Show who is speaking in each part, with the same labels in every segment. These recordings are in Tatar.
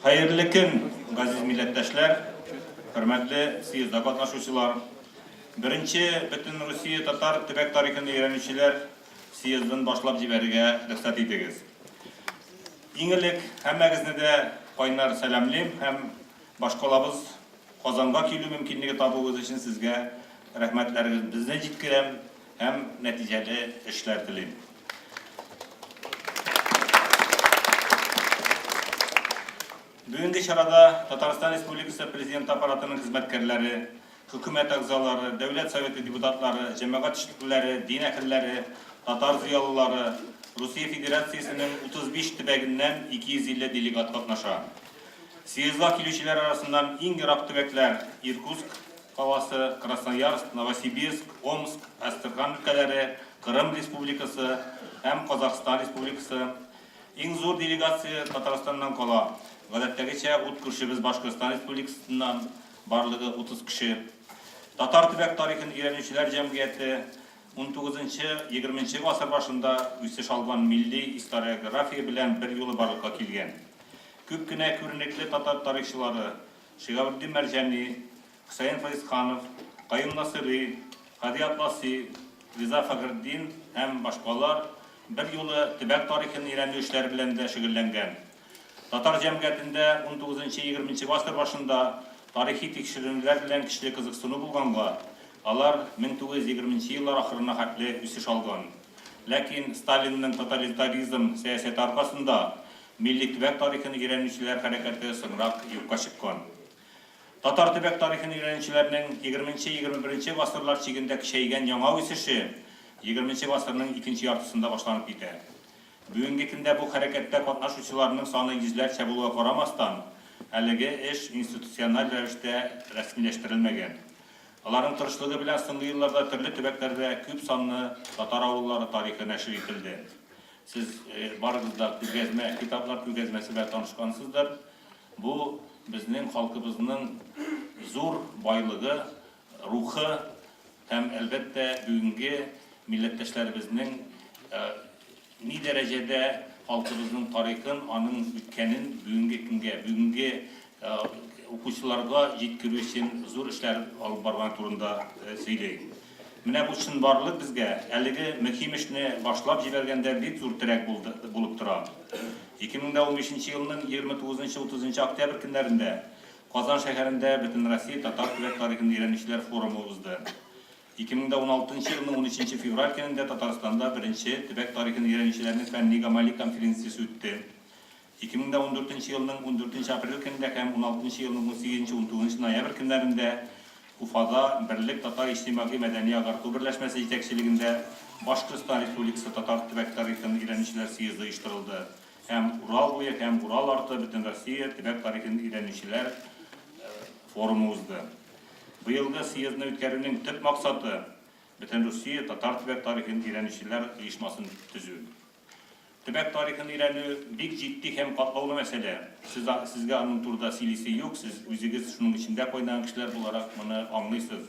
Speaker 1: Хәерле көн, газиз милләттәшләр, хөрмәтле съездда катнашучылар. Беренче Бөтенрусия татар төбәк тарихын өйрәнүчеләр съездын башлап җибәрергә рөхсәт итегез. Иң элек һәммәгезне дә кайнар сәламлим һәм башкалабыз Казанга килү мөмкинлеге табуыгыз өчен сезгә рәхмәтләребезне җиткерәм һәм нәтиҗәле эшләр телим. Бүгенге чарада Татарстан Республикасы Президенты аппаратының хезмәткәрләре, хөкүмәт әгъзалары, Дәүләт Советы депутатлары, җәмәгать эшлеклеләре, дин әһелләре, татар зыялылары, Русия Федерациясенең 35 төбәгеннән 250 делегат катнаша. Съездга килүчеләр арасыннан иң ерак төбәкләр, Иркутск каласы, Красноярск, Новосибирск, Омск, Әстерхан өлкәләре, Кырым Республикасы һәм Казахстан Республикасы. Иң зур делегация Татарстаннан кала, гадәттәгечә, ут күршебез Башкортстан Республикасыннан, барлыгы 30 кеше. Татар төбәк тарихын өйрәнүчеләр җәмгыяте унтугызынчы-егерменче гасыр башында үсеш алган милли историография белән берьюлы барлыкка килгән. Күп кенә күренекле татар тарихчылары, Шиһабетдин Мәрҗани, Хөсәен Фәезханов, Каюм Насыйри, Һади Атласи, Риза Фәхретдин һәм башкалар берьюлы төбәк тарихын өйрәнү эшләре белән дә шөгыльләнгән. Татар җәмгыятендә унтугызынчы-егерменче гасыр башында тарихи тикшеренүләр белән көчле кызыксыну булганга, алар 1920 нче еллар ахырына хәтле үсеш алган. Ләкин Сталинның тоталитаризм сәясәте аркасында милли төбәк тарихын өйрәнүчеләр хәрәкәте соңрак юкка чыккан. Татар төбәк тарихын өйрәнүчеләрнең егерменче-егерме беренче гасырлар чигендә көчәйгән яңа үсеше егерменче гасырның икенче яртысында башланып китә. Бүгенге көндә бу хәрәкәттә катнашучыларның саны йөзләрчә булуга карамастан, әлеге эш институциональ рәвештә рәсмиләштерелмәгән. Аларның тырышлыгы белән соңгы елларда төрле төбәкләрдә күп санлы татар авыллары тарихы нәшер ителде. Сез барыгыз да күргәзмә, китаплар күргәзмәсе белән танышкансыздыр. Бу безнең халкыбызның зур байлыгы, рухы һәм, әлбәттә, бүгенге милләттәшләребезнең ни дәрәҗәдә халкыбызның тарихын, аның үткәнен бүгенге көнгә, бүгенге укучыларга җиткерү өчен зур эшләр алып барганы турында сөйли. Менә бу чынбарлык безгә әлеге мөһим эшне башлап җибәргәндә бик зур терәк булды, булып тора. 2015 нче елның 29 нчы-30 нчы октябрь көннәрендә Казан шәһәрендә Бөтенроссия татар төбәк тарихын өйрәнүчеләр форумы узды. 2016 нчы елның 13 нче февраль көнендә Татарстанда беренче төбәк тарихын өйрәнүчеләрнең фәнни-гамәли конференциясе үтте. 2014 нче елның 14 нче апрель көнендә һәм 16 нчы елның 18 нче 19 нчы ноябрь көннәрендә Уфада Берлек татар иҗтимагый мәдәни-агарту берләшмәсе җитәкчелегендә Башкортстан Республикасы татар төбәк тарихын өйрәнүчеләр съезды оештырылды һәм Урал буе һәм Урал арты Бөтенроссия төбәк тарихын өйрәнүчеләр форумы узды. Быелгы съездны үткәрүнең төп максаты, Бөтенрусия татар төбәк тарихын өйрәнүчеләр оешмасын төзү. Төбәк тарихын өйрәнү, бик җитди һәм катлаулы мәсьәлә. Сез, сезгә аның турыда сөйлисе юк, сез үзегез шуның эчендә кайнаган кешеләр буларак моны аңлыйсыз.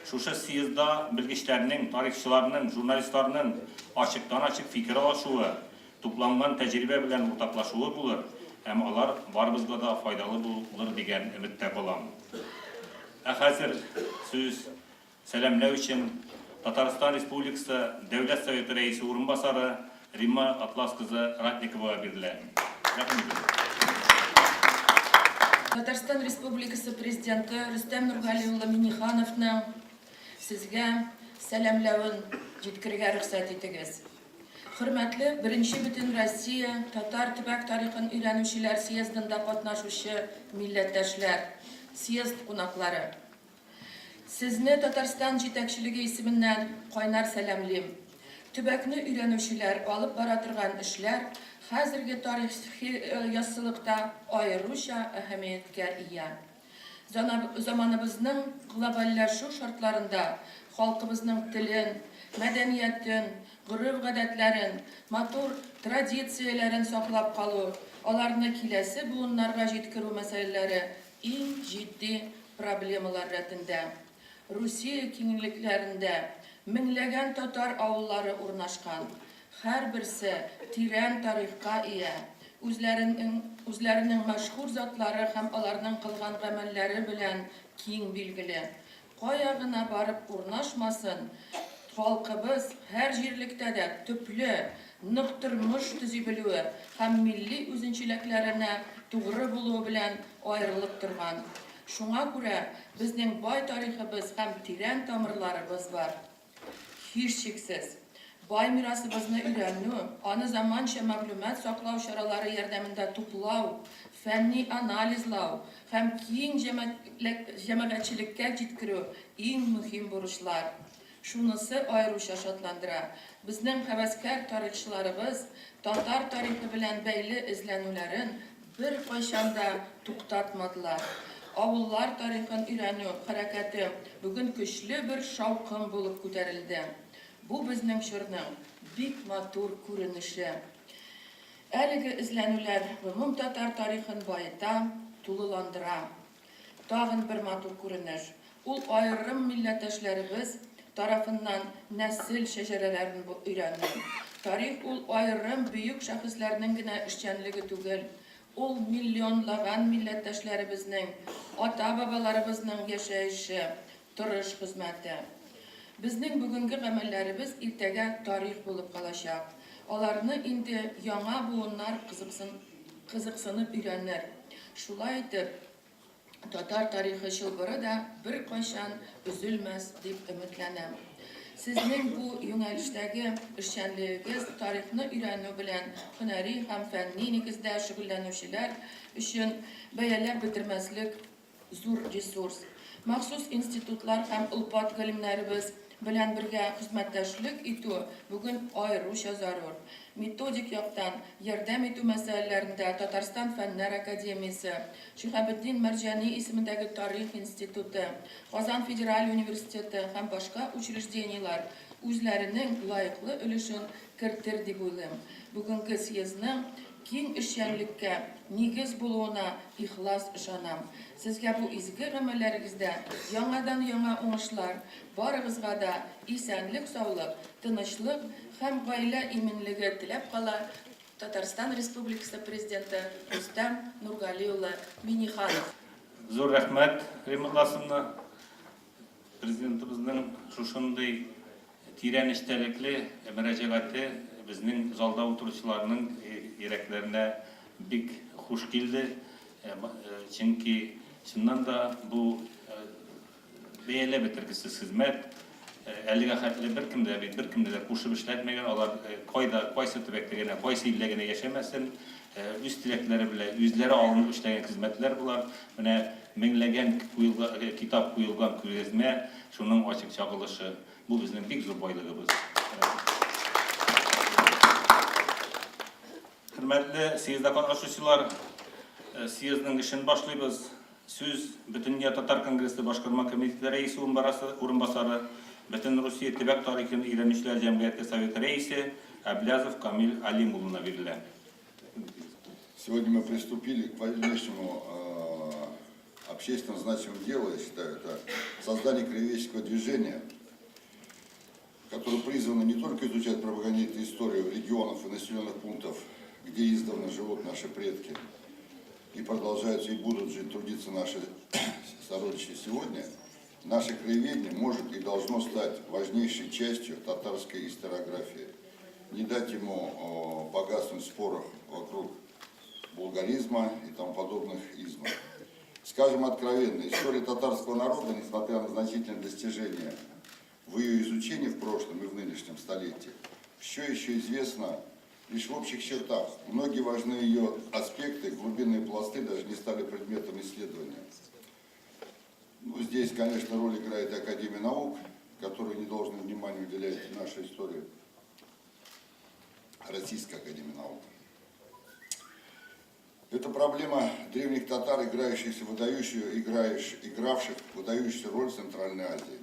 Speaker 1: Шушы съездда белгечләрнең, тарихчыларның, журналистларның ачыктан-ачык фикер алышуы, тупланган тәҗрибә белән уртаклашуы булыр һәм алар барыбызга да файдалы булыр дигән өметтә калам. Ә хәзер сүз Сәламләү өчен Татарстан Республикасы Дәүләт Советы Рәисе урынбасары Римма Атлас кызы Ратниковага бирелә. Рәхим итегез.
Speaker 2: Татарстан Республикасы Президенты Рөстәм Нургали улы Миңнехановның сезгә сәламләвен җиткерергә рөхсәт итегез. Хөрмәтле Беренче Бөтенроссия татар төбәк тарихын өйрәнүчеләр съездында катнашучы милләттәшләр, съезд кунаклары! Сезне Татарстан җитәкчелеге исеменнән кайнар сәламлим. Төбәкне өйрәнүчеләр алып бара торган эшләр хәзерге тарихи яссылыкта аеруча әһәмияткә ия. Заманыбызның глобальләшү шартларында халкыбызның телен, мәдәниятен, гореф-гадәтләрен, матур традицияләрен саклап калу, аларны киләсе буыннарга җиткерү мәсьәләләре Иң җитди проблемалар рәтендә, Русия киңлекләрендә меңләгән татар авыллары урнашкан, һәрберсе тирән тарихка ия. Үзләренең үзләренең мәшһүр затлары һәм аларның кылган гамәлләре белән киң билгеле. Кая гына барып урнашмасын, халкыбыз һәр җирлектә дә төпле, нык тормыш төзи белүе һәм милли үзенчеләкләренә тугры булуы белән аерылып торган. Шуңа күрә безнең бай тарихыбыз һәм тирән тамырларыбыз бар. Һичшиксез, бай мирасыбызны өйрәнү, аны заманча мәгълүмат саклау чаралары ярдәмендә туплау, фәнни анализлау һәм киң җәмәгатьчелеккә җиткерү, иң мөһим бурычлар. Шунысы аеруча шатландыра, безнең һәвәскәр тарихчыларыбыз татар тарихы белән бәйле эзләнүләрен беркайчан да туктатмадылар. Авыллар тарихын өйрәнү хәрәкәте бүген көчле бер шаукым булып күтәрелде. Бу безнең чорның бик матур күренеше. Әлеге эзләнүләр гомумтатар тарихын баета, тулыландыра. Тагын бер матур күренеш, ул аерым милләттәшләребез тарафыннан нәсел шәҗәрәләрен өйрәнү. Тарих ул аерым бөек шәхесләрнең генә эшчәнлеге түгел, ул миллионлаган милләттәшләребезнең, ата-бабаларыбызның яшәеше, тырыш хезмәте. Безнең бүгенге гамәлләребез иртәгә тарих булып калачак. Аларны инде яңа буыннар кызыксынып өйрәнер. Шулай итеп, татар тарихы чылбыры да беркайчан өзелмәс дип өметләнәм. Сезнең бу юнәлештәге эшчәнлегегез тарихны өйрәнү белән һөнәри һәм фәнни нигездә шөгыльләнүчеләр өчен бәяләп бетермәслек зур ресурс. Махсус институтлар һәм олпат галимнәребез белән бергә хезмәттәшлек итү бүген аеруча зарур. Методик яктан ярдәм итү мәсьәләләрендә Татарстан Фәннәр академиясе, Шиһабетдин Мәрҗани исемендәге Тарих институты, Казан федераль университеты һәм башка учреждениеләр үзләренең лаеклы өлешен кертер дип уйлыйм. Бүгенге съездның киң эшчәнлеккә нигез булуына ихлас ышанам. Сезгә бу изге гамәлләрегездә яңадан-яңа уңышлар, барыгызга да исәнлек-саулык, тынычлык һәм гаилә иминлеге теләп кала Татарстан Республикасы Президенты Рөстәм Нургали улы Миңнеханов.
Speaker 1: Зур рәхмәт, Римма Ласовна. Президентыбызның шушындый тирән эчтәлекле мөрәҗәгате безнең залда утыручыларның йөрәкләренә бик хуш килде. Чөнки чыннан да бу бәяләп бетергесез хезмәт. Әлегә хәтле беркем дә бит беркемне дә кушып эшләтмәгән. Алар кайда, кайсы төбәктә генә, кайсы илдә генә яшәмәсен, үз теләкләре белән үзләре алынып эшләгән хезмәтләр болар. Менә Меңләгән китап куелган күргәзмә, шуның ачык чагылышы. Бу безнең бик зур байлыгыбыз. Хөрмәтле съездда катнашучылар, съездның эшен башлыйбыз. Сүз Бөтендөнья татар конгрессы башкарма комитеты рәисе урынбасары, Бөтенрусия төбәк тарихын өйрәнүчеләр җәмгыяте советы рәисе Әблязов Камил Алим улына бирелә.
Speaker 3: Сегодня мы приступили к важнейшему общественно значимому делу, я считаю, это создание краеведческого движения, которое призвано не только изучать пропагандировать историю регионов и населенных пунктов, где издавна живут наши предки, и продолжают и будут жить, трудиться наши сородичи сегодня, наше краеведение может и должно стать важнейшей частью татарской историографии. Не дать ему погаснуть в спорах вокруг булгаризма и тому подобных измов. Скажем откровенно, история татарского народа, несмотря на значительные достижения в ее изучении в прошлом и в нынешнем столетии, все еще известна лишь в общих чертах. Многие важные ее аспекты, глубинные пласты даже не стали предметом исследования. Ну, здесь, конечно, роль играет и Академия наук, которая не должна внимания уделять нашей истории. Российская Академия наук. Это проблема древних татар, играющихся выдающую, играющих, игравших выдающуюся роль в Центральной Азии.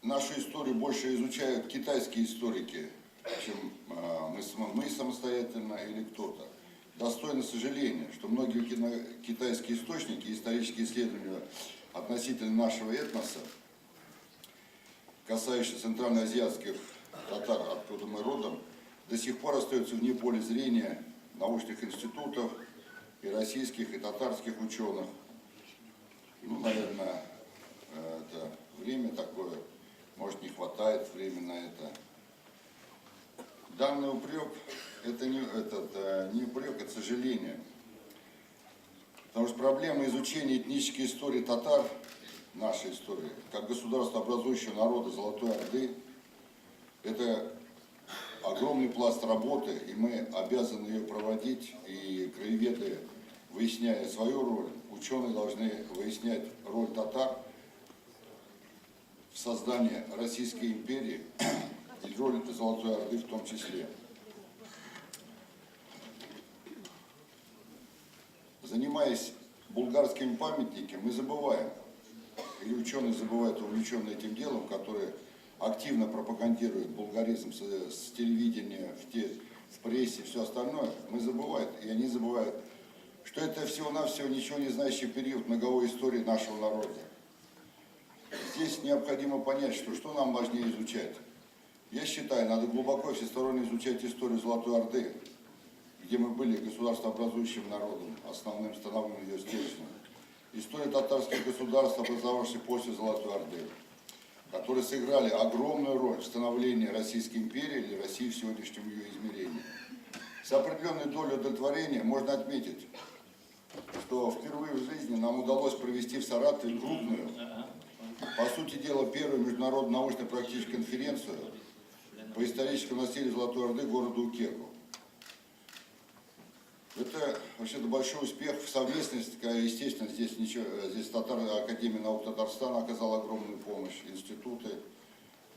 Speaker 3: Нашу историю больше изучают китайские историки, чем мы самостоятельно или кто-то. Достойно сожаления, что многие китайские источники и исторические исследования относительно нашего этноса, касающиеся центральноазиатских татар, откуда мы родом, до сих пор остаются вне поля зрения научных институтов и российских, и татарских ученых. Ну, наверное, это время такое, может, не хватает времени на это. Данный упрек, это не упрек, это сожаление. Потому что проблема изучения этнической истории татар, нашей истории, как государства образующего народа Золотой Орды, это огромный пласт работы, и мы обязаны ее проводить, и краеведы, выясняя свою роль, ученые должны выяснять роль татар в создании Российской империи и роль Золотой Орды в том числе. Занимаясь булгарскими памятниками, мы забываем, или ученые забывают, увлеченные этим делом, которые активно пропагандируют булгаризм с телевидения, в прессе, все остальное, мы забываем, и они забывают, что это всего-навсего ничего не значащий период многовой истории нашего народа. Здесь необходимо понять, что нам важнее изучать. Я считаю, надо глубоко и всесторонне изучать историю Золотой Орды, где мы были государствообразующим народом, основным становым ее стержнем. Историю татарских государств, образовавшихся после Золотой Орды, которые сыграли огромную роль в становлении Российской империи или России в сегодняшнем ее измерении. С определенной долей удовлетворения можно отметить, что впервые в жизни нам удалось провести в Саратове крупную, по сути дела, первую международную научно-практическую конференцию по историческому наследию Золотой Орды города Укеку. Это вообще-то большой успех в совместности, естественно, здесь ничего, здесь Академия наук Татарстана оказала огромную помощь, институты.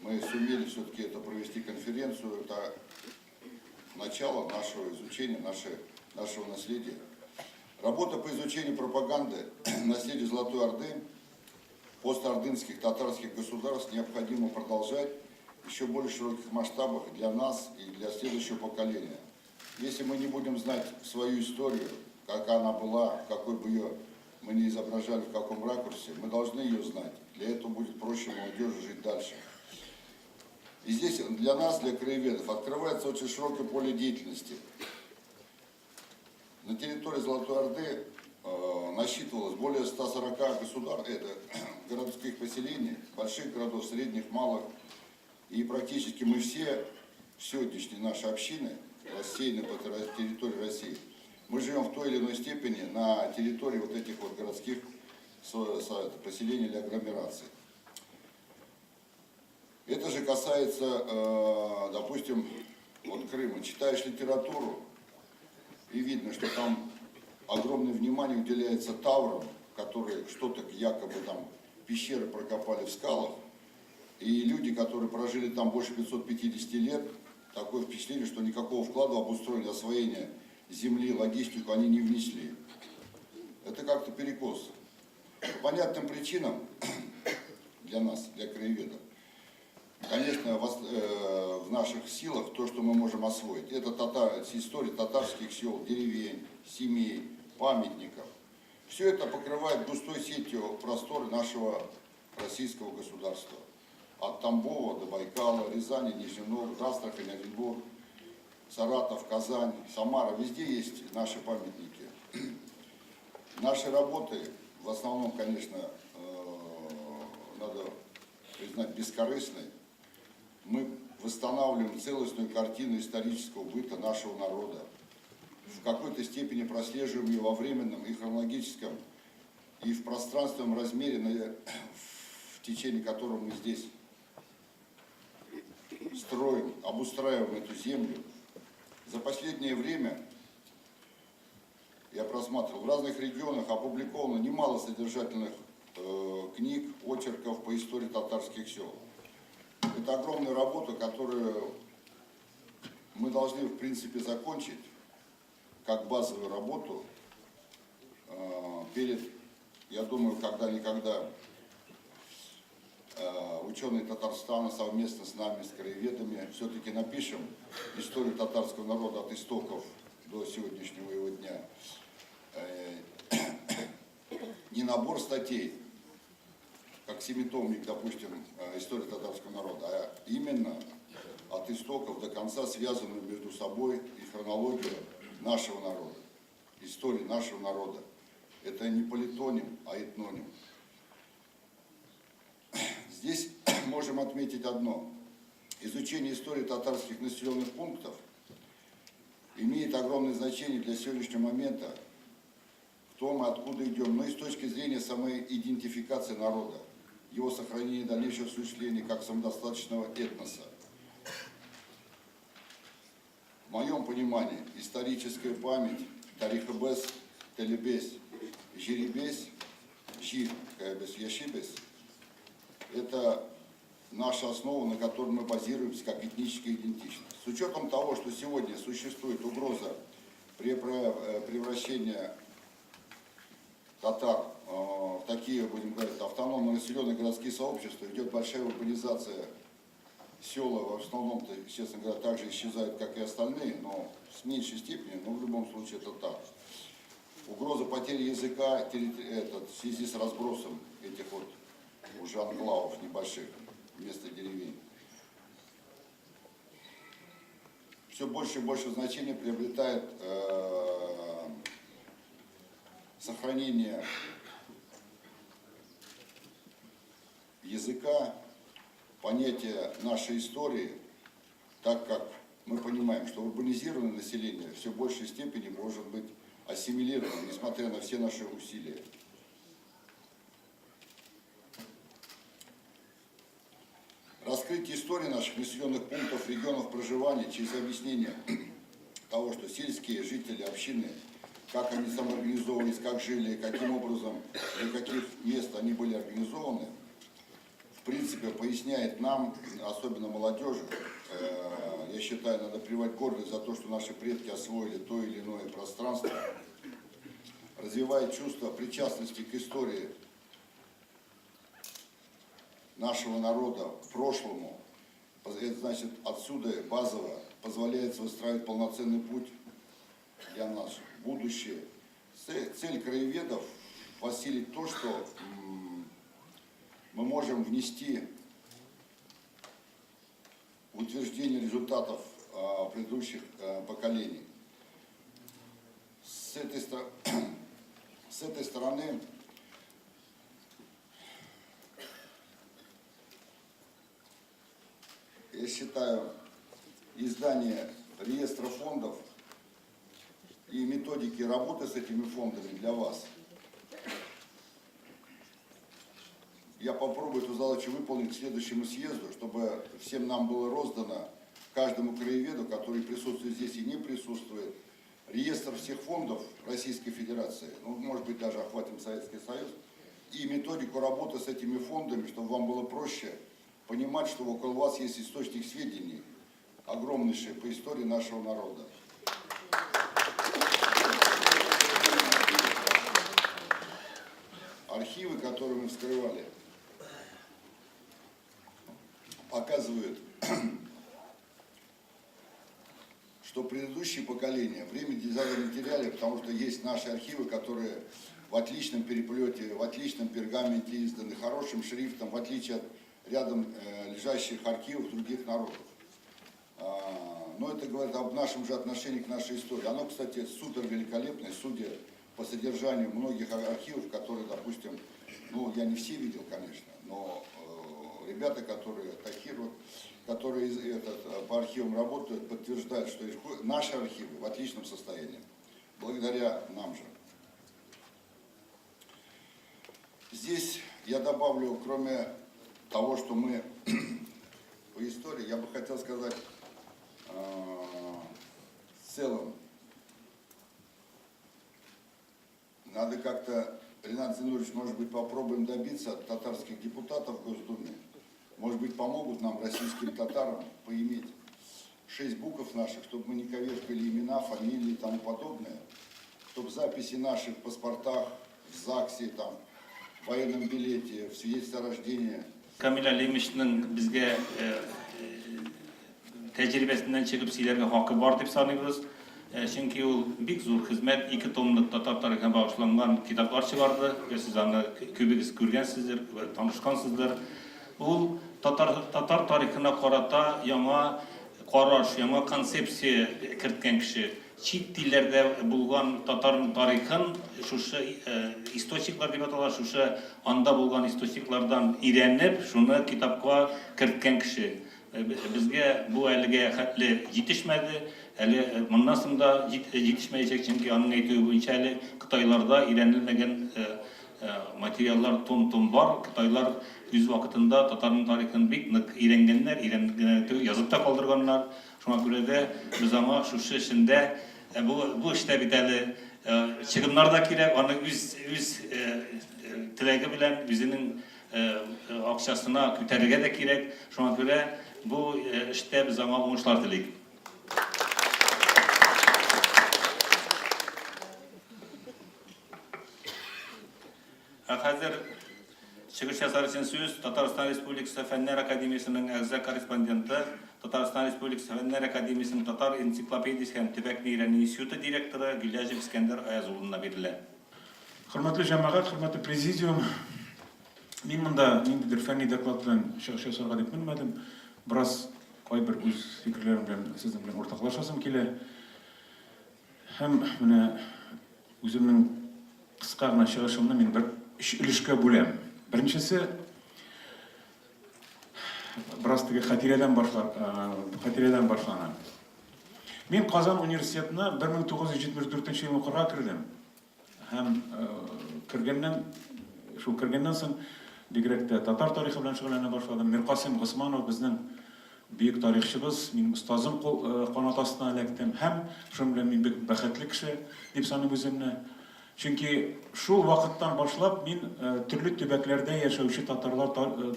Speaker 3: Мы сумели все-таки это провести конференцию, это начало нашего изучения, нашего наследия. Работа по изучению пропаганды наследия Золотой Орды, постордынских татарских государств необходимо продолжать еще более широких масштабах для нас и для следующего поколения. Если мы не будем знать свою историю, как она была, какой бы ее мы ни изображали, в каком ракурсе, мы должны ее знать. Для этого будет проще молодежи жить дальше. И здесь для нас, для краеведов, открывается очень широкое поле деятельности. На территории Золотой Орды насчитывалось более 140 государств, это, городских поселений, больших городов, средних, малых. И практически мы все, сегодняшние наши общины, рассеяны по территории России, мы живем в той или иной степени на территории вот этих вот городских поселений или агломераций. Это же касается, допустим, вот Крыма. Читаешь литературу, и видно, что там огромное внимание уделяется таврам, которые что-то якобы там пещеры прокопали в скалах. И люди, которые прожили там больше 550 лет, такое впечатление, что никакого вклада в обустройство, освоение земли, логистику они не внесли. Это как-то перекос. По понятным причинам для нас, для краеведов, конечно, в наших силах то, что мы можем освоить. Это история татарских сел, деревень, семей, памятников. Все это покрывает густой сетью просторы нашего российского государства. От Тамбова до Байкала, Рязани, Нижний Новгород, Астрахань, Оренбург, Саратов, Казань, Самара. Везде есть наши памятники. Наши работы, в основном, конечно, надо признать, бескорыстные. Мы восстанавливаем целостную картину исторического быта нашего народа. В какой-то степени прослеживаем ее во временном и хронологическом, и в пространственном размере, в течение которого мы здесь строим, обустраиваем эту землю. За последнее время я просматривал, в разных регионах опубликовано немало содержательных книг, очерков по истории татарских сел. Это огромная работа, которую мы должны, в принципе, закончить как базовую работу перед, я думаю, когда-никогда ученые Татарстана совместно с нами, с краеведами, все-таки напишем историю татарского народа от истоков до сегодняшнего его дня. Не набор статей, как семитомник, допустим, история татарского народа, а именно от истоков до конца связанную между собой и хронологию нашего народа, историю нашего народа. Это не политоним, а этноним. Здесь можем отметить одно. Изучение истории татарских населенных пунктов имеет огромное значение для сегодняшнего момента, кто мы, откуда идем, но и с точки зрения самоидентификации народа, его сохранения дальнейшего осуществления как самодостаточного этноса. В моем понимании историческая память тарихыбыз, телебез, җиребез, җир, без яшибез, это наша основа, на которой мы базируемся как этническая идентичность. С учетом того, что сегодня существует угроза превращения татар в такие, будем говорить, автономно населенные городские сообщества, идет большая урбанизация. Села в основном-то, честно говоря, также исчезают, как и остальные, но с меньшей степени, но в любом случае это так. Угроза потери языка в связи с разбросом этих вот уже анклавов небольших вместо деревень. Все больше и больше значения приобретает сохранение языка, понятие нашей истории, так как мы понимаем, что урбанизированное население все в большей степени может быть ассимилировано, несмотря на все наши усилия. Раскрытие истории наших населенных пунктов, регионов проживания через объяснение того, что сельские жители общины, как они самоорганизовывались, как жили, каким образом, для каких мест они были организованы, в принципе, поясняет нам, особенно молодежи, я считаю, надо прививать гордость за то, что наши предки освоили то или иное пространство, развивает чувство причастности к истории нашего народа, к прошлому. Это значит, отсюда базово позволяет выстраивать полноценный путь для нас в будущее. Цель краеведов — осилить то, что мы можем внести в утверждение результатов предыдущих поколений. С этой стороны я считаю, издание реестра фондов и методики работы с этими фондами для вас. Я попробую эту задачу выполнить к следующему съезду, чтобы всем нам было роздано, каждому краеведу, который присутствует здесь и не присутствует, реестр всех фондов Российской Федерации, ну, может быть, даже охватим Советский Союз, и методику работы с этими фондами, чтобы вам было проще понимать, что около вас есть источник сведений, огромнейший по истории нашего народа. Архивы, которые мы вскрывали, показывают, что предыдущие поколения время дизайна не теряли, потому что есть наши архивы, которые в отличном переплете, в отличном пергаменте изданы, хорошим шрифтом, в отличие от рядом лежащих архивов других народов. Но это говорит об нашем же отношении к нашей истории. Оно, кстати, супер великолепное, судя по содержанию многих архивов, которые, допустим, ну, я не все видел, конечно, но ребята, которые Тахир, вот, которые по архивам работают, подтверждают, что наши архивы в отличном состоянии, благодаря нам же. Здесь я добавлю, кроме того, что мы по истории, я бы хотел сказать в целом, надо как-то, Ринат Зинурович, может быть, попробуем добиться от татарских депутатов в Госдуме, может быть, помогут нам, российским татарам, поиметь 6 букв наших, чтобы мы не коверкали имена, фамилии и тому подобное, чтобы записи наши в паспортах, в ЗАГСе, там, в военном билете, в свидетельстве о рождении.
Speaker 1: Камил Әлимовичның безгә тәҗрибәсеннән чыгып сөйләргә хакы бар дип саныйбыз. Чөнки ул бик зур хезмәт, 2 томлык татар тарихына багышланган китаплар чыгарды. Сез аны күбегез күргәнсездер, танышкансыздыр. Ул татар тарихына карата яңа караш, яңа концепция керткән кеше. Чит илләрдә булган татарның тарихын шушы источниклар дип атала, шушы анда булган источниклардан өйрәнеп, шуны китапка керткән кеше. Безгә бу әлегә хәтле җитешмәде, әле моннан соң да җитешмәячәк, чөнки аның әйтүе буенча әле кытайларда өйрәнелмәгән материаллар том-том бар. Кытайлар үз вакытында татарның тарихын бик нык өйрәнгәннәр, өйрәнеп генә түгел, язып та калдырганнар. Шуңа күрә дә без аңа шушы эшендә, бу, бу эштә бит әле чыгымнар да кирәк, аны үз, үз теләге белән, үзенең акчасына күтәрергә дә кирәк. Шуңа күрә бу эштә без аңа уңышлар телик. Ә хәзер чыгыш ясар өчен сүз Татарстан Республикасы Фәннәр академиясенең әгъза-корреспонденты, Татарстан Республикасы Фәннәр академиясенең Татар энциклопедиясе һәм төбәкне өйрәнү институты директоры Гыйләҗев Искәндәр Аяз улына бирелә.
Speaker 4: Хөрмәтле җәмәгать, хөрмәтле президиум, мин монда ниндидер фәнни доклад белән чыгыш ясарга дип менмәдем. Бераз кайбер үз фикерләрем белән сезнең белән уртаклашасым килә. Һәм менә үземнең кыска гына чыгышымны мин бер өч өлешкә бүләм. Беренчесе бераз теге хатирәдән башлар, хатирәдән башлана. Мин Казан университетына 1974 ел укырга кердем. Һәм кергәннән, шул кергәннән соң бигрәк тә татар тарихы белән шөгыльләнә башладым. Миркасыйм Госманов безнең бөек тарихчыбыз, минем остазым кул канат астына эләктем. Һәм шуның белән мин бик бәхетле кеше дип саныйм үземне. Чөнки шул вакыттан башлап мин төрле төбәкләрдә яшәүче татарлар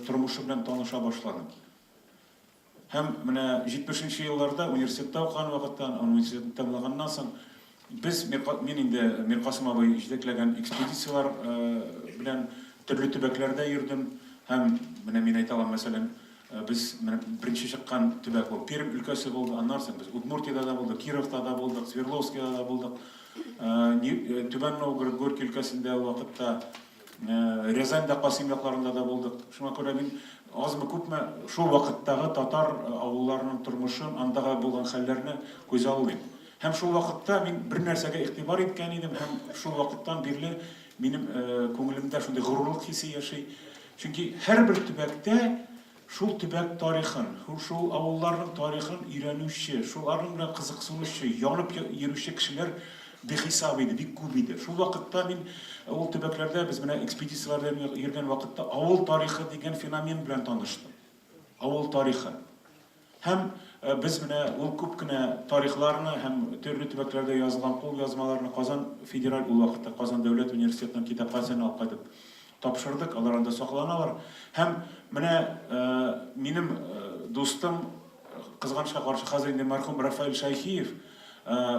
Speaker 4: тормышы белән таныша башладым. Һәм менә 70 нче елларда университетта укыган вакытта, университетны тәмамлаганнан соң, без, мин инде Миркасым абый җитәкләгән экспедицияләр белән төрле төбәкләрдә йөрдем. Һәм менә мин әйтә алам, мәсәлән, без менә беренче чыккан төбәк ул Пермь өлкәсе булды, аннан соң без Удмуртиядә дә булдык, Кировта да булдык, Свердловскида да булдык, Түбән Новгород, Горький өлкәсендә ул вакытта. Рязаньда, Касыйм якларында да булдык. Шуңа күрә мин азмы-күпме шул вакыттагы татар авылларының тормышын, андагы булган хәлләрне күзаллыйм. Һәм шул вакытта мин бер нәрсәгә игътибар иткән идем һәм шул вакыттан бирле минем күңелемдә шундый горурлык хисе яши. Чөнки һәрбер төбәктә Шул төбәк тарихын, шул авылларның тарихын өйрәнүче, шуларның белән кызыксынучы, янып йөрүче кешеләр бихисап иде, бик күп иде. Шул вакытта мин ул төбәкләрдә без менә экспедицияләрдә йөргән вакытта авыл тарихы дигән феномен белән таныштым. Авыл тарихы. Һәм без менә ул күп кенә тарихларны һәм төрле төбәкләрдә язылган кулъязмаларны Казан федераль, ул вакытта Казан дәүләт университетының китапханәсенә алып кайтып тапшырдык, алар анда сакланалар. Һәм менә минем дустым, кызганычка каршы, хәзер инде мәрхүм Рафаэль Шәйхиев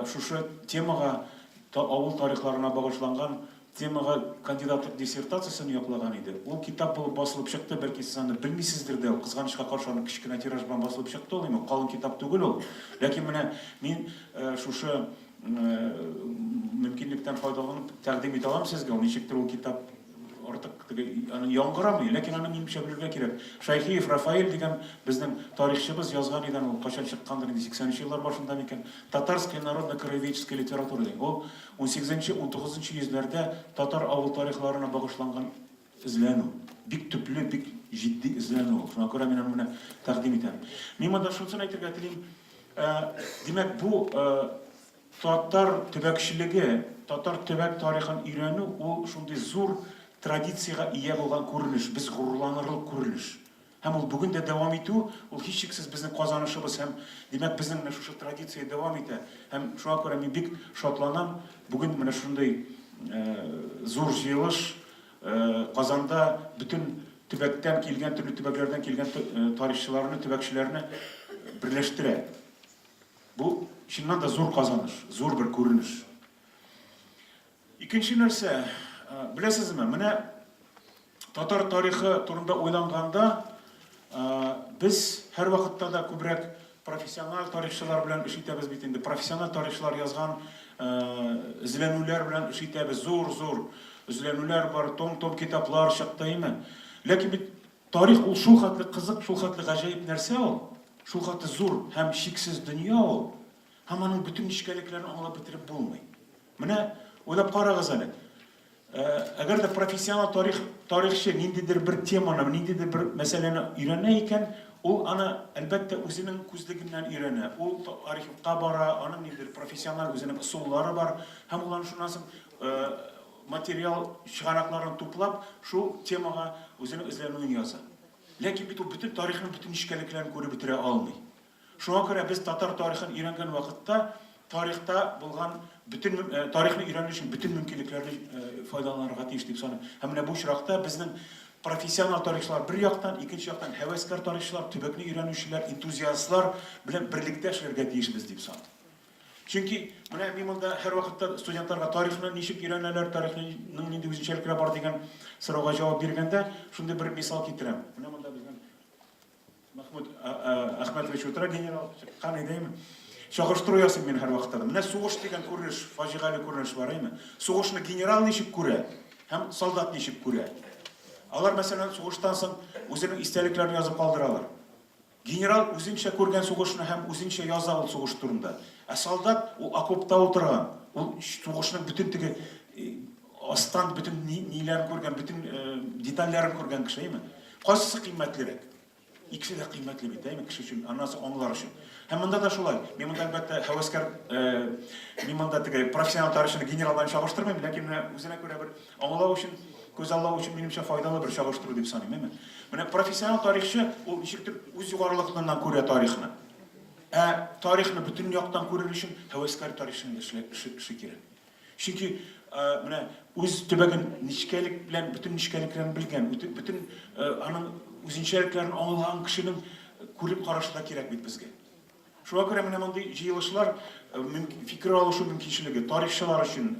Speaker 4: шушы темага, авыл тарихларына багышланган темага кандидатлык диссертациясен яклаган иде. Ул китап булып басылып чыкты, бәлки сез аны белмисездер дә, кызганычка каршы, аның кечкенә тираж белән басылып чыкты ул, инде калын китап түгел ул. Ләкин менә мин шушы мөмкинлектән файдаланып тәкъдим итә алам сезгә, ул ничектер ул китап артык теге аны яңгырамый, ләкин аны минемчә белергә кирәк. Шәйхиев Рафаэль дигән безнең тарихчыбыз язган иде, ул кайчан чыккандыр инде, 80 еллар башында микән, Татарская народно-краеведческая литература дигән. Ул унсигезенче-унтугызынчы йөзләрдә татар авыл тарихларына багышланган эзләнү. Бик төпле, бик җитди эзләнү ул. Шуңа күрә мин аны менә тәкъдим итәм. Мин монда шунысын әйтергә телим, димәк, бу татар төбәкчелеге, татар төбәк тарихын өйрәнү ул шундый зур традициягә ия булган күренеш, без горурланырлык күренеш. Һәм ул бүген дә дәвам итү, ул һичшиксез безнең казанышыбыз һәм, димәк, безнең менә шушы традиция дәвам итә. Һәм шуңа күрә мин бик шатланам, бүген менә шундый зур җыелыш Казанда бөтен төбәктән килгән, төрле төбәкләрдән килгән тарихчыларны, төбәкчеләрне берләштерә. Бу чыннан да зур казаныш, зур бер күренеш. Икенче нәрсә, беләсезме, менә татар тарихы турында уйланганда, без һәрвакытта да күбрәк профессиональ тарихчылар белән эш итәбез бит инде. Профессиональ тарихчылар язган эзләнүләр белән эш итәбез. Зур-зур эзләнүләр бар, том-том китаплар чыкты, әйме? Ләкин бит тарих ул шул хәтле кызык, шул хәтле гаҗәеп нәрсә ул. Шул хәтле зур һәм чиксез дөнья ул, һәм аның бөтен нечкәлекләрен аңлап бетереп булмый. Менә уйлап карагыз әле. Әгәр дә профессионал тарих тарихчы ниндидер бер теманы, ниндидер бер мәсьәләне өйрәнә икән, ул аны, әлбәттә, үзенең күзлегеннән өйрәнә. Ул архивка бара, аның ниндидер профессиональ үзенең ысуллары бар һәм ул аны шуннан соң материал чыганакларын туплап, шул темага үзенең эзләнүен яза. Ләкин бит ул бөтен тарихның бөтен нечкәлекләрен күреп бетерә алмый. Шуңа күрә без татар тарихын өйрәнгән вакытта тарихта булган бөтен тарихны өйрәнү өчен бөтен мөмкинлекләрне файдаланырга тиеш дип саныйм. Һәм менә бу очракта безнең профессионал тарихчылар бер яктан, икенче яктан һәвәскәр тарихчылар, төбәкне өйрәнүчеләр, энтузиастлар белән берлектә эшләргә тиешбез дип саныйм. Чөнки менә мин монда һәрвакытта студентларга тарихны ничек өйрәнәләр, тарихның нинди үзенчәлекләре бар дигән сорауга җавап биргәндә шундый бер мисал китерәм. Менә монда безнең Мәхмүт Әхмәтович утыра, генерал, чыккан иде әйме. Чагыштыру ясыйм мин һәрвакытта да. Менә сугыш дигән күренеш, фаҗигале күренеш бар әйме. Сугышны генерал ничек күрә һәм солдат ничек күрә. Алар, мәсәлән, сугыштан соң үзенең истәлекләрен язып калдыралар. Генерал үзенчә күргән сугышны һәм үзенчә яза ул сугыш турында. Ә солдат ул окопта утырган, ул сугышның бөтен теге астан бөтен ниләрен күргән, бөтен детальләрен күргән кеше, әйме? Кайсысы кыйммәтлерәк? Икесе дә кыйммәтле бит, әйме, кеше өчен, аннан соң аңлар өчен. Һәм монда да шулай. Мин монда, әлбәттә, һәвәскәр, мин монда теге профессионал тарихчыны генерал белән чагыштырмыйм, ләкин менә үзенә күрә бер аңлау өчен, күзаллау өчен, минемчә, файдалы бер чагыштыру дип саныйм, әйме? Менә профессионал тарихчы ул ничектер үз югарылыгыннан күрә тарихны. Ә тарихны бөтен яктан күрер өчен һәвәскәр тарихчының эше кирәк. Чөнки менә үз төбәген нечкәлек белән, бөтен нечкәлекләрен белгән, бөтен аның үзенчәлекләрен аңлаган кешенең күреп карашы да кирәк бит безгә. Шуңа күрә менә мондый җыелышлар фикер алышу мөмкинчелеге тарихчылар өчен,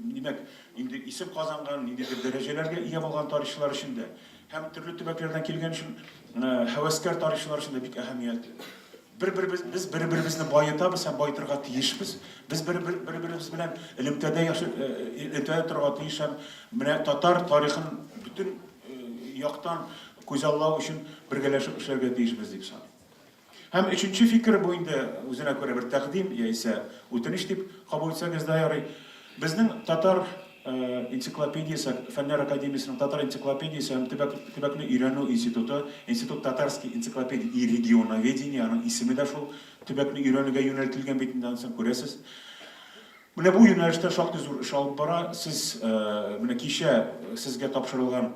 Speaker 4: димәк, инде исем казанган, ниндидер дәрәҗәләргә ия булган тарихчылар өчен дә һәм төрле төбәкләрдән килгән өчен һәвәскәр тарихчылар өчен дә бик әһәмиятле. Бер-беребез, без бер-беребезне баетабыз һәм баетырга тиешбез. Без бер-беребез белән элемтәдә яши, элемтәдә торырга тиеш һәм менә татар тарихын бөтен яктан күзаллау өчен бергәләшеп эшләргә тиешбез дип саныйм. Һәм өченче фикер, бу инде үзенә күрә бер тәкъдим яисә үтенеч дип кабул итсәгез дә ярый. Безнең татар энциклопедиясе, Фәннәр академиясенең татар энциклопедиясе һәм төбәк, төбәкне өйрәнү институты, Институт татарской энциклопедии и регионоведения, аның исеме дә шул төбәкне өйрәнүгә юнәлтелгән бит инде, анысын күрәсез. Менә бу юнәлештә шактый зур эш алып бара. Сез менә кичә сезгә тапшырылган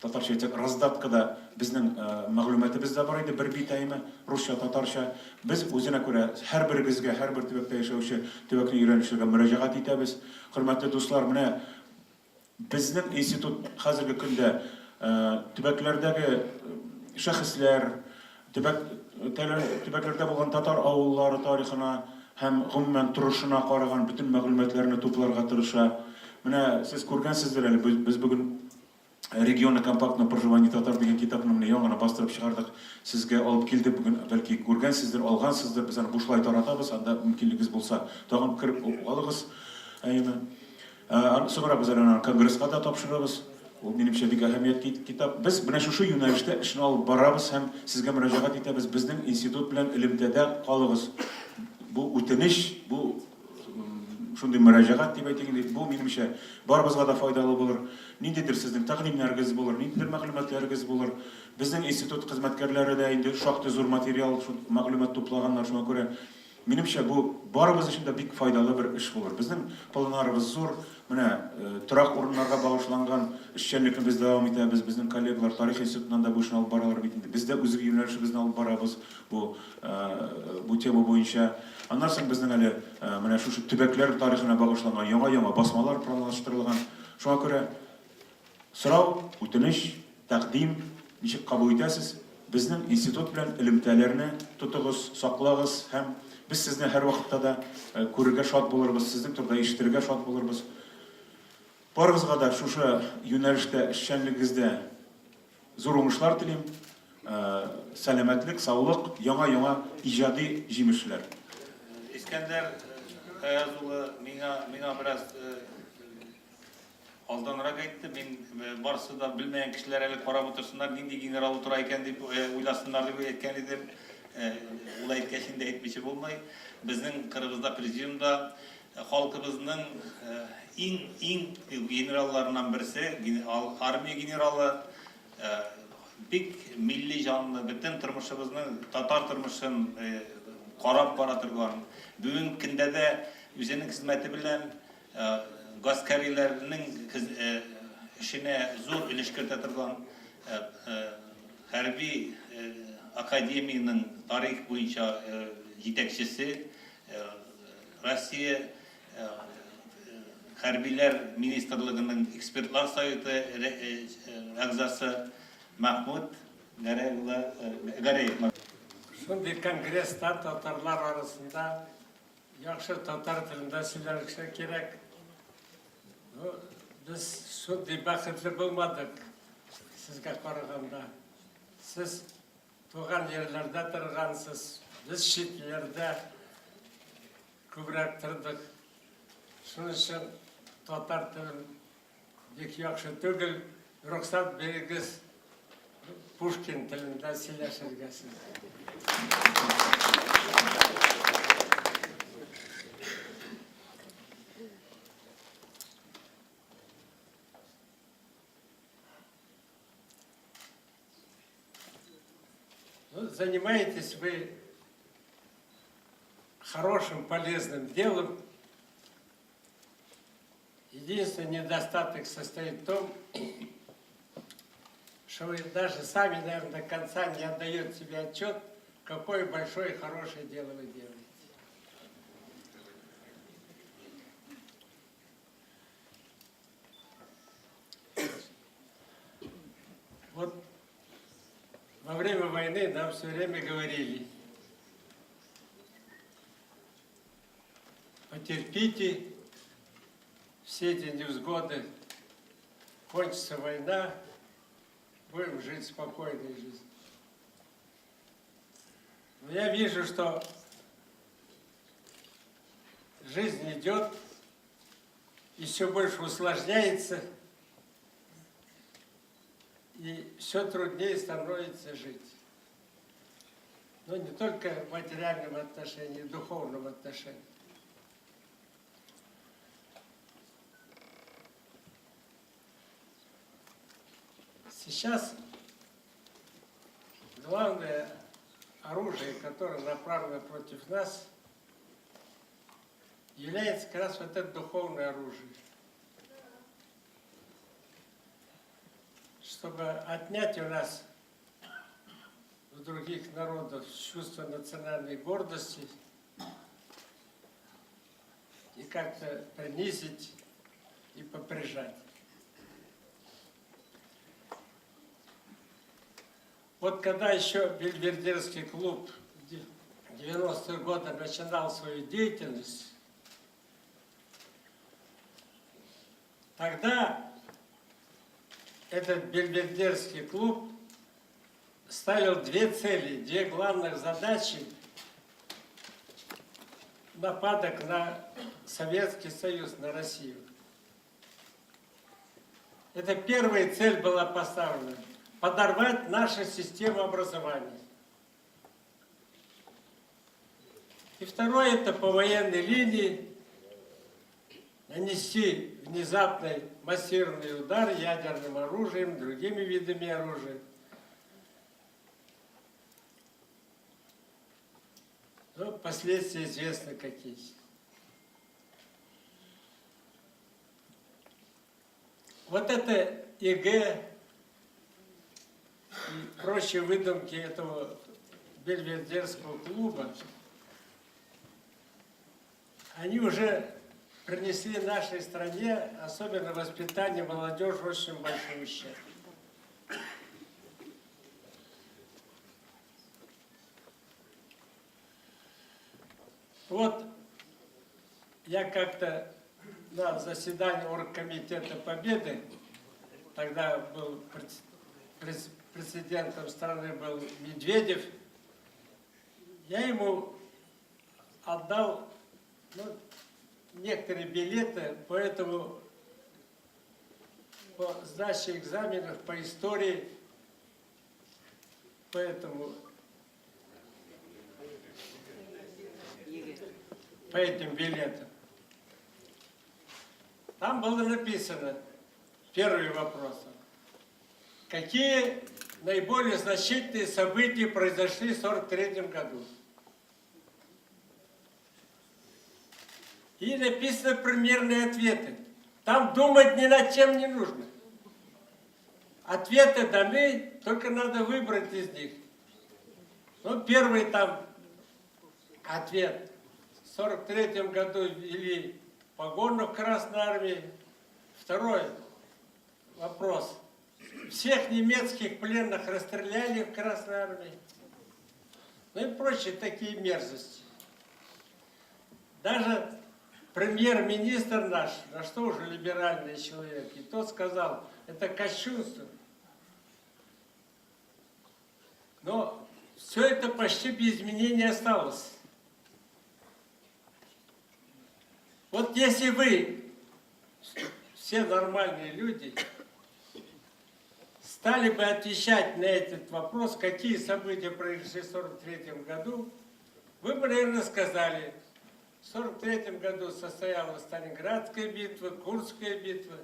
Speaker 4: Татарча әйтсәк, раздаткада безнең мәгълүматыбыз да бар иде, бер бит әйме, русча, татарча. Без үзенә күрә һәрберегезгә, һәрбер төбәктә яшәүче төбәкне өйрәнүчеләргә мөрәҗәгать итәбез. Хөрмәтле дуслар, менә безнең институт хәзерге көндә төбәкләрдәге шәхесләр, төбәк төбәкләрдә булган татар авыллары тарихына һәм гомумән торышына караган бөтен мәгълүматларны тупларга тырыша. Менә сез күргәнсездер әле, без бүген Регионы компактного проживания татар дигән китапны менә яңа гына бастырып чыгардык. Сезгә алып килдек бүген, бәлки күргәнсездер, алгансыздыр. Без аны бушлай таратабыз, анда мөмкинлегегез булса, тагын кереп алыгыз. Әйеме? Соңрак без әле аны конгресска да тапшырабыз. Ул, минемчә, бик әһәмиятле китап. Без менә шушы юнәлештә эшне алып барабыз һәм сезгә мөрәҗәгать итәбез, безнең институт белән элемтәдә калыгыз. Бу үтенеч, бу шундый мөрәҗәгать дип әйтик инде, бу, минемчә, барыбызга да файдалы булыр. Ниндидер сезнең тәкъдимнәрегез булыр, ниндидер мәгълүматларыгыз булыр. Безнең институт хезмәткәрләре дә инде шактый зур материал, мәгълүмат туплаганнар, шуңа күрә, минемчә, бу барыбыз өчен дә бик файдалы бер эш булыр. Безнең планнарыбыз зур. Менә торак урыннарга багышланган эшчәнлекне без дәвам итәбез. Безнең коллегалар тарих институтыннан да бу эшне алып баралар бит инде. Без дә үз юнәлешебезне алып барабыз. Бу бу тема буенча. Аннан соң безнең әле менә шушы төбәкләр тарихына багышланган яңа-яңа басмалар планлаштырылган. Шуңа күрә сорау, үтенеч, тәкъдим, ничек кабул итәсез, безнең институт белән элемтәләрне тотыгыз, саклагыз һәм без сезне һәрвакытта да күрергә шат булырбыз, сезнең турыда ишетергә шат булырбыз. Барыгызга да шушы юнәлештә эшчәнлегегездә Зур уңышлар телим, сәламәтлек, саулык, яңа-яңа иҗади җимешләр.
Speaker 1: Искәндәр Гаяз улы миңа миңа бераз Алданрак әйтте, мин барысы да белмәгән кешеләр әле карап утырсыннар, нинди генерал утыра икән дип уйласыннар дип әйткән идем. Ул әйткәч инде әйтмичә булмый. Безнең кырыбызда президиумда халкыбызның иң иң генералларыннан берсе, армия генералы, бик милли җанлы, бөтен тормышыбызның, татар тормышын карап бара торган, бүгенге көндә дә үзенең хезмәте белән Гаскәриләрнең эшенә зур өлеш кертә торган хәрби академиянең тарих буенча җитәкчесе, Россия хәрбиләр министрлыгының экспертлар советы әгъзасы Мәхмүт Гәрәй улы Гәрәев.
Speaker 5: Шундый конгресста татарлар арасында Яхшы татар телендә сөйләргә кирәк. Ну, без шундый бәхетле булмадык сезгә караганда. Сез туган җирләрдә торгансыз, без чит җирдә күбрәк тордык. Шуның өчен татар телен Бик яхшы түгел, рөхсәт бирегез Пушкин телендә сөйләшергә сезгә. Ну, занимаетесь вы хорошим, полезным делом. Единственный недостаток состоит в том, что вы даже сами, наверное, до конца не отдаете себе отчет, какое большое и хорошее дело вы делаете. Вот во время войны нам все время говорили, потерпите все эти невзгоды, кончится война, будем жить спокойной жизнью. Но я вижу, что жизнь идет и все больше усложняется, и все труднее становится жить. Но не только в материальном отношении, в духовном отношении. Сейчас главное оружие, которое направлено против нас, является как раз вот это духовное оружие. Чтобы отнять у нас, у других народов, чувство национальной гордости и как-то принизить и поприжать. Вот когда еще Бельвердерский клуб в 90-е годы начинал свою деятельность, тогда этот Бельведерский клуб ставил две цели, две главных задачи нападок на Советский Союз, на Россию. Это первая цель была поставлена – подорвать нашу систему образования. И второе – это по военной линии нанести внезапный массированный удар ядерным оружием, другими видами оружия. Ну, последствия известны какие. Вот это ЕГЭ и прочие выдумки этого Бельведерского клуба, они уже принесли нашей стране, особенно воспитание молодежи, очень большой ущерб. Вот я как-то на заседании Оргкомитета Победы, тогда был президентом страны был Медведев, я ему отдал, ну, некоторые билеты по этому по сдаче экзаменов по истории, поэтому по этим билетам. Там было написано, первый вопрос, какие наиболее значительные события произошли в 1943 году? И написаны примерные ответы. Там думать ни над чем не нужно. Ответы даны, только надо выбрать из них. Ну, первый там ответ. В 1943 году ввели погону в Красной Армии. Второй вопрос. Всех немецких пленных расстреляли в Красной Армии. Ну и прочие такие мерзости. Даже премьер-министр наш, на что уже либеральный человек, и тот сказал, это кощунство. Но все это почти без изменений осталось. Вот если вы, все нормальные люди, стали бы отвечать на этот вопрос, какие события произошли в 1943 году, вы бы, наверное, сказали, в 1943 году состоялась Сталинградская битва, Курская битва,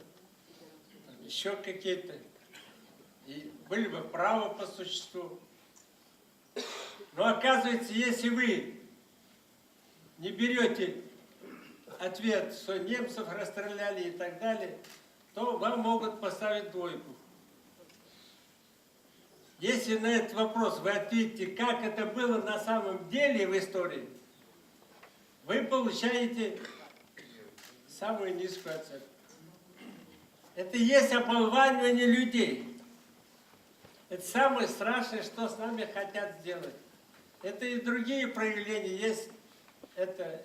Speaker 5: там еще какие-то. И были бы правы по существу. Но оказывается, если вы не берете ответ, что немцев расстреляли и так далее, то вам могут поставить двойку. Если на этот вопрос вы ответите, как это было на самом деле в истории, вы получаете самую низкую оценку. Это и есть оболванивание людей. Это самое страшное, что с нами хотят сделать. Это и другие проявления есть. Это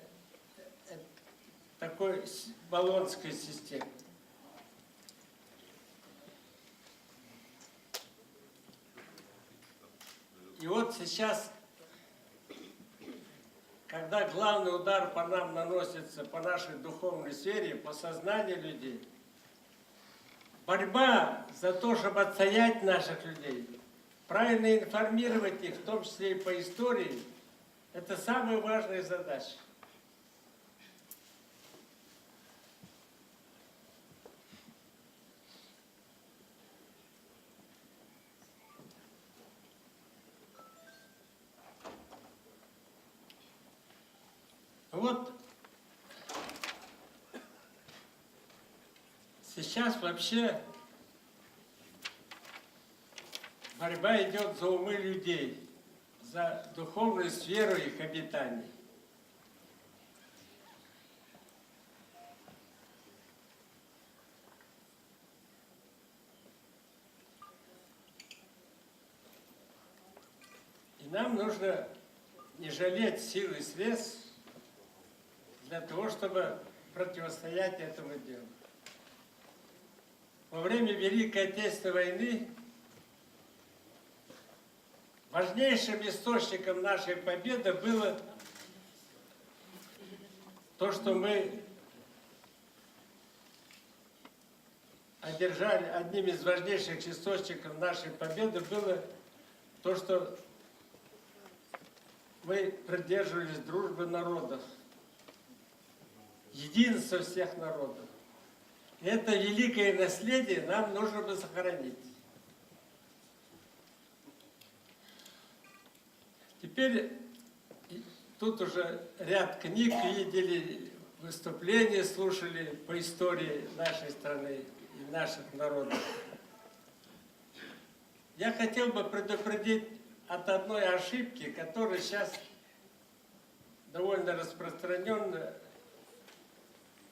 Speaker 5: такой болонской системы. И вот сейчас, когда главный удар по нам наносится, по нашей духовной сфере, по сознанию людей, борьба за то, чтобы отстоять наших людей, правильно информировать их, в том числе и по истории, это самая важная задача. Вот сейчас вообще борьба идет за умы людей, за духовную сферу их обитания. И нам нужно не жалеть сил и средств для того, чтобы противостоять этому делу. Во время Великой Отечественной войны важнейшим источником нашей победы было то, что мы одержали, одним из важнейших источников нашей победы было то, что мы придерживались дружбы народов, единства всех народов. Это великое наследие нам нужно бы сохранить. Теперь тут уже ряд книг видели, выступления слушали по истории нашей страны и наших народов. Я хотел бы предупредить от одной ошибки, которая сейчас довольно распространенна,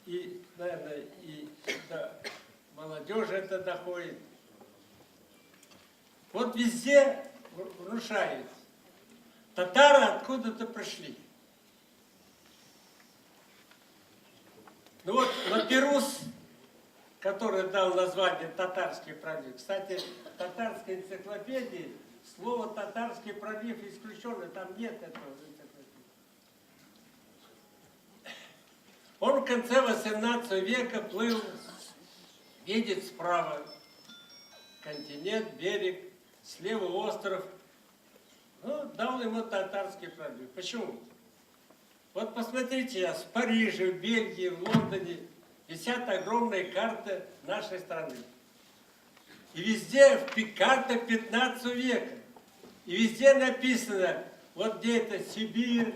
Speaker 5: и, наверное, и до молодежи это доходит. Вот везде внушают. Татары откуда-то пришли. Ну вот Лаперуз, который дал название «Татарский пролив». Кстати, в татарской энциклопедии слово «татарский пролив» исключено, там нет этого в энциклопедии. Он в конце 18 века плыл Видит справа континент, берег, слева остров. Ну, дал ему татарский пролив. Почему? Вот посмотрите, сейчас в Париже, в Бельгии, в Лондоне висят огромные карты нашей страны. И везде карта 15 века. И везде написано, вот где это Сибирь,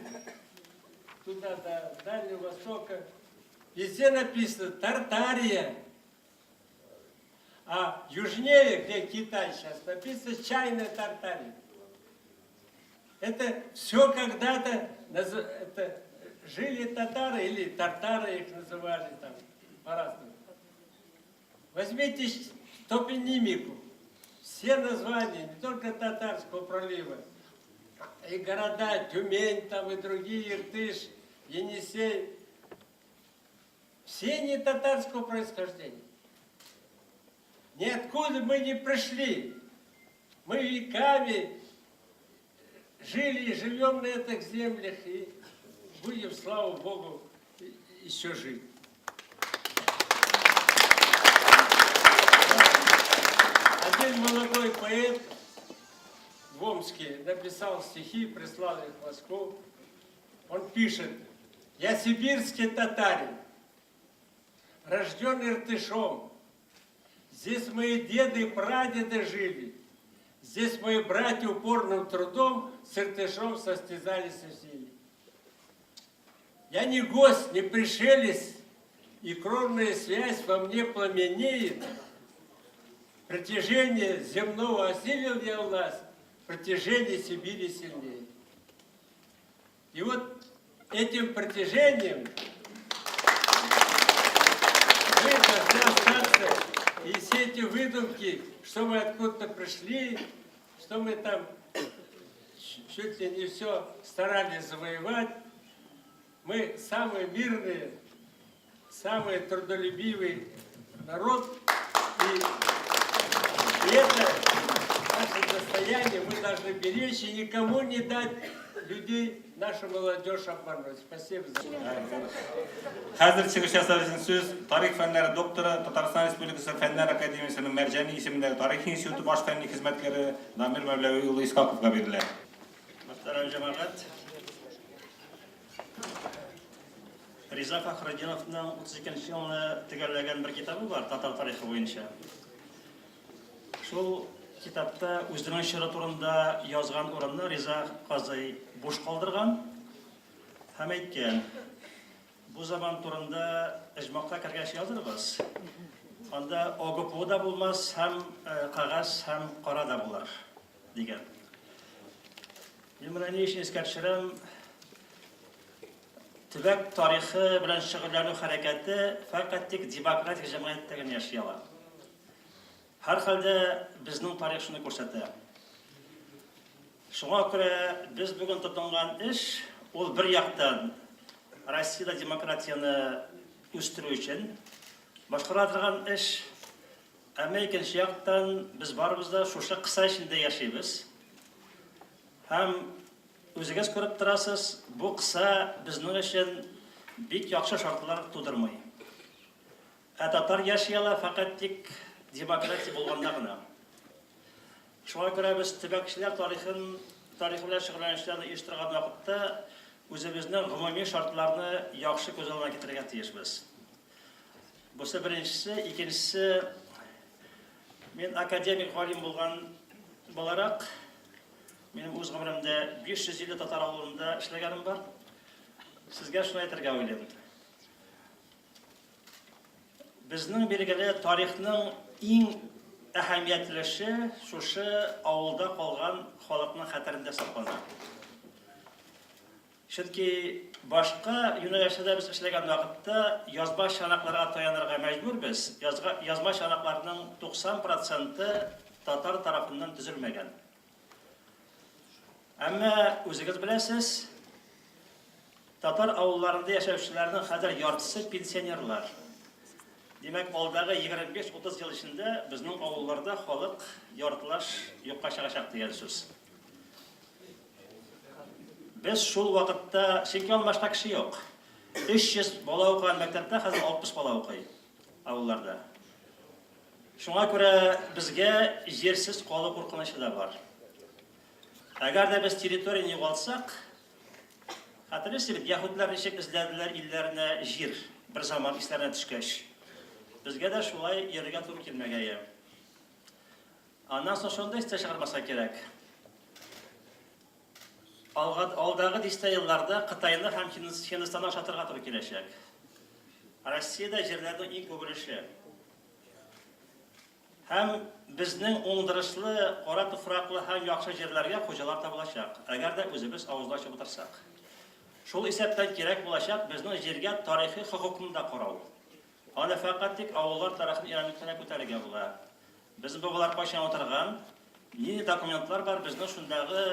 Speaker 5: туда до Дальнего Востока. Везде написано Тартария. А южнее, где Китай сейчас, написано Чайная Тартария. Это все когда-то это жили татары или тартары их называли там по-разному. Возьмите топонимику. Все названия, не только Татарского пролива, и города Тюмень там и другие, Иртыш, Енисей, все не татарского происхождения. Ниоткуда мы не пришли. Мы веками жили и живем на этих землях и будем, слава Богу, еще жить. Один молодой поэт в Омске написал стихи, прислал их в Москву. Он пишет: «Я сибирский татарин, рожден Иртышом. Здесь мои деды и прадеды жили. Здесь мои братья упорным трудом с Иртышом состязались в силе. Я не гость, не пришелец, и кровная связь во мне пламенеет. Притяжение земного осилил я власть, притяжение Сибири сильнее». И вот этим притяжением мы должны остаться. И все эти выдумки, что мы откуда-то пришли, что мы там чуть ли не все старались завоевать, мы самые мирные, самые трудолюбивый народ. И это наше достояние мы должны беречь и никому не дать людей, нашу молодежь обмануть. Спасибо за внимание.
Speaker 1: Хәзер чыгыш ясар өчен сүз тарих фәннәре докторы, Татарстан Республикасы Фәннәр академиясенең Мәрҗани исемендәге тарих институты баш фәнни хезмәткәре Дамир Мәүләви улы Исхаковка бирелә.
Speaker 6: Мөхтәрәм җәмәгать, Риза Фәхретдиновның 32 елны төгәлләгән бер китабы бар татар тарихы буенча. Шул китапта үзенең чоры турында язган урынны Риза казый буш калдырган һәм әйткән: "Бу заман турында оҗмахка кергәч язырбыз. Анда ОГПУ да булмас һәм кәгазь һәм кара да булыр", дигән. Мин моны ни өчен искә төшерәм? Төбәк тарихы белән шөгыльләнү хәрәкәте фәкать тик демократик җәмгыятьтә генә яши ала. Һәрхәлдә безнең тарих шуны күрсәтә. Шуңа күрә без бүген тотынган эш, ул бер яктан Россиядә демократияне үстерү өчен башкарыла торган эш, әмма икенче яктан без барыбыз да шушы кыса эчендә яшибез. Һәм үзегез күреп торасыз, бу кыса безнең өчен бик яхшы шартлар тудырмый. Ә татар яши ала фәкать тик демократия булганда гына. Шуңа күрә без төбәкчеләр тарихын, тарихы белән шөгыльләнүчеләрне оештырган вакытта үзебезнең гомуми шартларны яхшы күз алдына китерергә тиешбез. Бусы беренчесе, икенчесе, мин академик галим булган буларак, минем үз гомеремдә 550 татар авылында эшләгәнем бар. Сезгә шуны әйтергә уйлыйм. Безнең билгеле тарихның иң әһәмиятле эше шушы авылда калган халыкның хәтерендә саклана. Чөнки башка юнәлештә без эшләгән вакытта язма чыганакларга таянырга мәҗбүрбез. Язма чыганакларның 90 проценты татар тарафыннан төзелмәгән. Әмма үзегез беләсез, татар авылларында яшәүчеләрнең хәзер яртысы пенсионерлар. Димәк, алдагы 25-30 ел эчендә безнең авылларда халык яртылаш юкка чыгачак дигән сүз. Без шул вакытта, чөнки алмашка кеше юк. 300 бала укыган мәктәптә хәзер 60 бала укый авылларда. Шуңа күрә безгә җирсез калу куркынычы да бар. Әгәр дә без территорияне югалтсак, хәтерлисез бит, яһүдләр ничек эзләделәр илләренә җир, бер заман исләренә төшкәч. Безгә дә шулай йөрергә туры килмәгәе. Аннан соң шуны да истә чыгармаска кирәк. Алга, алдагы дистә елларда Кытайны һәм Һиндстанны ашатырга туры киләчәк. Россиядә җирләрнең иң күп өлеше. Һәм безнең уңдырышлы, кара туфраклы һәм яхшы җирләргә хуҗалар табылачак, әгәр дә үзебез авызны ачып утырсак. Шул исәптән кирәк булачак безнең җиргә тарихи хокукны да карау. Аны фәкать тик авыллар тарихын өйрәнеп кенә күтәрергә була. Безнең бабалар кайчан утырган, нинди документлар бар, безнең шундагы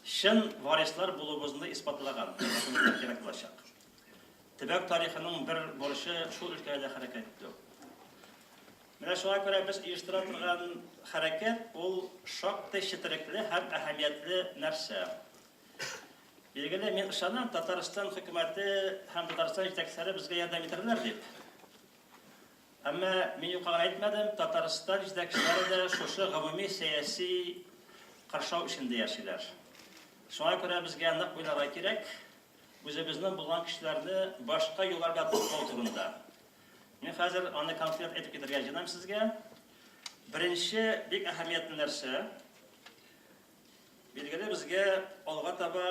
Speaker 6: чын варислар булуыбызны исбатлаган документлар кирәк булачак. Төбәк тарихының бер бурычы шул өлкәдә дә хәрәкәт итү. Менә шуңа күрә без оештыра торган хәрәкәт ул шактый четерекле һәм әһәмиятле нәрсә. Билгеле, мин ышанам, Татарстан хөкүмәте һәм Татарстан җитәкчеләре безгә ярдәм итәрләр дип. Әмма мин юкка гына әйтмәдем, Татарстан җитәкчеләре дә шушы гомуми сәяси кыршау эчендә яшиләр. Шуңа күрә безгә нык уйларга кирәк, үзебезнең булган көчләрне башка юллар белән туплау турында. Мин хәзер аны конкрет әйтеп китәргә җыенам сезгә. Беренче бик әһәмиятле нәрсә, билгеле, безгә алга таба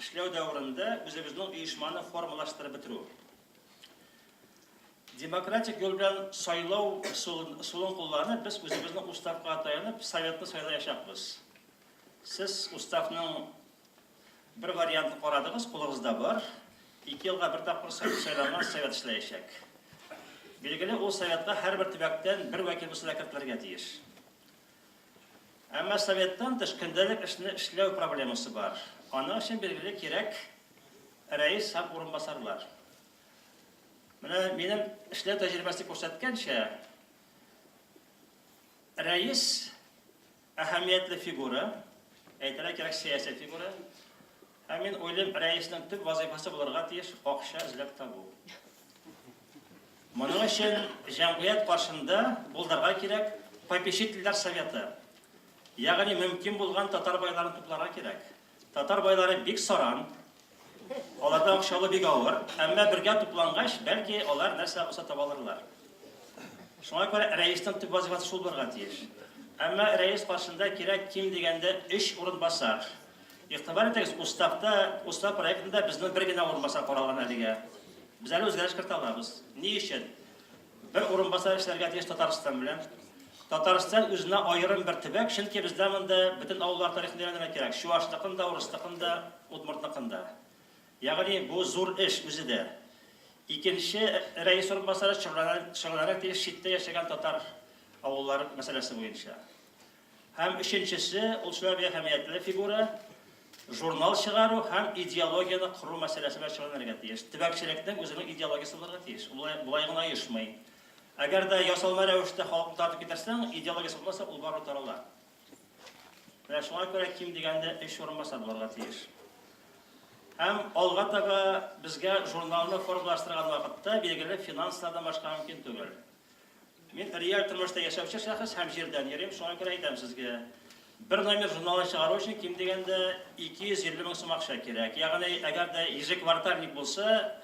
Speaker 6: эшләү дәверендә үзебезнең оешманы формалаштырып бетерү. Демократик юл белән сайлау ысулын кулланып, без үзебезнең уставка таянып, советны сайлаячакбыз. Сез уставның бер вариантын карадыгыз, кулыгызда бар. Ике елга бер тапкыр сайланган совет эшләячәк. Билгеле, ул советка һәрбер төбәктән бер вәкил булса да кертелергә тиеш. Әмма советтан тыш көндәлек эшне эшләү проблемасы бар. Аның өчен, билгеле, кирәк рәис һәм урынбасарлар. Менә минем эшләү тәҗрибәсе күрсәткәнчә, рәис әһәмиятле фигура, әйтергә кирәк, сәяси фигура. Һәм мин уйлыйм, рәиснең төп вазыйфасы булырга тиеш акча эзләп табу. Моның өчен җәмгыять каршында булдырырга кирәк попечительләр советы. Ягъни мөмкин булган татар байларын тупларга кирәк. Татар байлары бик саран, аларда акча алу бик авыр, әмма бергә туплангач, бәлки алар нәрсә булса таба алырлар. Шуңа күрә рәиснең төп вазифасы шул булырга тиеш. Әмма рәис каршында кирәк ким дигәндә өч урынбасар. Игътибар итегез, уставта, устав проектында безнең бер генә урынбасар каралган әлегә. Без әле үзгәреш кертә алабыз. Ни өчен? Бер урынбасар эшләргә тиеш Татарстан белән. Татарстан үзенә аерым бер төбәк, чөнки бездә монда бөтен авыллар тарихын өйрәнергә кирәк, чуашныкын да, урысныкын да, удмуртныкын да. Ягъни бу зур эш үзе дә. Икенче рәис урынбасары шөгыльләнергә тиеш читтә яшәгән татар авыллары мәсьәләсе буенча. Һәм өченчесе, ул шулай бик әһәмиятле фигура, журнал чыгару һәм идеологияне кору мәсьәләсе белән шөгыльләнергә тиеш. Төбәкчелекнең үзенең идеологиясе булырга тиеш. Ул болай гына оешмый. Әгәр дә ясалма рәвештә халыкны тартып китерсәң, идеологиясе булмаса, ул барыбер тарала. Менә шуңа күрә ким дигәндә өч урынбасар булырга тиеш. Һәм алга таба безгә журналны формалаштырган вакытта, билгеле, финанслардан башка мөмкин түгел. Мин реаль тормышта яшәүче шәхес һәм җирдән йөрим, шуңа күрә әйтәм сезгә, бер номер журналын чыгару өчен ким дигәндә 250 мең сум акча кирәк. Ягъни, әгәр дә ежеквартальник булса,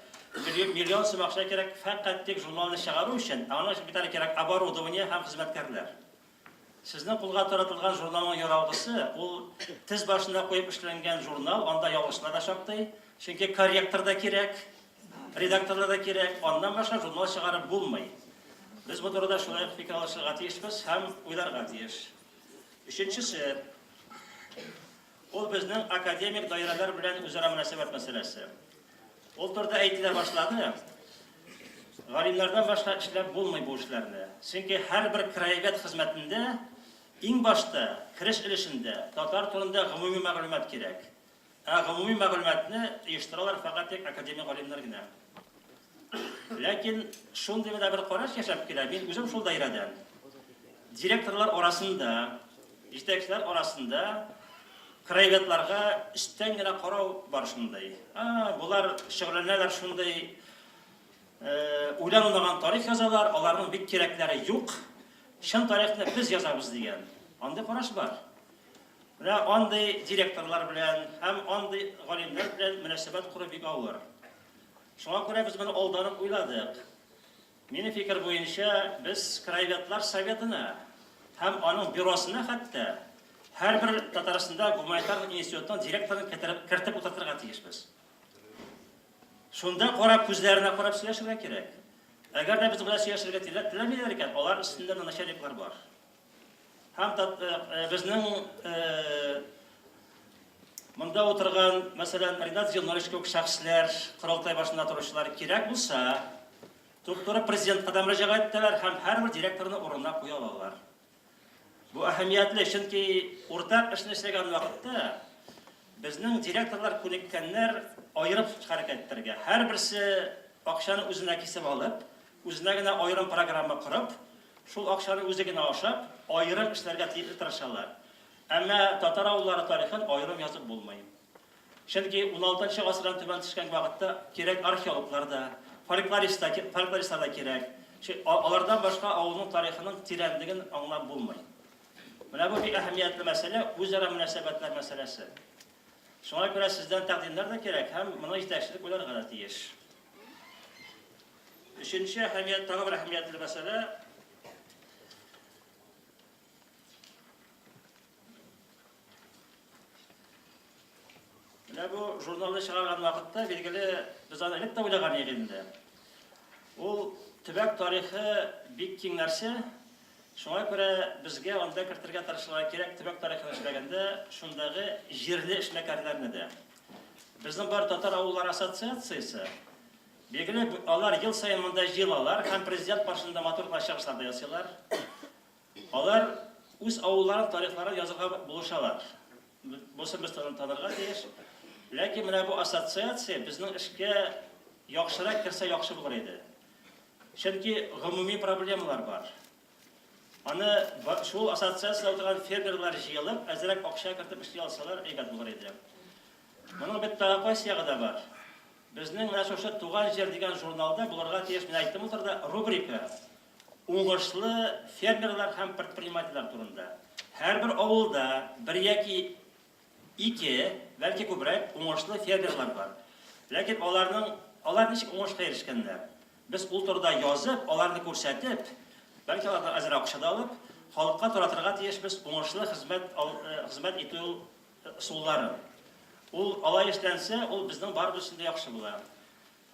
Speaker 6: миллион сум акча кирәк фәкать тик журналны чыгару өчен, ә аның өчен бит әле кирәк оборудование һәм хезмәткәрләр. Сезнең кулга таратылган журналның яралгысы, ул тез башына куеп эшләнгән журнал, анда ялгышлар да шактый, чөнки корректор да кирәк, редакторлар да кирәк, аннан башка журнал чыгарып булмый. Без бу турыда шулай ук фикер алышырга тиешбез һәм уйларга тиеш. Өченчесе, ул безнең академик даирәләр белән үзара мөнәсәбәт мәсьәләсе. Ул турыда әйтелә башлады. Галимнәрдән башка эшләп булмый бу эшләрне. Чөнки һәрбер краевед хезмәтендә иң башта, кереш өлешендә татар турында гомуми мәгълүмат кирәк. Ә гомуми мәгълүматны оештыралар фәкать тик академик галимнәр генә. Ләкин шундый гына бер караш яшәп килә, мин үзем шул даирәдән. Директорлар арасында, җитәкчеләр арасында краеведларга өстән генә карау бар шундый. А, болар шөгыльләнәләр шундый. Уйланылмаган тарих язалар, аларның бик кирәкләре юк. Чын тарихны без язабыз дигән. Андый караш бар. Менә андый директорлар белән һәм андый галимнәр белән мөнәсәбәт кору бик авыр. Шуңа күрә без моны алдан ук уйладык. Минем фикер буенча, без краеведлар советына һәм аның бюросына хәтта һәрбер Татарстанда гуманитар институтның директорын кертеп утыртырга тиешбез. Шунда карап, күзләренә карап сөйләшергә кирәк. Әгәр дә без белән сөйләшергә теләмиләр икән, алар өстендә начальниклар бар. Һәм безнең монда утырган, мәсәлән, Ринат Зиннурович кебек шәхесләр, корылтай башында торучылар кирәк булса, туп-туры президентка да мөрәҗәгать итәләр һәм һәрбер директорны урынына куя алалар. Бу әһәмиятле, чөнки уртак эшне эшләгән вакытта безнең директорлар күнеккәннәр аерып хәрәкәт итәргә. Һәрберсе акчаны үзенә кисеп алып, үзенә генә аерым программа корып, шул акчаны үзе генә ашап, аерым эшләргә тырышалар. Әмма татар авыллары тарихын аерым язып булмый. Чөнки уналтынчы гасырдан түбән төшкән вакытта кирәк археологлар да, фольклорист та, фольклористлар да кирәк. Алардан башка авылның тарихының тирәнлеген аңлап булмый. Менә бу бик әһәмиятле мәсьәлә, үзара мөнәсәбәтләр мәсьәләсе. Шуңа күрә сездән тәкъдимнәр дә кирәк һәм моны җитәкчелек уйларга да тиеш. Өченче әһәмият, тагы бер әһәмиятле мәсьәлә, Менә бу журналны чыгарган вакытта, билгеле, без аны элек тә уйлаган идек инде. Ул төбәк тарихы бик киң нәрсә. Шуңа күрә безгә анда кертергә тырышырга кирәк төбәк тарихын эшләгәндә шундагы җирле эшмәкәрләрне дә. Безнең бар татар авыллары ассоциациясе. Билгеле, алар ел саен монда җыелалар һәм президент каршында матур гына чыгышлар да ясыйлар. Алар үз авылларын тарихларын язырга булышалар. Бусын без танырга тиеш. Ләкин менә бу ассоциация безнең эшкә яхшырак керсә яхшы булыр иде. Чөнки гомуми проблемалар бар. Аны шул ассоциациядә утырган фермерлар җыелып, әзрәк акча кертеп эшли алсалар, әйбәт булыр иде. Моның бит тагы кайсы ягы да бар. Безнең менә шушы Туган җир дигән журналда булырга тиеш, мин әйттем ул турыда, рубрика. Уңышлы фермерлар һәм предпринимательләр турында. Һәрбер авылда бер яки ике, бәлки күбрәк, уңышлы фермерлар бар. Ләкин аларның, алар ничек уңышка ирешкәннәр? Без ул турыда язып, аларны күрсәтеп, бәлки алардан әзрәк акча да алып, халыкка таратырга тиешбез уңышлы хезмәт, хезмәт итү ысулларын. Ул алай эшләнсә, ул безнең барыбыз өчен дә яхшы була.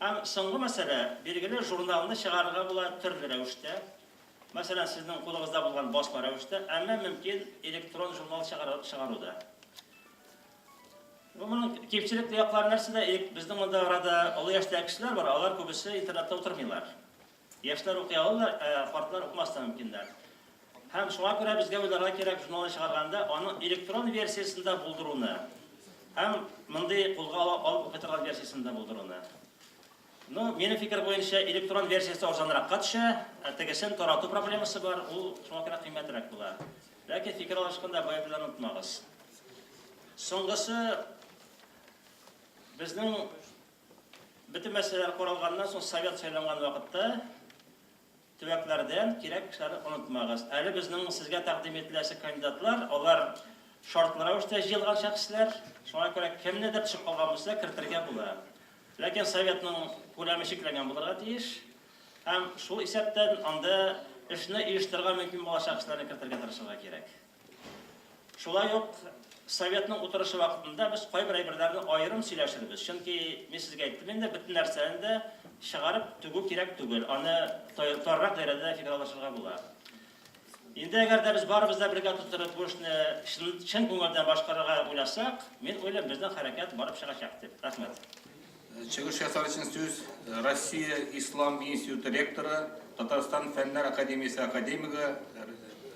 Speaker 6: Һәм соңгы мәсьәлә, билгеле, журналны чыгарырга була төрле рәвештә. Мәсәлән, сезнең кулыгызда булган басма рәвештә, әмма мөмкин электрон журнал чыгару да. Бу моның кимчелекле яклары нәрсәдә? Безнең монда арада олы яшьтәге кешеләр бар, алар күбесе интернетта утырмыйлар. Яшьләр укый алалар, ә картлар укымаска мөмкиннәр. Һәм шуңа күрә безгә уйларга кирәк журналны чыгарганда аның электрон версиясен дә булдыруны һәм мондый кулга алып укый торган версиясен дә булдыруны. Ну, минем фикер буенча электрон версиясе арзанракка төшә, ә тегесен тарату проблемасы бар, ул шуңа күрә кыйммәтрәк була. Ләкин фикер алышканда бу әйберләрне онытмагыз. Соңгысы безнең бөтен мәсьәләләр каралганнан соң совет сайланган вакытта Төбәкләрдән кирәк кешеләрне онытмагыз. Әле безнең сезгә тәкъдим ителәсе кандидатлар, алар шартлы рәвештә җыелган шәхесләр, шуңа күрә кемнедер төшеп калган булса, кертергә була. Ләкин советның күләме чикләнгән булырга тиеш һәм шул исәптән анда эшне оештырырга мөмкин булган шәхесләрне кертергә тырышырга кирәк. Шулай ук Советның утырышы вакытында без кайбер әйберләрне аерым сөйләшербез. Чөнки мин сезгә әйттем инде, бөтен нәрсәне дә чыгарып түгү кирәк түгел. Аны таррак даирәдә дә фикер алышырга була. Инде әгәр дә без барыбыз да бергә тотынып бу эшне чын, чын күңелдән башкарырга уйласак, мин уйлыйм, безнең хәрәкәт барып чыгачак дип. Рәхмәт.
Speaker 1: Чыгыш ясар өчен сүз Россия Ислам институты ректоры, Татарстан Фәннәр академиясе академигы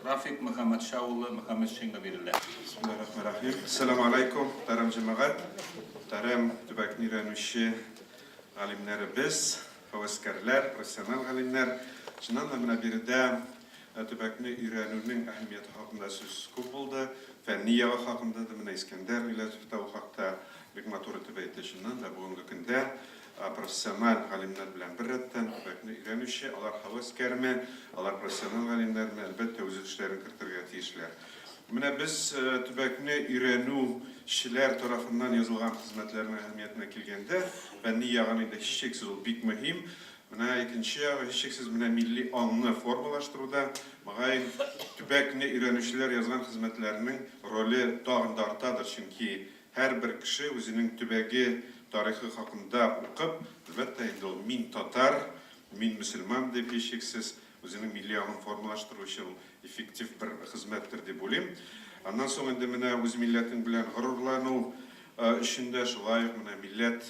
Speaker 1: Рафик Мөхәммәтша улы Мөхәммәтшинга бирелә.
Speaker 7: Бисмиллаһир-рахманир-рахим. Әссәламү аләйкүм, мөхтәрәм җәмәгать, мөхтәрәм төбәкне өйрәнүче галимнәребез, һәвәскәрләр, профессиональ галимнәр. Чыннан да, менә биредә төбәкне өйрәнүнең әһәмияте хакында сүз күп булды. Фәнни ягы хакында да, менә Искәндәр Гыйләҗев та ул хакта Бик матур итеп әйтте, чыннан да, бүгенге көндә. профессиональ галимнәр белән беррәттән, төбәкне өйрәнүче, алар һәвәскәрме, алар профессиональ галимнәрме, әлбәттә, үз өлешләрен кертергә тиешләр. Менә без төбәкне өйрәнүчеләр тарафыннан язылган хезмәтләрнең әһәмиятенә килгәндә, фәнни ягын инде һичшиксез ул бик мөһим. Менә икенче ягы, һичшиксез менә милли аңны формалаштыруда, мөгаен, төбәкне өйрәнүчеләр язган хезмәтләрнең роле тагын да артадыр, чөнки һәрбер кеше үзенең төбәге тарихы хакында укып, әлбәттә инде ул мин татар, мин мөселман дип, һичшиксез, үзенең милли аңын формалаштыру өчен ул эффектив бер хезмәттер дип уйлыйм. Аннан соң инде менә үз милләтең белән горурлану өчен дә шулай ук менә милләт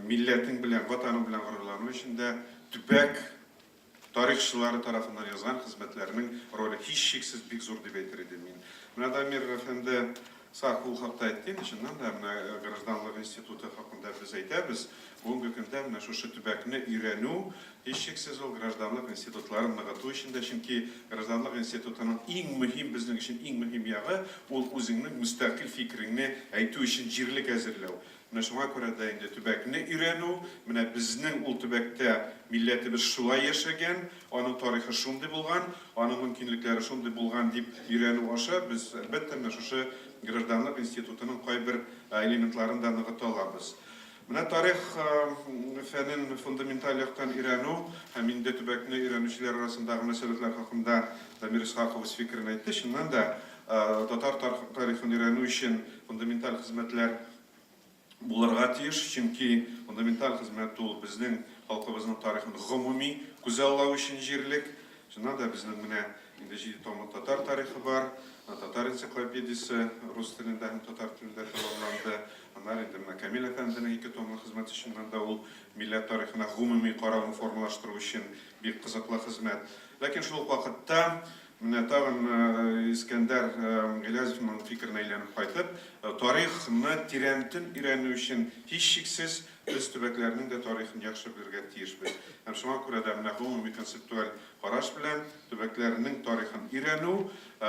Speaker 7: милләтең белән, ватаның белән горурлану өчен дә төбәк тарихчылары тарафыннан язган хезмәтләрнең роле һичшиксез бик зур дип әйтер идем мин. Менә Дамир әфәнде Сак ул хакта әйтте инде, чыннан да менә гражданлык институты хакында без әйтәбез. Бүгенге көндә менә шушы төбәкне өйрәнү, һичшиксез ул гражданлык институтларын ныгыту өчен дә, чөнки гражданлык институтының иң мөһим, безнең өчен иң мөһим ягы, ул үзеңнең мөстәкыйль фикереңне әйтү өчен җирлек әзерләү. Менә шуңа күрә дә инде төбәкне өйрәнү, менә безнең ул төбәктә милләтебез шулай яшәгән, аның тарихы шундый булган, аның мөмкинлекләре шундый булган дип өйрәнү аша без, әлбәттә, менә шушы гражданлык институтының кайбер элементларын да ныгыта алабыз. Менә тарих фәнен фундаменталь яктан өйрәнү һәм инде төбәкне өйрәнүчеләр арасындагы мөнәсәбәтләр хакында Дамир Исхаков үз фикерен әйтте. Чыннан да, татар тарихын өйрәнү өчен фундаменталь хезмәтләр булырга тиеш, чөнки фундаменталь хезмәт ул безнең халкыбызның тарихын гомуми күзаллау өчен җирлек. Чыннан да безнең менә инде җиде томлык татар тарихы бар, татар энциклопедиясе рус телендә һәм татар телендә тәмамланды. Аннары инде менә Камил әфәнденең ике томлы хезмәте чыннан да ул милләт тарихына гомуми карауны формалаштыру өчен бик кызыклы хезмәт. Ләкин шул ук вакытта Менә тагын Искәндәр Гыйләҗевның фикеренә әйләнеп кайтып, тарихны тирәнтен өйрәнү өчен, һичшиксез, без төбәкләрнең дә тарихын яхшы белергә тиешбез. Һәм шуңа күрә дә менә гомуми концептуаль караш белән төбәкләрнең тарихын өйрәнү,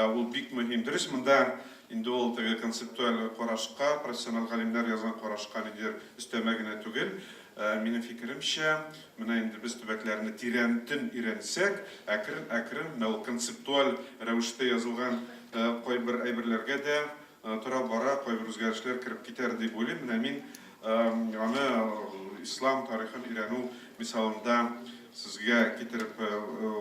Speaker 7: ул бик мөһим. Дөрес, монда инде ул теге концептуаль карашка, профессиональ галимнәр язган карашка ниндидер өстәмә генә түгел. Минем фикеремчә, менә инде без төбәкләрне тирәнтен өйрәнсәк, әкрен-әкрен менә ул концептуаль рәвештә язылган кайбер әйберләргә дә тора-бара кайбер үзгәрешләр кереп китәр дип уйлыйм. Менә мин аны ислам тарихын өйрәнү мисалында сезгә китереп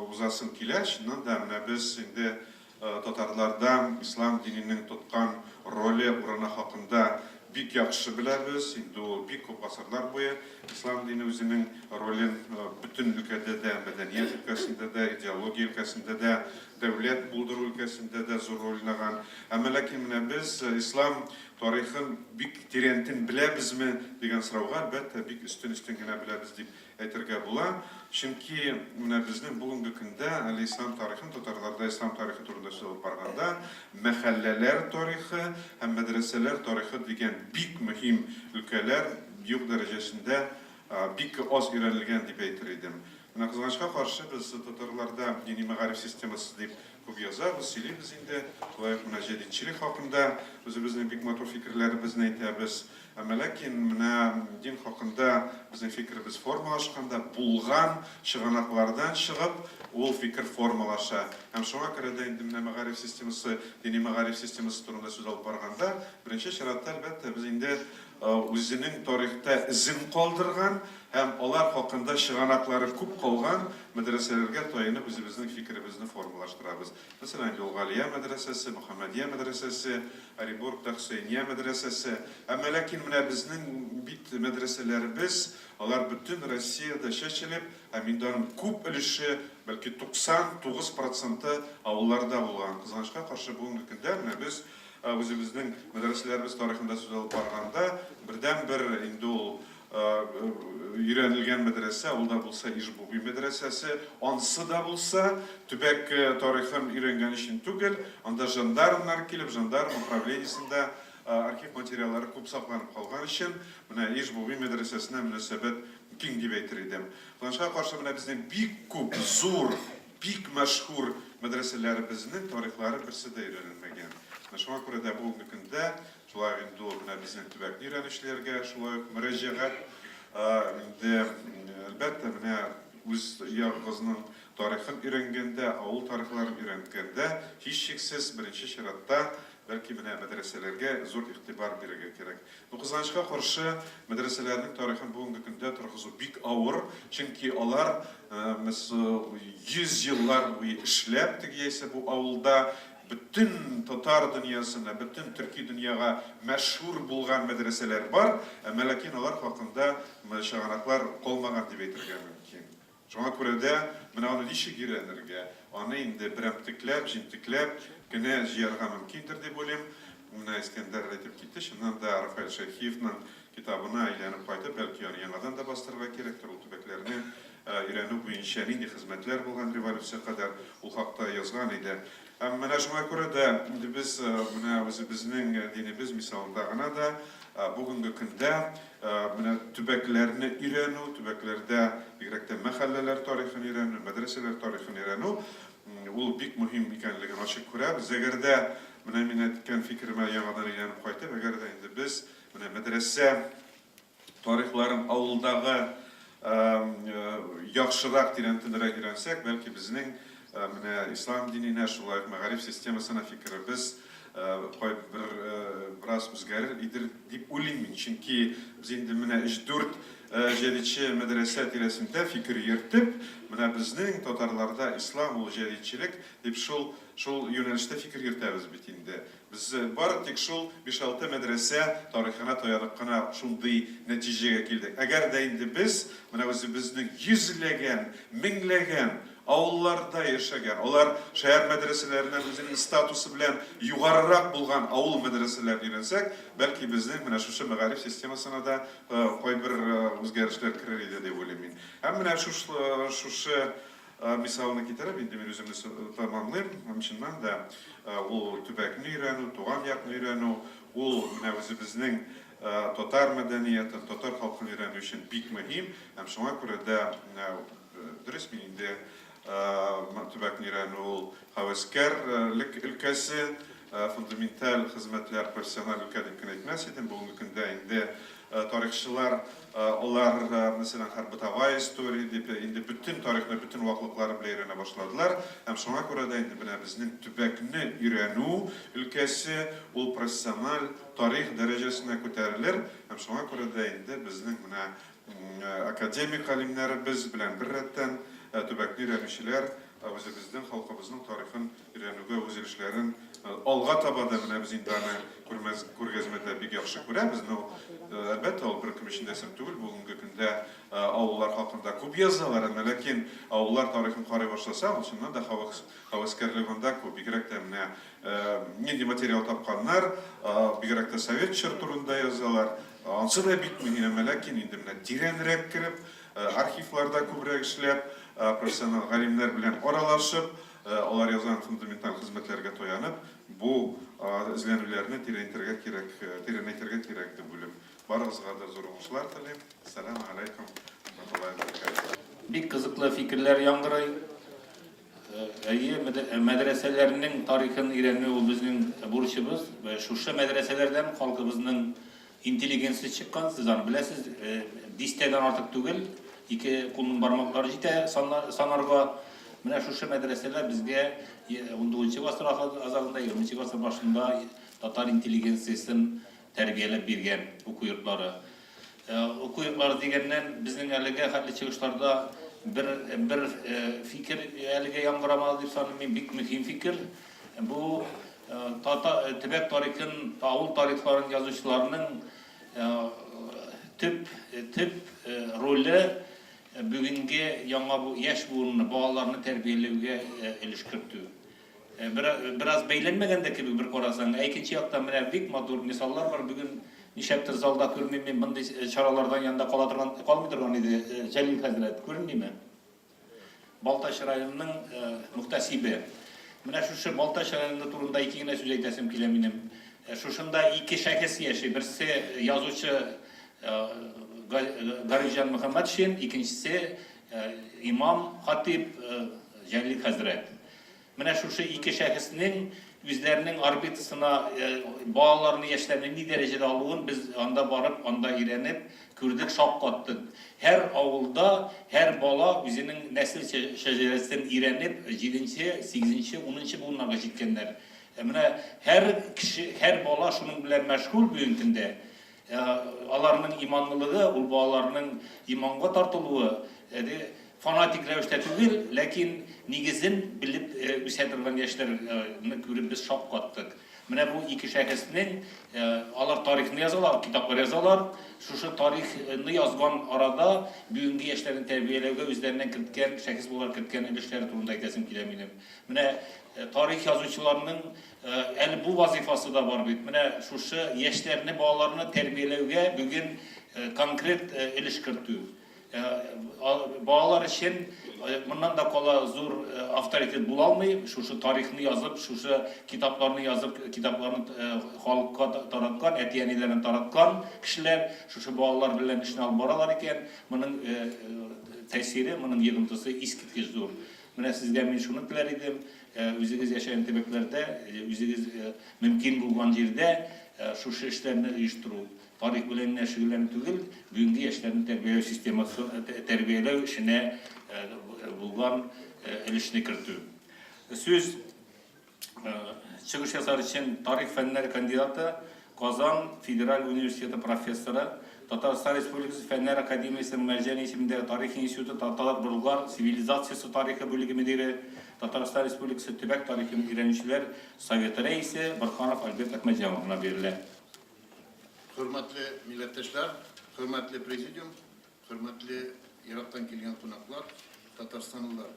Speaker 7: узасым килә. Чыннан да, менә без инде Татарларда ислам диненең тоткан роле, урыны хакында бик яхшы беләбез. Инде ул бик күп гасырлар буе ислам дине үзенең ролен бөтен өлкәдә дә, мәдәният өлкәсендә дә, идеология өлкәсендә дә, дәүләт булдыру өлкәсендә дә зур роль уйнаган. Әмма ләкин менә без ислам тарихын бик тирәнтен беләбезме дигән сорауга, әлбәттә, бик өстен-өстен генә беләбез дип әйтергә була. Чөнки менә безнең бүгенге көндә әле ислам тарихын, татарларда ислам тарихы турында сүз алып барганда, мәхәлләләр тарихы һәм мәдрәсәләр тарихы дигән бик мөһим өлкәләр юк дәрәҗәсендә бик аз өйрәнелгән дип әйтер идем. Менә кызганычка каршы, без татарларда дини мәгариф системасы дип күп язабыз, сөйлибез инде. Шулай ук менә җәдитчелек хакында үзебезнең бик матур фикерләребезне әйтәбез. Әмма ләкин менә дин хакында безнең фикеребез формалашканда, булган чыганаклардан чыгып, ул фикер формалаша. Һәм шуңа күрә дә инде менә мәгариф системасы, дини мәгариф системасы турында сүз алып барганда, беренче чиратта, әлбәттә, без инде үзенең тарихта эзен калдырган һәм алар хакында чыганаклары күп калган мәдрәсәләргә таянып үзебезнең фикеребезне формалаштырабыз. Мәсәлән, Юлгалия мәдрәсәсе, Мөхәммәдия мәдрәсәсе, Оренбургта Хөсәения мәдрәсәсе. Әмма ләкин менә безнең бит мәдрәсәләребез, алар бөтен Россиядә чәчелеп, һәм инде аның күп өлеше, бәлки 99 проценты авылларда булган. Кызганычка каршы, бүгенге көндә менә без үзебезнең мәдрәсәләребез тарихында сүз алып барганда, бердәнбер инде ул Өйрәнелгән мәдрәсә, ул да булса Иж-Буби мәдрәсәсе, ансы да булса төбәк тарихын өйрәнгән өчен түгел, анда жандармнар килеп, жандарм управлениесендә архив материаллары күп сакланып калган өчен, менә Иж-Буби мәдрәсәсенә мөнәсәбәт киң дип әйтер идем. Кызганычка каршы, менә безнең бик күп зур, бик мәшһүр мәдрәсәләребезнең тарихлары берсе дә өйрәнелмәгән. Менә шуңа күрә дә бүгенге көндә. Шулай ук инде ул менә безнең төбәкне өйрәнүчеләргә шулай ук мөрәҗәгать. Инде, әлбәттә, менә үз ягыгызның тарихын өйрәнгәндә, авыл тарихларын өйрәнгәндә, һичшиксез, беренче чиратта, бәлки менә мәдрәсәләргә зур игътибар бирергә кирәк. Ну, кызганычка каршы, мәдрәсәләрнең тарихын бүгенге көндә торгызу бик авыр, чөнки алар 100 еллар буе эшләп, теге яисә бу авылда бөтен татар дөньясына, бөтен төрки дөньяга мәшһүр булган мәдрәсәләр бар, әмма ләкин алар хакында чыганаклар калмаган дип әйтергә мөмкин. Шуңа күрә дә менә аны ничек өйрәнергә? Аны инде берәмтекләп, җентекләп кенә җыярга мөмкиндер дип уйлыйм. Менә Искәндәр әйтеп китте, чыннан да Рафаэль Шәйхиевның китабына әйләнеп кайтып, бәлки аны яңадан да бастырырга кирәктер, ул төбәкләрне өйрәнү буенча нинди хезмәтләр булган революция кадәр, ул хакта язган иде. Һәм менә шуңа күрә дә инде без менә үзебезнең динебез мисалында гына да бүгенге көндә менә төбәкләрне өйрәнү, төбәкләрдә бигрәк тә мәхәлләләр тарихын өйрәнү, мәдрәсәләр тарихын өйрәнү ул бик мөһим икәнлеген ачык күрәбез. Әгәр дә менә мин әйткән фикеремә яңадан әйләнеп кайтып, әгәр дә инде без менә мәдрәсә тарихларын авылдагы яхшырак, тирәнтенрәк өйрәнсәк, бәлки безнең менә ислам диненә, шулай ук мәгариф системасына фикеребез кайбер бераз үзгәрер идер дип уйлыйм мин. Чөнки без инде менә өч-дүрт җәдитче мәдрәсә тирәсендә фикер йөртеп, менә безнең татарларда ислам ул җәдитчелек дип шул шул юнәлештә фикер йөртәбез бит инде. Без бары тик шул биш-алты мәдрәсә тарихына таянып кына шундый нәтиҗәгә килдек. Әгәр дә инде без менә үзебезнең йөзләгән, меңләгән авылларда яшәгән, алар шәһәр мәдрәсәләреннән үзенең статусы белән югарырак булган авыл мәдрәсәләрен өйрәнсәк, бәлки безнең менә шушы мәгариф системасына да кайбер үзгәрешләр керер иде дип уйлыйм мин. Һәм менә шушы Мисалны китереп, инде мин үземне тәмамлыйм. Һәм чыннан да, ул төбәкне өйрәнү, туган якны өйрәнү, ул менә үзебезнең татар мәдәниятен, татар халкын өйрәнү өчен бик мөһим. Һәм шуңа күрә дә, дөрес, мин инде төбәкне өйрәнү ул һәвәскәрлек өлкәсе, фундаменталь хезмәтләр профессиональ өлкә дип кенә әйтмәс идем. Бүгенге көндә инде тарихчылар алар, мәсәлән, һәр бытовая история дип, инде бөтен тарихны бөтен ваклыклары белән өйрәнә башладылар. Һәм шуңа күрә дә инде менә безнең төбәкне өйрәнү өлкәсе ул профессиональ тарих дәрәҗәсенә күтәрелер. Һәм шуңа күрә дә инде безнең менә академик галимнәребез белән беррәттән төбәкне өйрәнүчеләр үзебезнең халкыбызның тарихын өйрәнүгә үз өлешләрен алга таба да менә без инде аны күрмәз, күргәзмәдә бик яхшы күрәбез. Ну, әлбәттә, ул беркем өчен дә сер түгел. Бүгенге көндә авыллар хакында күп язалар, әмма ләкин авыллар тарихын карый башласаң, ул чыннан да һәвәскәрлек анда күп. Бигрәк тә менә нинди материал тапканнар, бигрәк тә совет чоры турында язалар. Ансы да бик мөһим, әмма ләкин инде менә тирәнрәк кереп, архивларда күбрәк эшләп, профессионал галимнәр белән аралашып, Алар язган фундаменталь хезмәтләргә таянып, бу эзләнүләрне тирәнәйтергә кирәк, тирәнәйтергә кирәк дип уйлыйм. Барыгызга да зур уңышлар телим. Сәлам алейкум, рахматуллаһи ва бәрәкәтүһ.
Speaker 1: Бик кызыклы фикерләр яңгырый. Әйе, мәдрәсәләрнең тарихын өйрәнү ул безнең бурычыбыз. Шушы мәдрәсәләрдән халкыбызның Интеллигенция чыккан, сез аны беләсез, дистәдән артык түгел, ике кулның бармаклары җитә санарга. Менә шушы мәдрәсәләр безгә 19 гасыр азагында, 20 гасыр башында татар интеллигенциясен тәрбияләп биргән уку йортлары. Уку йортлары дигәннән, безнең әлегә хәтле чыгышларда бер, бер фикер әлегә яңгырамады дип саныйм мин, бик мөһим фикер. Бу Тата, төбәк тарихын, авыл тарихларын язучыларның төп, төп роле бүгенге яңа яшь буынны, балаларны тәрбияләүгә өлеш кертү. Бераз бәйләнмәгән дә кебек бер карасаң, ә икенче яктан менә бик матур мисаллар бар. Бүген нишләптер залда күрмим мин мондый чаралардан янда кала торган, калмый торган иде Җәлил хәзрәт, күренмиме? Балтач районының мөхтәсибе. Менә шушы Балтач районы турында ике генә сүз әйтәсем килә минем. Шушында ике шәхес яши. Берсе язучы Гарифҗан Мөхәммәтшин, икенчесе имам хатип Җәлил хәзрәт. Менә шушы ике шәхеснең үзләренең орбитасына балаларны, яшьләрне ни дәрәҗәдә алуын без анда барып, анда өйрәнеп, күрдек, шаккаттык. Һәр авылда һәр бала үзенең нәсел шәҗәрәсен өйрәнеп, җиденче, сигезенче, унынчы буыннарга җиткәннәр. Менә һәр кеше, һәр бала шуның белән мәшгуль бүгенге көндә. Аларның иманлылыгы, ул балаларның иманга тартылуы, фанатик рәвештә түгел, ләкин нигезен белеп үсә торган яшьләрне күреп без шаккаттык. Менә бу ике шәхеснең, алар тарихны язалар, китаплар язалар. Шушы тарихны язган арада бүгенге яшьләрне тәрбияләүгә үзләреннән керткән, шәхес буларак керткән өлешләре турында әйтәсем килә минем. Менә тарих язучыларның Әле бу вазыйфасы да бар бит. Менә шушы яшьләрне, балаларны тәрбияләүгә бүген конкрет өлеш кертү. Балалар өчен моннан да кала зур авторитет була алмый. Шушы тарихны язып, шушы китапларны язып, китапларны халыкка тараткан, әти-әниләрен тараткан кешеләр шушы балалар белән эшне алып баралар икән, моның тәэсире, моның йогынтысы искиткеч зур. Менә сезгә мин шуны теләр идем, үзегез яшәгән төбәкләрдә, үзегез мөмкин булган җирдә шушы эшләрне оештыру, тарих белән генә шөгыльләнү түгел, бүгенге яшьләрне тәрбияләү системасы, тәрбияләү эшенә булган өлешне кертү. Сүз Чыгыш ясар өчен тарих фәннәре кандидаты, Казан федераль университеты профессоры, Татарстан Республикасы Фәннәр академиясенең Мәрҗани исемендәге тарих институты татар-болгар цивилизациясе тарихы бүлеге мөдире, Татарстан Республикасы төбәк тарихын өйрәнүчеләр советы рәисе Борһанов Альберт Әхмәтҗановна бирелә.
Speaker 8: Хөрмәтле милләттәшләр, хөрмәтле президиум, хөрмәтле ерактан килгән кунаклар, татарстанлылар.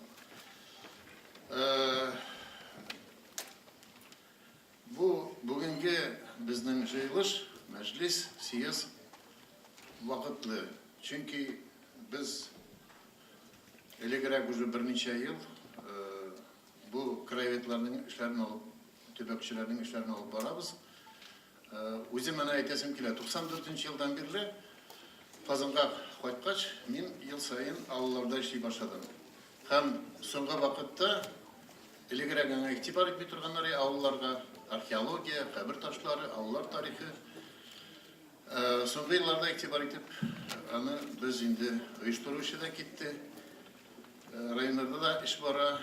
Speaker 8: Бу бүгенге безнең җыелыш, мәҗлис, съезд вакытлы. Чөнки без элегрәк уже берничә ел бу краеведларның эшләрен алып, төбәкчеләрнең эшләрен алып барабыз. Үзем менә әйтәсем килә, 94 нче елдан бирле Казанга кайткач, мин ел саен авылларда эшли башладым. Һәм соңгы вакытта элегрәк аңа игътибар итми торганнар авылларга, археология, кабер ташлары, авыллар тарихы. Соңгы елларда игътибар итеп, аны без инде оештыру эше дә китте. Районнарда да эш бара,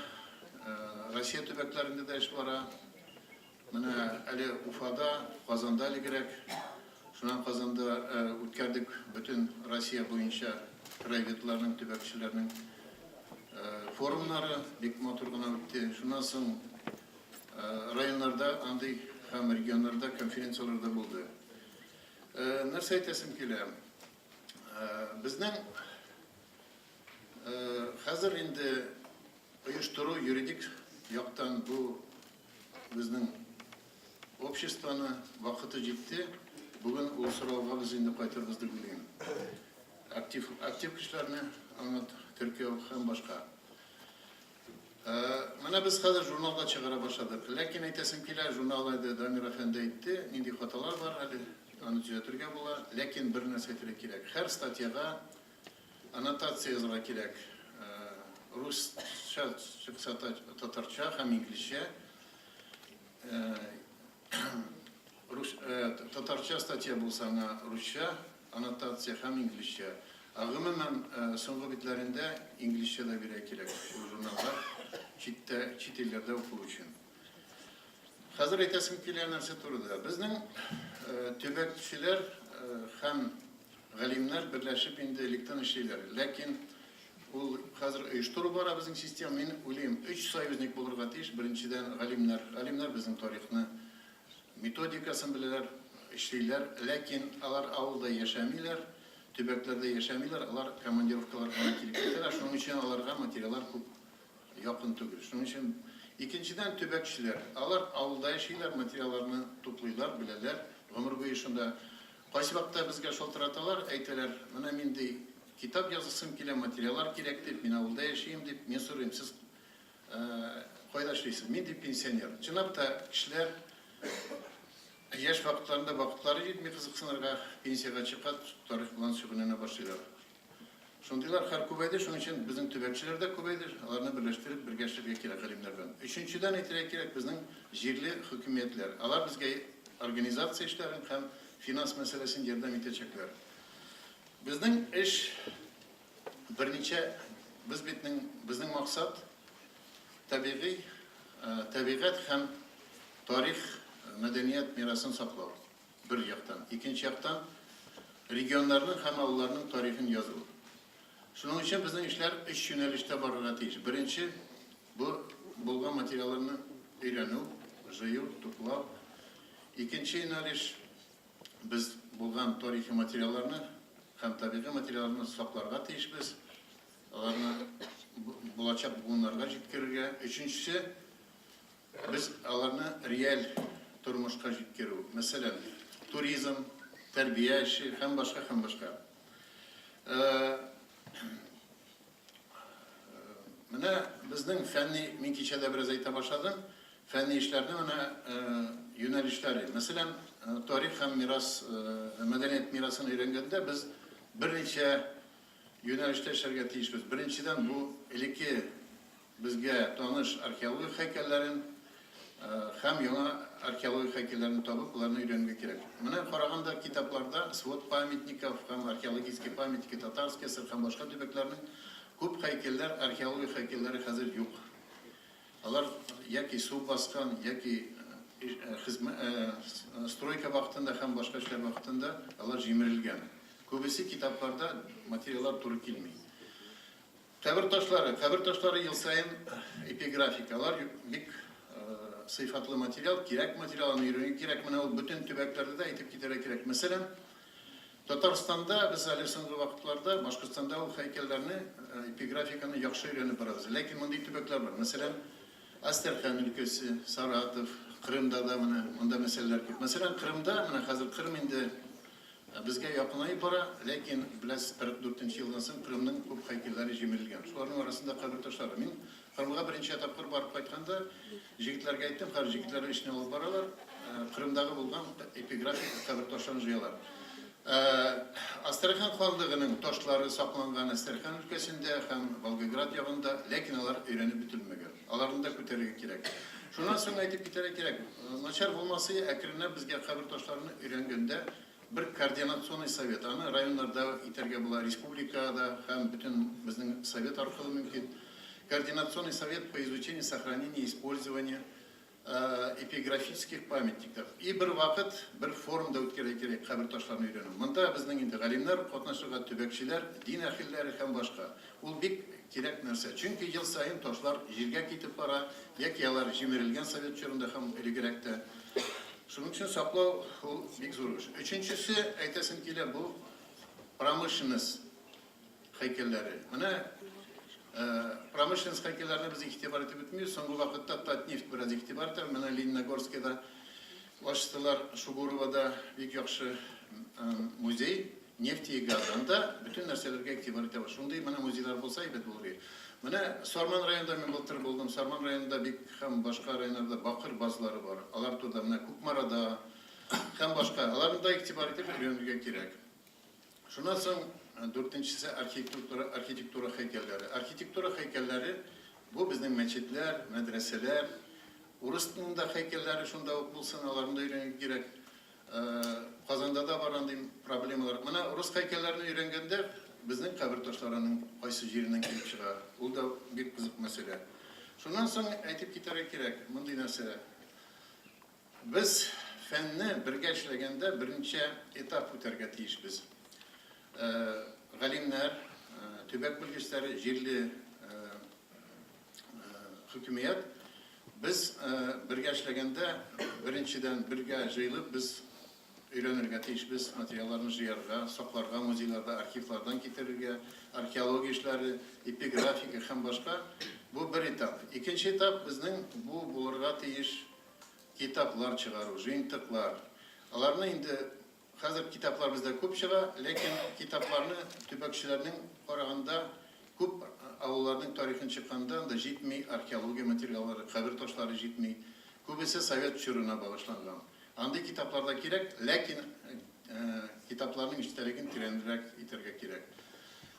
Speaker 8: Россия төбәкләрендә дә эш бара. Менә әле Уфада, Казанда элегрәк, шуннан Казанда үткәрдек бөтен Россия буенча краеведларның, төбәкчеләрнең форумнары бик матур гына үтте. Шуннан соң районнарда андый һәм регионнарда конференцияләр дә булды. Нәрсә әйтәсем килә? Безнең хәзер инде оештыру юридик яктан бу Безнең обществоны вакыты җитте. Бүген ул сорауга без инде кайтырбыз дип уйлыйм. Актив, актив кешеләрне аңа теркәү һәм башка. Менә без хәзер журналда чыгара башладык. Ләкин әйтәсем килә, журнал әле Дамир әфәнде әйтте, нинди хаталар бар әле, аны төзәтергә була. Ләкин бер нәрсә әйтергә кирәк. Һәр статьяга Аннотация язарга кирәк. Русча чыкса татарча һәм инглизчә. Рус, татарча статья булса аңа русча аннотация һәм инглизчә. Ә гомумән соңгы битләрендә инглизчә дә бирә кирәк ул журналга читтә, чит илләрдә уку өчен. Хәзер әйтәсем килә нәрсә турыда. Безнең төбәкчеләр һәм Галимнәр берләшеп инде электән эшлиләр. Ләкин ул хәзер оештыру бара безнең система. Мин уйлыйм, өч союзник булырга тиеш. Беренчедән, галимнәр. Галимнәр безнең тарихны, методикасын беләләр, эшлиләр. Ләкин алар авылда яшәмиләр, төбәкләрдә яшәмиләр, алар командировкаларга гына килеп китәләр. Шуның өчен аларга материаллар күп якын түгел. Шуның өчен, икенчедән, төбәкчеләр. Алар авылда яшиләр, материалларны туплыйлар, беләләр. Гомер буе шунда. Кайсы вакытта безгә шалтыраталар, әйтәләр, менә мин, ди, китап язасым килә, материаллар кирәк дип, мин авылда яшим дип. Мин сорыйм, сез кайда эшлисез? Мин, ди, пенсионер. Чынлап та, кешеләр яшь вакытларында вакытлары җитми кызыксынырга, пенсиягә чыккач, тарих белән шөгыльләнә башлыйлар. Шундыйлар хәл күбәйде, шуның өчен безнең төбәкчеләр дә күбәйде, аларны берләштереп бергә эшләргә кирәк галимнәр белән. Өченчедән әйтергә кирәк, безнең җирле хөкүмәтләр, алар безгә организация эшләрен һәм финанс мәсьәләсен ярдәм итәчәкләр. Безнең эш берничә, без бит безнең максат табигый, табигать һәм тарих, мәдәният мирасын саклау. Бер яктан. Икенче яктан, регионнарның һәм авылларның тарихын язу. Шуның өчен безнең эшләр өч юнәлештә барырга тиеш. Беренче, бу булган материалларны өйрәнү, җыю, туплау. Икенче юнәлеш, без булган тарихи материалларны һәм табигый материалларны сакларга тиешбез, аларны булачак буыннарга җиткерергә. Өченчесе, Без аларны реаль тормышка җиткерү, мәсәлән, туризм, тәрбия эше һәм башка һәм башка. Менә безнең фәнни, мин кичә дә бераз әйтә башладым, фәнни эшләрнең менә юнәлешләре. Мәсәлән, тарих һәм мирас, мәдәният мирасын өйрәнгәндә без берничә юнәлештә эшләргә тиешбез. Беренчедән, бу элекке Безгә таныш археологик һәйкәлләрен һәм яңа археологик һәйкәлләрне табып, аларны өйрәнергә кирәк. Менә караганда китапларда Свод памятников һәм Археологические памятники Татарской ССР һәм башка төбәкләрнең күп һәйкәлләр, археологик һәйкәлләре хәзер юк. Алар яки су баскан, яки стройка вакытында һәм башка эшләр вакытында алар җимерелгән. Күбесе китапларда материаллар туры килми. Кабер ташлары. Кабер ташлары ел саен эпиграфика. Алар бик сыйфатлы материал, кирәк материал, аны өйрәнергә кирәк. Менә ул бөтен төбәкләрдә дә әйтеп китәргә кирәк. Мәсәлән, Татарстанда без әле соңгы вакытларда Башкортстанда ул һәйкәлләрне, эпиграфиканы яхшы өйрәнеп барабыз. Ләкин мондый төбәкләр бар. Мәсәлән, Әстерхан өлкәсе, Саратов, Кырымда да менә монда мәсьәләләр күп. Мәсәлән, Кырымда, менә хәзер Кырым инде Безгә якынаеп бара, ләкин, беләсез, 44 нче елдан соң Кырымның күп һәйкәлләре җимерелгән. Шуларның арасында кабер ташлары. Мин Кырымга беренче тапкыр барып кайтканда, җегетләргә әйттем, хәзер җегетләр эшне алып баралар, Кырымдагы булган эпиграфик кабер ташларын җыялар. Әстерхан ханлыгының ташлары сакланган Әстерхан өлкәсендә һәм Волгоград ягында, ләкин алар өйрәнеп бетелмәгән. Аларны да күтәрергә кирәк. Шуннан соң әйтеп китәргә кирәк, начар булмас иде, әкренләп безгә кабер ташларны өйрәнгәндә бер координационный совет, аны районнарда итәргә була, республикада һәм бөтен безнең совет аркылы мөмкин. Координационный совет по изучению, сохранению и использованию эпиграфических памятников. И бер вакыт бер форум да үткәрергә кирәк кабер ташларын өйрәнү. Монда безнең инде галимнәр катнашырга, төбәкчеләр, дин әһелләре һәм башка. Ул бик кирәк нәрсә. Чөнки ел саен ташлар җиргә китеп бара, яки алар җимерелгән совет чорында һәм элегрәк тә. Шуның өчен саклау ул бик зур эш. Өченчесе, әйтәсем килә, бу промышленность һәйкәлләре. Менә промышленность һәйкәлләренә без игътибар итеп бетмибез. Соңгы вакытта Татнефть бераз игътибар итә. Менә Лениногорскида ачтылар, Шугуровада бик яхшы музей. Нефти и газы. Анда бөтен нәрсәләргә игътибар итә башлый. Шундый менә музейлар булса әйбәт булыр иде. Менә Сарман районында мин былтыр булдым. Сарман районында бик һәм башка районнарда бакыр базлары бар. Алар турында менә Кукмарада һәм башка. Аларны да игътибар итеп өйрәнергә кирәк. Шуннан соң дүртенчесе архитектура, архитектура һәйкәлләре. Архитектура һәйкәлләре бу безнең мәчетләр, мәдрәсәләр, урысның да һәйкәлләре шунда ук булсын, аларны да өйрәнергә кирәк. Казанда да бар андый проблемалар. Менә рус һәйкәлләрен өйрәнгәндә безнең кабер ташларының кайсы җиреннән килеп чыга, ул да бик кызык мәсьәлә. Шуннан соң әйтеп китәргә кирәк, мондый нәрсә. Без фәнне бергә эшләгәндә берничә этап үтәргә тиешбез. Галимнәр, төбәк белгечләре, җирле Хөкүмәт, без бергә эшләгәндә, беренчедән, бергә җыелып, без өйрәнергә тиешбез, материалларны җыярга, сакларга, музейларда, архивлардан китерергә, археология эшләре, эпиграфика һәм башка. Бу бер этап. Икенче этап безнең бу булырга тиеш китаплар чыгару, җыентыклар. Аларны инде Хәзер китаплар бездә күп чыга, ләкин китапларны төбәкчеләрнең караганда күп авылларның тарихын чыкканда анда җитми, археология материаллары, кабер ташлары җитми. Күбесе совет чорына багышланган. Андый китаплар да кирәк, ләкин китапларның эчтәлеген тирәнрәк итәргә кирәк.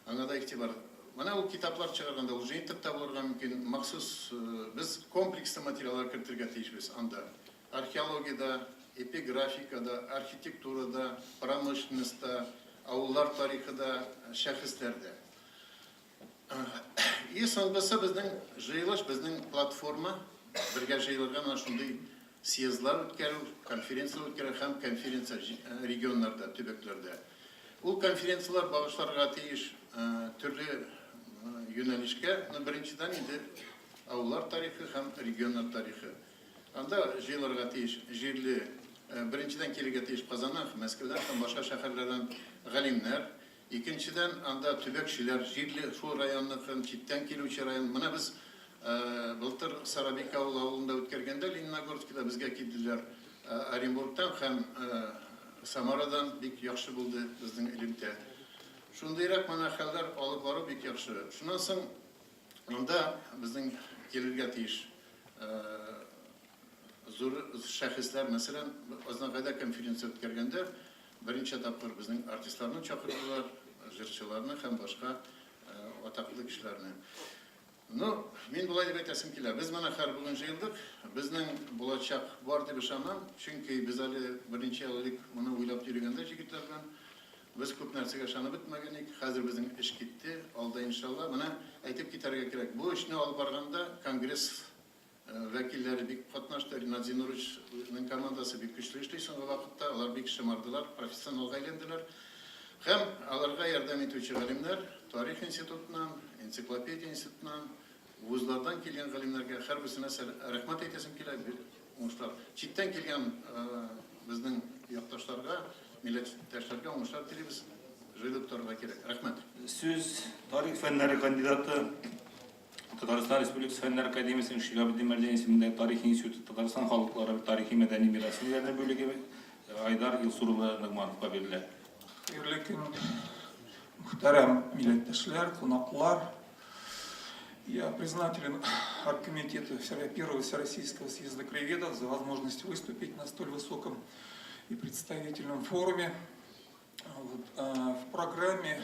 Speaker 8: Аңа да игътибар. Менә ул китаплар чыгарганда, ул җыентык та булырга мөмкин, махсус без комплекслы материаллар кертергә тиешбез анда. Археологиядә, эпиграфикада, архитектурада, промышленностьта, авыллар тарихы да, шәхесләр дә. И соңгысы безнең җыелыш, безнең платформа, бергә җыелырга менә шундый съездлар үткәрү, конференцияләр үткәрү һәм конференция регионнарда, төбәкләрдә. Ул конференцияләр багышларга тиеш төрле юнәлешкә. Ну, беренчедән инде авыллар тарихы һәм регионнар тарихы. Анда җыелырга тиеш җирле, беренчедән килергә тиеш Казаннан, Мәскәүдән һәм башка шәһәрләрдән галимнәр. Икенчедән, анда төбәкчеләр, җирле шул районныкын, читтән килүче район. Менә без былтыр Сарабикә авылы авылында үткәргәндә Лениногорскида безгә килделәр Оренбургтан һәм Самарадан, бик яхшы булды безнең элемтә. Шундыйрак менә хәлләр алып бару бик яхшы. Шуннан соң анда безнең килергә тиеш зур шәхесләр, мәсәлән, Азнакайда конференция үткәргәндә берничә тапкыр безнең артистларны чакырдылар, җырчыларны һәм башка атаклы кешеләрне. Ну, мин болай дип әйтәсем килә. Без менә хәр бүген җыелдык. Безнең булачак бар дип ышанам, чөнки без әле берничә ел элек моны уйлап йөрегәндә җегетләр белән без күп нәрсәгә ышанып бетмәгән идек. Хәзер безнең эш китте, алда иншалла. Менә әйтеп китәргә кирәк, бу эшне алып барганда конгресс Вәкилләре бик катнашты. Ринат Зиннуровичның командасы бик көчле эшли соңгы вакытта. Алар бик шомардылар, профессионалга әйләнделәр. Һәм аларга ярдәм итүче галимнәр Тарих институтыннан, Энциклопедия институтыннан, вузлардан килгән галимнәргә һәрберсенә рәхмәт әйтәсем килә, уңышлар. Читтән килгән безнең якташларга, милләттәшләргә уңышлар телибез. Җыелып торырга кирәк. Рәхмәт.
Speaker 1: Сүз тарих фәннәре кандидаты, Татарстан Республикасы Фәннәр академиясенең Шиһабетдин Мәрҗани исемендәге Тарих институты Татарстан халыклары тарихи-мәдәни мирасын өйрәнү бүлеге Айдар Илсур улы Ногмановка бирелә.
Speaker 9: Хәерле көн, мөхтәрәм милләттәшләр, кунаклар. Я признателен оргкомитету Первого Всероссийского съезда краеведов за возможность выступить на столь высоком и представительном форуме. В программе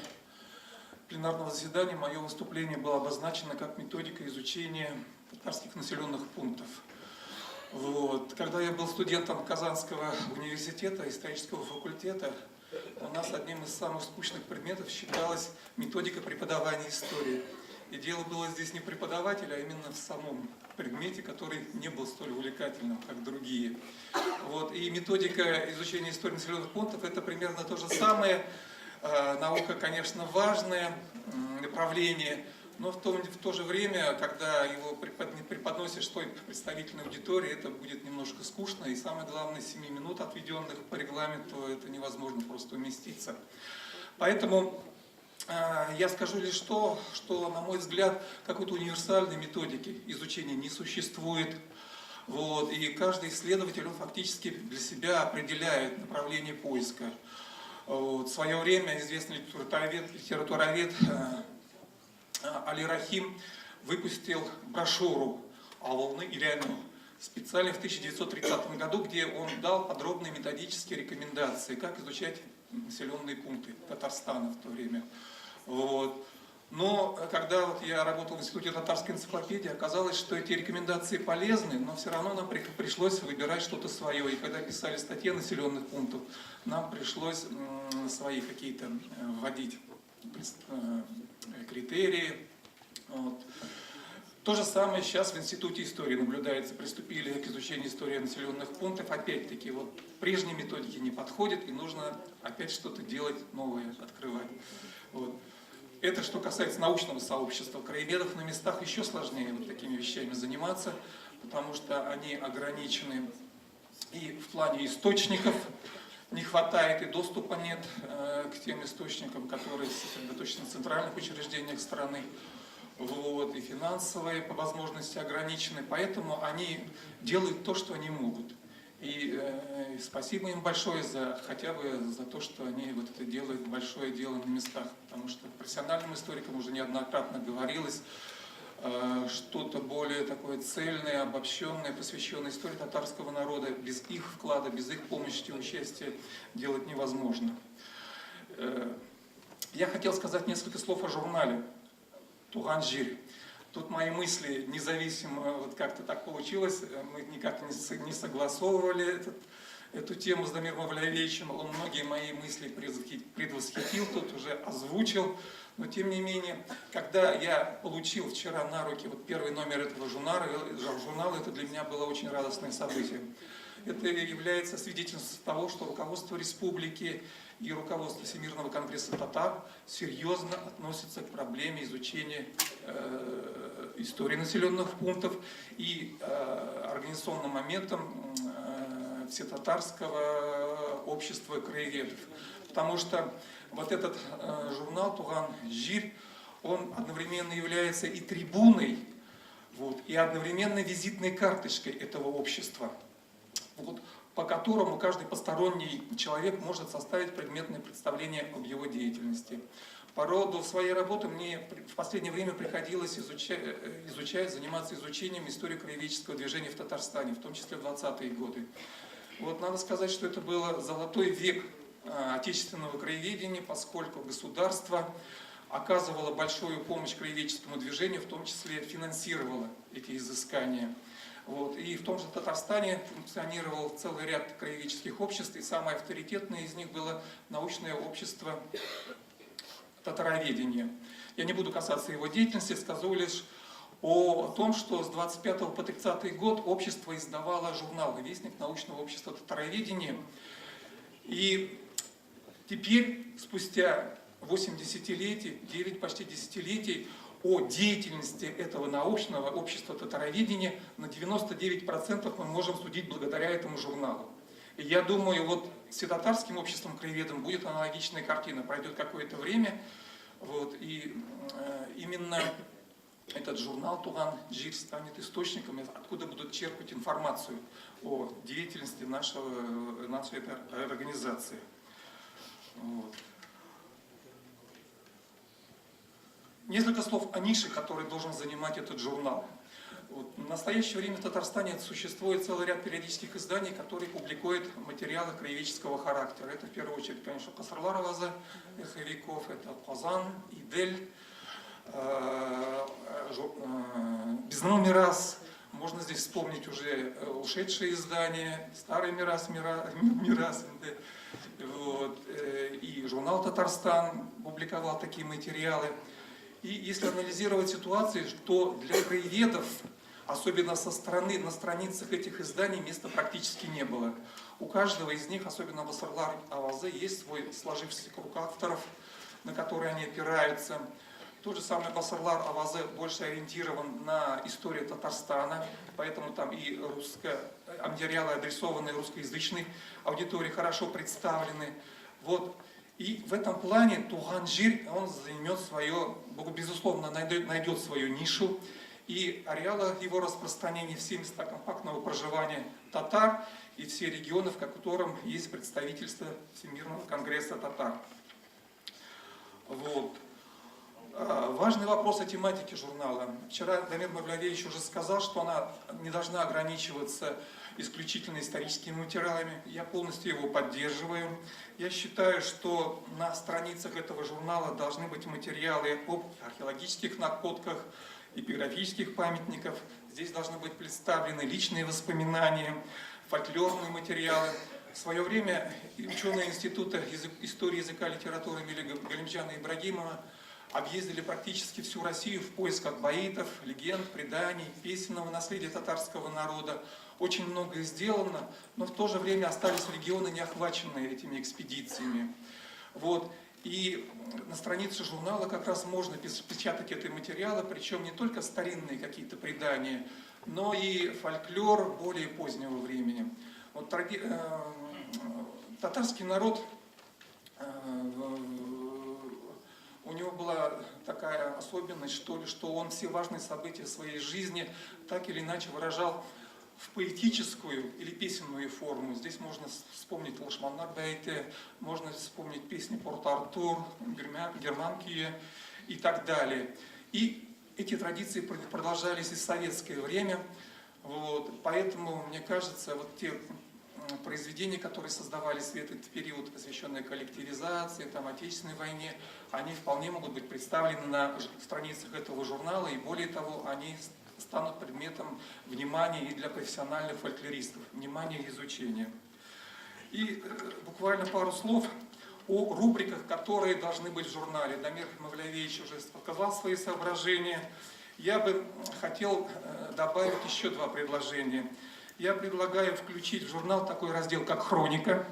Speaker 9: пленарного заседания мое выступление было обозначено как методика изучения татарских населенных пунктов. Вот. Когда я был студентом Казанского университета, исторического факультета, у нас одним из самых скучных предметов считалась методика преподавания истории. И дело было здесь не преподавателя, а именно в самом предмете, который не был столь увлекательным, как другие. Вот. И методика изучения истории населенных пунктов – это примерно то же самое. Наука, конечно, важное направление, но в то же время, когда его преподносишь той представительной аудитории, это будет немножко скучно. И самое главное, 7 минут, отведенных по регламенту, это невозможно просто уместиться. Поэтому я скажу лишь то, что, на мой взгляд, какой-то универсальной методики изучения не существует. Вот, и каждый исследователь, он фактически для себя определяет направление поиска. Вот, в свое время известный литературовед Али Рахим выпустил брошюру «Авылны өйрәнү» специально в 1930 году, где он дал подробные методические рекомендации, как изучать населенные пункты Татарстана в то время. Вот. Но когда вот я работал в Институте татарской энциклопедии, оказалось, что эти рекомендации полезны, но все равно нам пришлось выбирать что-то свое. И когда писали статьи населенных пунктов, нам пришлось свои какие-то вводить критерии. Вот. То же самое сейчас в Институте истории наблюдается. Приступили к изучению истории населенных пунктов. Опять-таки, вот прежние методики не подходят, и нужно опять что-то делать новое, открывать. Вот. Это что касается научного сообщества. Краеведов на местах еще сложнее вот такими вещами заниматься, потому что они ограничены и в плане источников, не хватает и доступа нет к тем источникам, которые сосредоточены в центральных учреждениях страны. Вот, и финансовые по возможности ограничены, поэтому они делают то, что они могут. И спасибо им большое хотя бы за то, что они вот это делают, большое дело на местах, потому что профессиональным историкам уже неоднократно говорилось, что-то более такое цельное, обобщенное, посвященное истории татарского народа, без их вклада, без их помощи и участия делать невозможно. Я хотел сказать несколько слов о журнале «Туган Җир». Тут мои мысли независимо, вот как-то так получилось, мы никак не согласовывали эту тему с Дамиром Мавлявичем, он многие мои мысли предвосхитил, тут уже озвучил, но тем не менее, когда я получил вчера на руки вот первый номер этого журнала, это для меня было очень радостное событие. Это является свидетельством того, что руководство республики и руководство Всемирного конгресса татар серьезно относятся к проблеме изучения истории населенных пунктов и организационным моментам всетатарского общества краеведов. Потому что вот этот журнал «Туган Җир», он одновременно является и трибуной, вот, и одновременно визитной карточкой этого общества, вот, по которому каждый посторонний человек может составить предметное представление об его деятельности. По роду своей работы мне в последнее время приходилось заниматься изучением истории краеведческого движения в Татарстане, в том числе в 20-е годы. Вот, надо сказать, что это был золотой век отечественного краеведения, поскольку государство оказывало большую помощь краеведческому движению, в том числе финансировало эти изыскания. Вот. И в том же Татарстане функционировал целый ряд краеведческих обществ, и самое авторитетное из них было научное общество татароведения. Я не буду касаться его деятельности, скажу лишь о том, что с 25 по 30 год общество издавало журнал «Вестник научного общества татароведения». И теперь, спустя 8 десятилетий, 9 почти десятилетий, о деятельности этого научного общества татароведения на 99% мы можем судить благодаря этому журналу. И я думаю, вот с всетатарским обществом краеведом будет аналогичная картина. Пройдет какое-то время, вот, и именно этот журнал «Туган Җир» станет источником, откуда будут черпать информацию о деятельности нашей организации. Вот. Несколько слов о нише, которую должен занимать этот журнал. Вот. В настоящее время в Татарстане существует целый ряд периодических изданий, которые публикуют материалы краеведческого характера. Это в первую очередь, конечно, Гасырлар авазы, Эхо веков, это Казан, Идель, Безнең Мирас. Можно здесь вспомнить уже ушедшие издания, Старый Мирас, Мирас, вот, и журнал «Татарстан» публиковал такие материалы. И если анализировать ситуацию, то для краеведов, особенно со стороны, на страницах этих изданий места практически не было. У каждого из них, особенно в Гасырлар авазы, есть свой сложившийся круг авторов, на которые они опираются. Тот же самый Гасырлар авазы больше ориентирован на историю Татарстана, поэтому там и материалы, адресованные русскоязычной аудитории, хорошо представлены. Вот. И в этом плане Туган Җир, он займет свое, безусловно, найдет свою нишу. И ареалы его распространения все места компактного проживания татар и все регионы, в котором есть представительство Всемирного конгресса татар. Вот. Важный вопрос о тематике журнала. Вчера Дамир Мавлявеевич уже сказал, что она не должна ограничиваться исключительно историческими материалами. Я полностью его поддерживаю. Я считаю, что на страницах этого журнала должны быть материалы об археологических находках, эпиграфических памятников. Здесь должны быть представлены личные воспоминания, фольклорные материалы. В свое время ученые Института истории языка и литературы имени Галимджана Ибрагимова объездили практически всю Россию в поисках баитов, легенд, преданий, песенного наследия татарского народа. Очень многое сделано, но в то же время остались регионы, не охваченные этими экспедициями. Вот. И на странице журнала как раз можно печатать эти материалы, причем не только старинные какие-то предания, но и фольклор более позднего времени. Вот, татарский народ, у него была такая особенность, что ли, что он все важные события своей жизни так или иначе выражал в поэтическую или песенную форму. Здесь можно вспомнить Лашманнар бәете, можно вспомнить песни Порт-Артур, Герман көе и так далее. И эти традиции продолжались и в советское время. Вот. Поэтому, мне кажется, вот те произведения, которые создавались в этот период, посвященные коллективизации, там, Отечественной войне, они вполне могут быть представлены на страницах этого журнала, и более того, они станут предметом внимания и для профессиональных фольклористов, внимания и изучения. И буквально пару слов о рубриках, которые должны быть в журнале. Дамир Мавлявич уже сказал свои соображения. Я бы хотел добавить еще два предложения. Я предлагаю включить в журнал такой раздел, как «Хроника».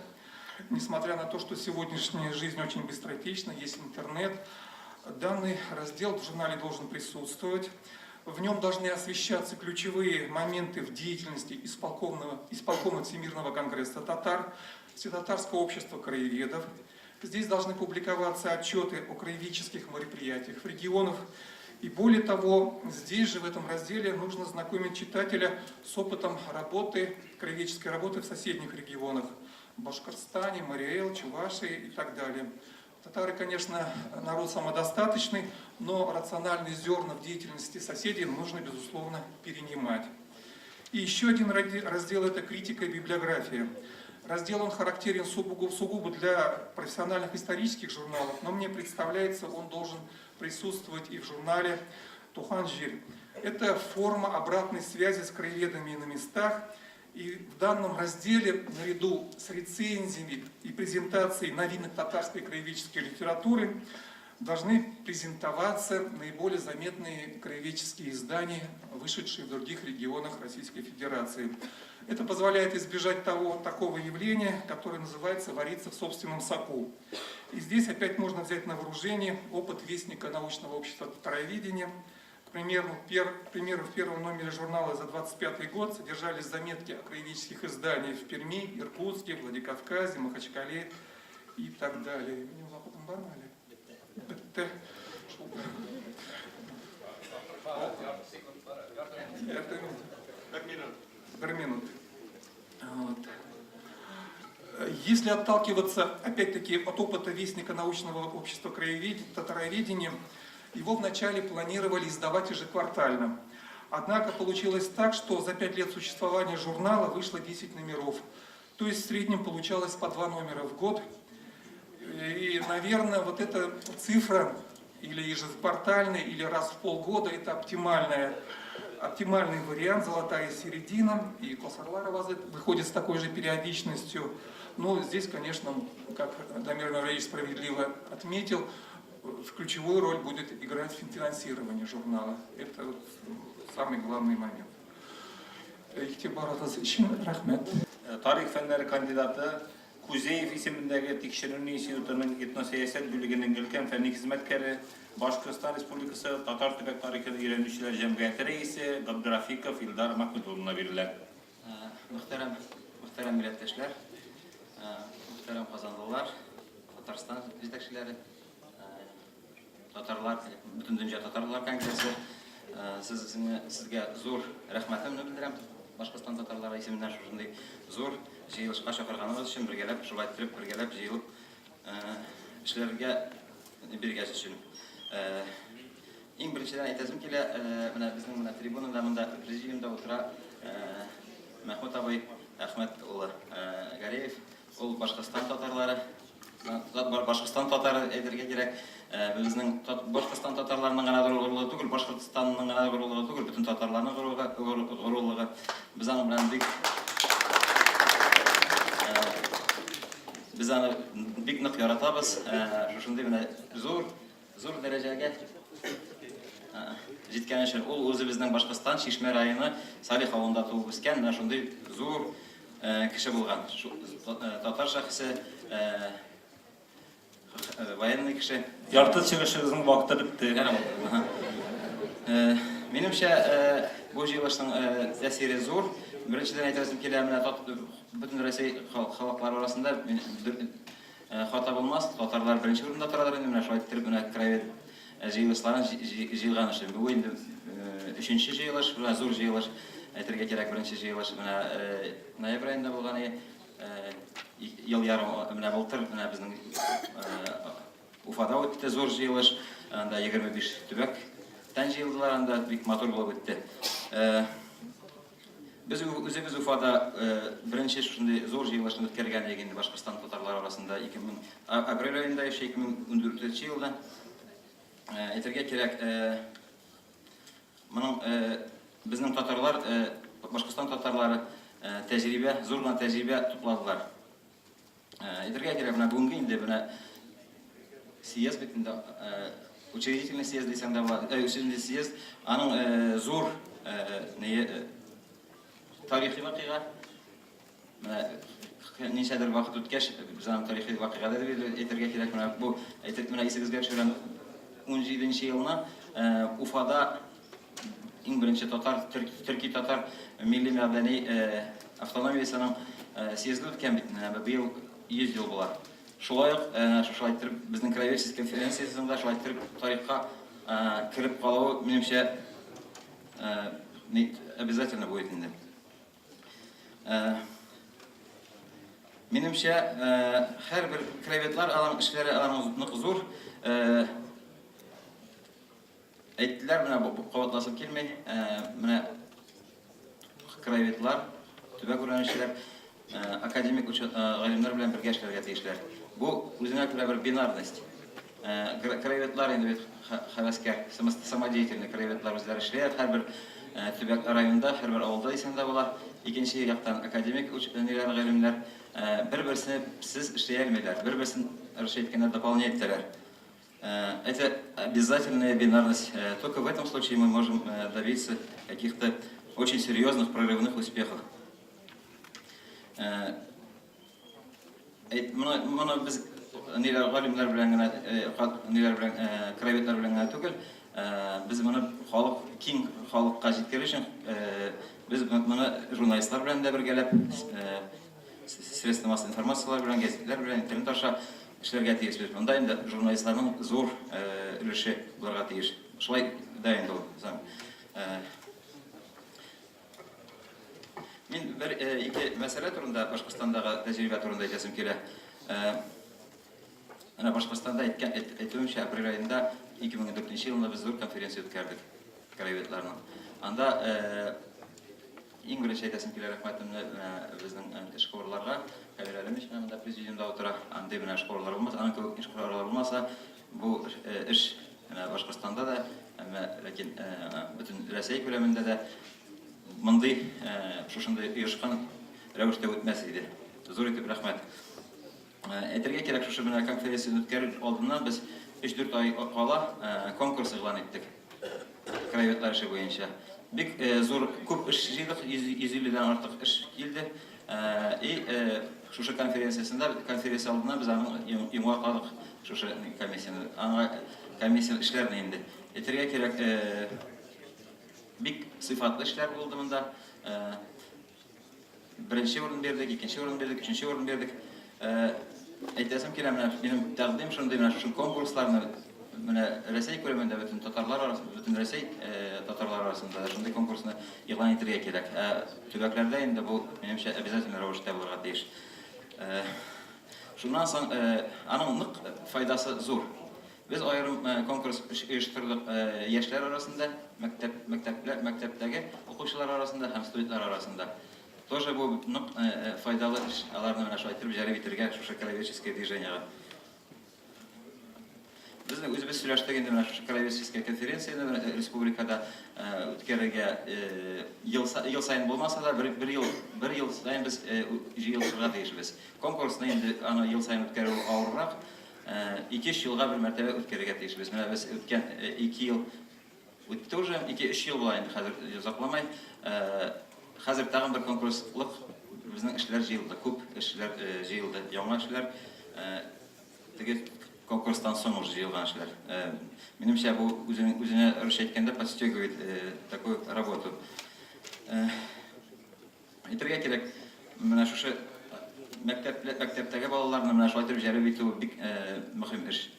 Speaker 9: Несмотря на то, что сегодняшняя жизнь очень быстротечна, есть интернет, данный раздел в журнале должен присутствовать. В нем должны освещаться ключевые моменты в деятельности исполкома Всемирного конгресса татар, Всетатарского общества краеведов. Здесь должны публиковаться отчеты о краеведческих мероприятиях в регионах. И более того, здесь же, в этом разделе, нужно знакомить читателя с опытом работы, краеведческой работы в соседних регионах. В Башкортостане, Марий Эл, Чувашии и так далее. Татары, конечно, народ самодостаточный, но рациональные зерна в деятельности соседей нужно, безусловно, перенимать. И еще один раздел – это критика и библиография. Раздел он характерен сугубо для профессиональных исторических журналов, но мне представляется, он должен присутствовать и в журнале «Туган җир». Это форма обратной связи с краеведами на местах. И в данном разделе, наряду с рецензиями и презентацией новинок татарской краеведческой литературы, должны презентоваться наиболее заметные краеведческие издания, вышедшие в других регионах Российской Федерации. Это позволяет избежать такого явления, которое называется «вариться в собственном соку». И здесь опять можно взять на вооружение опыт вестника научного общества татароведения. К примеру, в первом номере журнала за 25 год содержались заметки о краеведческих изданиях в Перми, Иркутске, Владикавказе, Махачкале и так далее. Минем вакытым бармы әле? Бетте. Бер минут. Вот. Если отталкиваться, опять-таки, от опыта вестника научного общества краеведения, татароведения, его вначале планировали издавать ежеквартально. Однако получилось так, что за 5 лет существования журнала вышло 10 номеров. То есть в среднем получалось по 2 номера в год. И, наверное, вот эта цифра или ежеквартальная, или раз в полгода, это оптимальный вариант, золотая середина. И Косарлар авазы выходит с такой же периодичностью. Но здесь, конечно, как Дамир Мавлявич справедливо отметил, в ключевую роль будет играть финансирование журнала. Это вот самый главный момент. Игътибарыгыз өчен рәхмәт.
Speaker 1: Тарих фәннәре кандидаты, Кузеев исемендәге Тикшеренү институтының этносәясәт бүлегенең өлкән фәнни хезмәткәре, Башкортстан Республикасы Татар төбәк тарихын өйрәнүчеләр җәмгыяте рәисе Габдрафиков Илдар Мәхмүт улына бирелә.
Speaker 10: Мөхтәрәм, мөхтәрәм милләттәшләр, мөхтәрәм казанлылар, Татарстан җитәкчеләре, татарлар, Бөтендөнья татарлар конгрессы, сезне, сезгә зур рәхмәтемне белдерәм. Башкортстан татарлары исеменнән шушындый зур җыелышка чакырганыгыз өчен, бергәләп шулай иттереп, бергәләп җыелып эшләргә биргәч өчен. Иң беренчедән әйтәсем килә, менә безнең менә трибунада монда президиумда утыра Мәхмүт абый Әхмәт улы Гареев. Ул Башкортстан татарлары, Башкортстан татары әйтергә кирәк. Безнең Башкортстан татарларының гына горурлыгы түгел, Башкортстанның гына горурлыгы түгел, бөтен татарларның горурлыгы. Без аның белән бик Без аны бик нык яратабыз. Шушындый менә зур, зур дәрәҗәгә җиткән өчен. Ул үзебезнең Башкортстан Чишмә районы Салих авылында туып үскән, менә шундый зур кеше булган. Татар шәхесе, военный кеше.
Speaker 1: Ярты чыгышыгызның вакыты бетте.
Speaker 10: Минемчә, бу җыелышның тәэсире зур. Беренчедән әйтәсем килә, менә бөтен Рәсәй халыклары арасында хата булмас, татарлар беренче урында торадыр инде, менә шулай иттереп менә краевед җыелышларын җыелган өчен. Бу инде өченче җыелыш, менә зур җыелыш, әйтергә кирәк, беренче җыелыш менә ноябрь аенда булган иде. Ел ярым менә былтыр менә безнең Уфада үтте зур җыелыш. Анда 25 төбәктән җыелдылар, анда бик матур булып үтте. Без үзебез Уфада беренче шушындый зур җыелышны үткәргән идек инде Башкортстан татарлары арасында 2000 апрель аенда еще 2014 елда. Әйтергә кирәк, моның безнең татарлар, Башкортстан татарлары тәҗрибә, зур гына тәҗрибә тупладылар. Әйтергә кирәк, менә бүгенге инде менә съезд бит инде, учредительный съезд дисәң дә була, учредительный съезд, аның зур не тарихи вакыйга. Менә ничәдер вакыт үткәч, без аның тарихи вакыйга да дип әйтергә кирәк. Менә бу әйтеп, менә исегезгә төшерәм, 17 елны Уфада иң беренче татар, төрки татар милли мәдәни автономиясенең съезды үткән бит, менә быел 100 ел була. Шулай ук, шулай иттереп, безнең краеведческий конференциясенең дә шулай иттереп тарихка кереп калуы, минемчә, обязательно будет инде. Минемчә, һәрбер краеведлар аларның эшләре аларның нык зур. Әйттеләр, менә бу кабатласым килми. Менә краеведлар, төбәк өйрәнүчеләр, академик галимнәр белән бергә эшләргә тиешләр. Бу үзенә күрә бер бинарность. Краеведлар инде бит хәвәскәр, самодеятельный краеведлар үзләре эшлиләр. Һәрбер төбәк районда, һәрбер авылда дисәң дә була. Икенче яктан академик ниләр, галимнәр бер-берсен сез эшли алмыйлар, бер-берсен русча әйткәндә дополнять итәләр. Это обязательная бинарность. Только в этом случае мы можем добиться каких-то очень серьезных прорывных успехов. Моны без ниләр галимнәр белән генә, ниләр белән, краеведлар белән генә түгел, без моны халык, киң халыкка җиткерер өчен, без моны журналистлар белән дә бергәләп, средства массовой информацияләр белән, гәзитләр белән, интернет аша эшләргә тиешбез. Монда инде журналистларның зур өлеше булырга тиеш. Шулай да инде ул. Мин бер ике мәсьәлә турында, Башкортстандагы тәҗрибә турында әйтәсем килә. Менә Башкортстанда әйткән, әйтүемчә, апрель аенда 2004 елында без зур конференция үткәрдек краеведларның. Анда Иң беренче әйтәсем килә рәхмәтемне безнең эшкуарларга. Камил Әлемович менә монда президиумда утыра. Андый менә эшкуарлар булмаса, аның кебек эшкуарлар булмаса, бу эш менә Башкортстанда да, әмма ләкин бөтен Рәсәй күләмендә дә мондый шушындый оешкан рәвештә үтмәс иде. Зур итеп рәхмәт. Әйтергә кирәк, шушы менә конференцияне үткәрер алдыннан без 3-4 ай кала конкурс игълан иттек. Краеведлар эше буенча. Бик зур күп эш җыйдык, 150 дән артык эш килде. И шушы конференциясендә, конференция алдыннан без аның йомгакладык шушы комиссияне. Аңа комиссия эшләрне инде. Әйтергә кирәк, бик сыйфатлы эшләр булды монда. Беренче урын бирдек, икенче урын бирдек, өченче урын бирдек. Әйтәсем килә, менә минем тәкъдим шундый, менә шушы конкурсларны менә Рәсәй күләмендә бөтен татарлар арасында, бөтен Рәсәй татарлар арасында да шундый конкурсны игълан итәргә кирәк. Ә төбәкләрдә инде бу, минемчә, обязательно рәвештә булырга тиеш. Шуннан соң аның нык файдасы зур. Без аерым конкурс оештырдык яшьләр арасында, мәктәп, мәктәпләр, мәктәптәге укучылар арасында һәм студентлар арасында. Тоже бу нык файдалы эш, аларны менә шулай иттереп җәлеп итәргә шушы краеведческое движениега. Без үзебез сөйләштек инде менә шушы краеведческая конференцияне республикада үткәрергә ел, ел саен булмаса да, бер, бер ел, бер ел саен без җыелышырга тиешбез. Конкурсны инде аны ел саен үткәрү авыррак. Ике-өч елга бер мәртәбә үткәрергә тиешбез. Менә без үткән ике ел үтте уже, ике-өч ел була инде хәзер озакламай. Хәзер тагын бер конкурслык безнең эшләр җыелды, күп эшләр җыелды, яңа эшләр. Теге конкурстан соң уже җыелган эшләр. Минемчә, бу үзенең үзенә русча әйткәндә подстегивает такую работу. Әйтергә кирәк, менә шушы мәктәп, мәктәптәге балаларны менә шулай итеп җәлеп итү бик мөһим эш.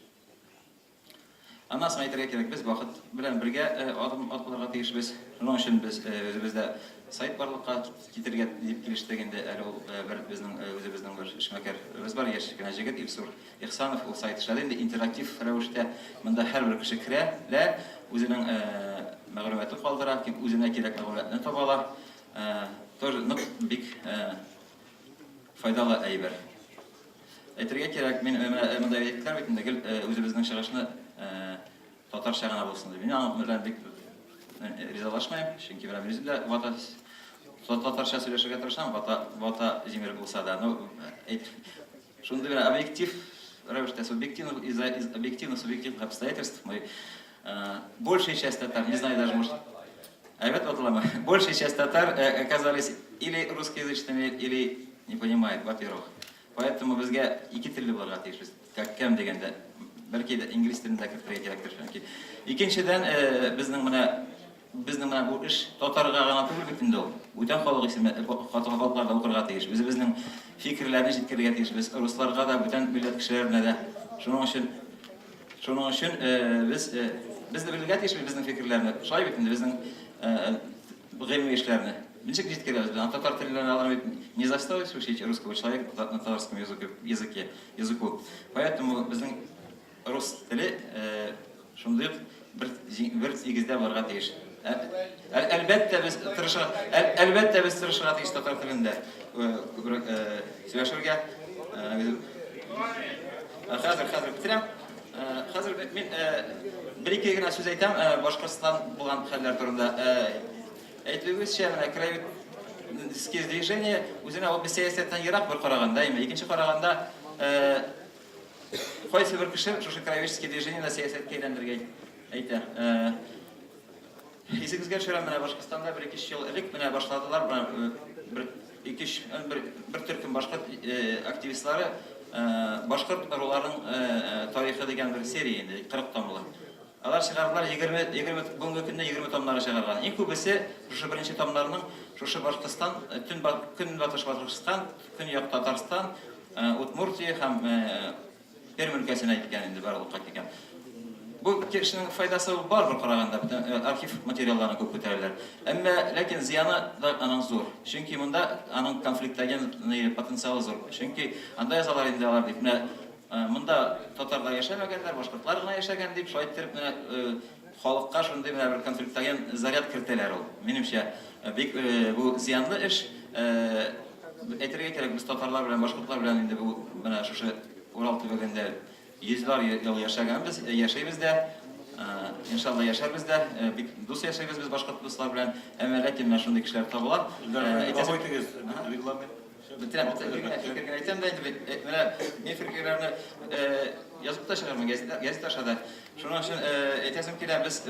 Speaker 10: Аннан соң әйтергә кирәк, без вакыт белән бергә адым атларга тиешбез. Шуның өчен без үзебездә сайт барлыкка китерергә дип килештек инде. Әле ул бер безнең үзебезнең бер эшмәкәребез бар, яшь кенә җегет Илсур Ихсанов, ул сайт эшләде инде интерактив рәвештә. Монда һәрбер кеше керә лә, үзенең мәгълүматын калдыра, кем үзенә кирәк мәгълүматны таба ала. Тоже нык бик файдалы әйбер. Әйтергә кирәк, мин менә монда әйттеләр бит инде, гел үзебезнең чыгышны татарча гына булсын дип. Мин аның белән бик ризалашмыйм, чөнки менә мин үзем дә вата татарча сөйләшергә тырышам, вата вата җимереп булса да. Ну, әйт, шундый бер объектив рәвештә, субъективных, из-за из объективных, субъективных обстоятельств мы большая часть татар, не знаю даже, может, әйбәт ватыламы, большая часть татар оказались или русскоязычными, или не понимают, во-первых. Поэтому безгә ике телле булырга тиешбез. Как кем дигәндә, бәлки дә инглиз телен дә кертергә кирәктер чөнки. Икенчедән, безнең менә безнең менә бу эш татарга гына түгел бит инде ул. Бүтән халык исеме халыклар да укырга тиеш. Үзебезнең фикерләрне җиткерергә тиешбез русларга да, бүтән милләт кешеләренә дә. Шуның өчен шуның өчен без без дә белергә тиешбез безнең фикерләрне. Шулай бит инде безнең гыйльми эшләрне. Ничек җиткерәбез без? Татар теленнән алар бит не заставить учить русского человека на татарском языке, языке, языку. Поэтому безнең рус теле шундый ук бер, бер тигездә булырга тиеш. Әлбәттә без тырышырга, әлбәттә без тырышырга тиеш татар телендә күбрәк сөйләшергә. Хәзер, хәзер бетерәм. Хәзер мин бер-ике генә сүз әйтәм Башкортстан булган хәлләр турында. Әйтүегезчә, менә краеведческие движение үзенә ул сәясәттән ерак бер караганда, әйме. Икенче караганда, кайсы бер кеше шушы краеведческие движениене сәясәткә әйләндерергә әйтә. Исегезгә төшерәм, менә Башкортстанда бер ике ел элек менә башладылар менә бер ике бер, бер төркем башкорт активистлары башкорт ыруларының тарихы дигән бер серия инде 40 томлы. Алар чыгардылар 20, 20, бүгенге көндә 20 томнары чыгарган. Иң күбесе шушы беренче томнарның шушы Башкортстан, төн, көнбатыш Башкортстан, көньяк Татарстан, Удмуртия һәм Пермь өлкәсенә әйткән инде барлыкка килгән. Бу кешенең файдасы бар бер караганда, бөтен архив материалларын күп күтәрәләр. Әмма ләкин зыяны да аның зур. Чөнки монда аның конфликтогенный потенциалы зур. Чөнки анда язалар инде алар дип, менә монда татарлар яшәмәгәннәр, башкортлар гына яшәгән дип, шулай иттереп менә халыкка шундый менә бер конфликтоген заряд кертәләр ул. Минемчә, бик бу зыянлы эш. Әйтергә кирәк, без татарлар белән, башкортлар белән инде бу менә шушы Урал төбәгендә йөзләр ел яшәгәнбез, яшибез дә. Иншалла яшәрбез дә. Бик дус яшибез без башкорт дуслар белән. Әмма ләкин менә шундый кешеләр табыла.
Speaker 1: Гафу итегез, регламент.
Speaker 10: Бетерәм, бер генә фикер генә әйтәм дә инде. Менә мин фикерләрне язып та чыгармын газета аша да. Шуның өчен әйтәсем килә, без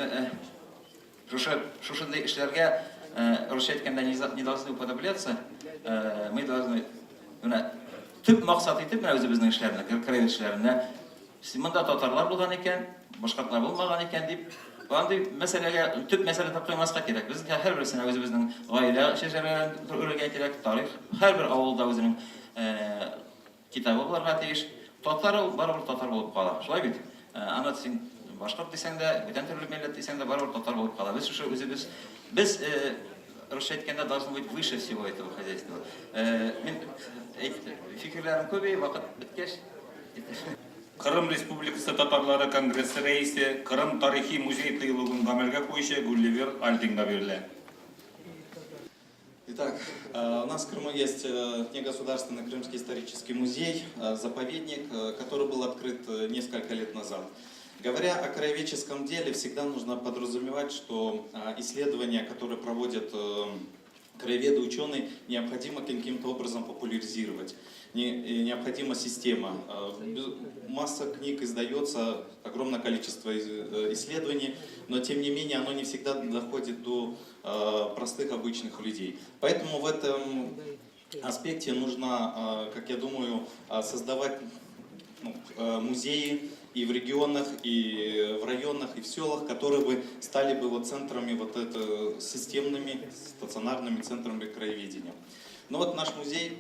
Speaker 10: Шушы, шушындый эшләргә, русча әйткәндә, не должны уподобляться, мы должны, менә, төп максат итеп, менә үзебезнең эшләрне, краевед эшләренә, монда татарлар булган икән, башкортлар булмаган икән дип, андый мәсьәләгә төп мәсьәлә дип куймаска кирәк. Без һәрберсенә үзебезнең гаилә шәҗәрәләрен үрергә кирәк, тарих, һәрбер авылда үзенең Китабы булырга тиеш. Татар ул барыбер татар булып кала. Шулай бит? Аны син башкорт дисәң дә, бүтән төрле милләт дисәң дә, барыбер татар булып кала. Без шушы үзебез, без, русча әйткәндә, должны быть выше всего этого хозяйства. Мин фикерләрем күп, вакыт беткәч.
Speaker 1: Кырым Республикасы татарлары конгрессы рәисе, Кырым тарихи музей-тыюлыгын гамәлгә куючы Гулливер Альдинга бирелә.
Speaker 11: Итак, у нас в Крыму есть негосударственный Крымский исторический музей, заповедник, который был открыт несколько лет назад. Говоря о краеведческом деле, всегда нужно подразумевать, что исследования, которые проводят краеведы, ученые, необходимо каким-то образом популяризировать. Необходима система. Масса книг издается, огромное количество исследований, но тем не менее оно не всегда доходит до простых обычных людей. Поэтому в этом аспекте нужно, как я думаю, создавать, ну, музеи и в регионах, и в районах, и в селах, которые бы стали бы вот центрами, вот это, системными, стационарными центрами краеведения. Ну вот наш музей,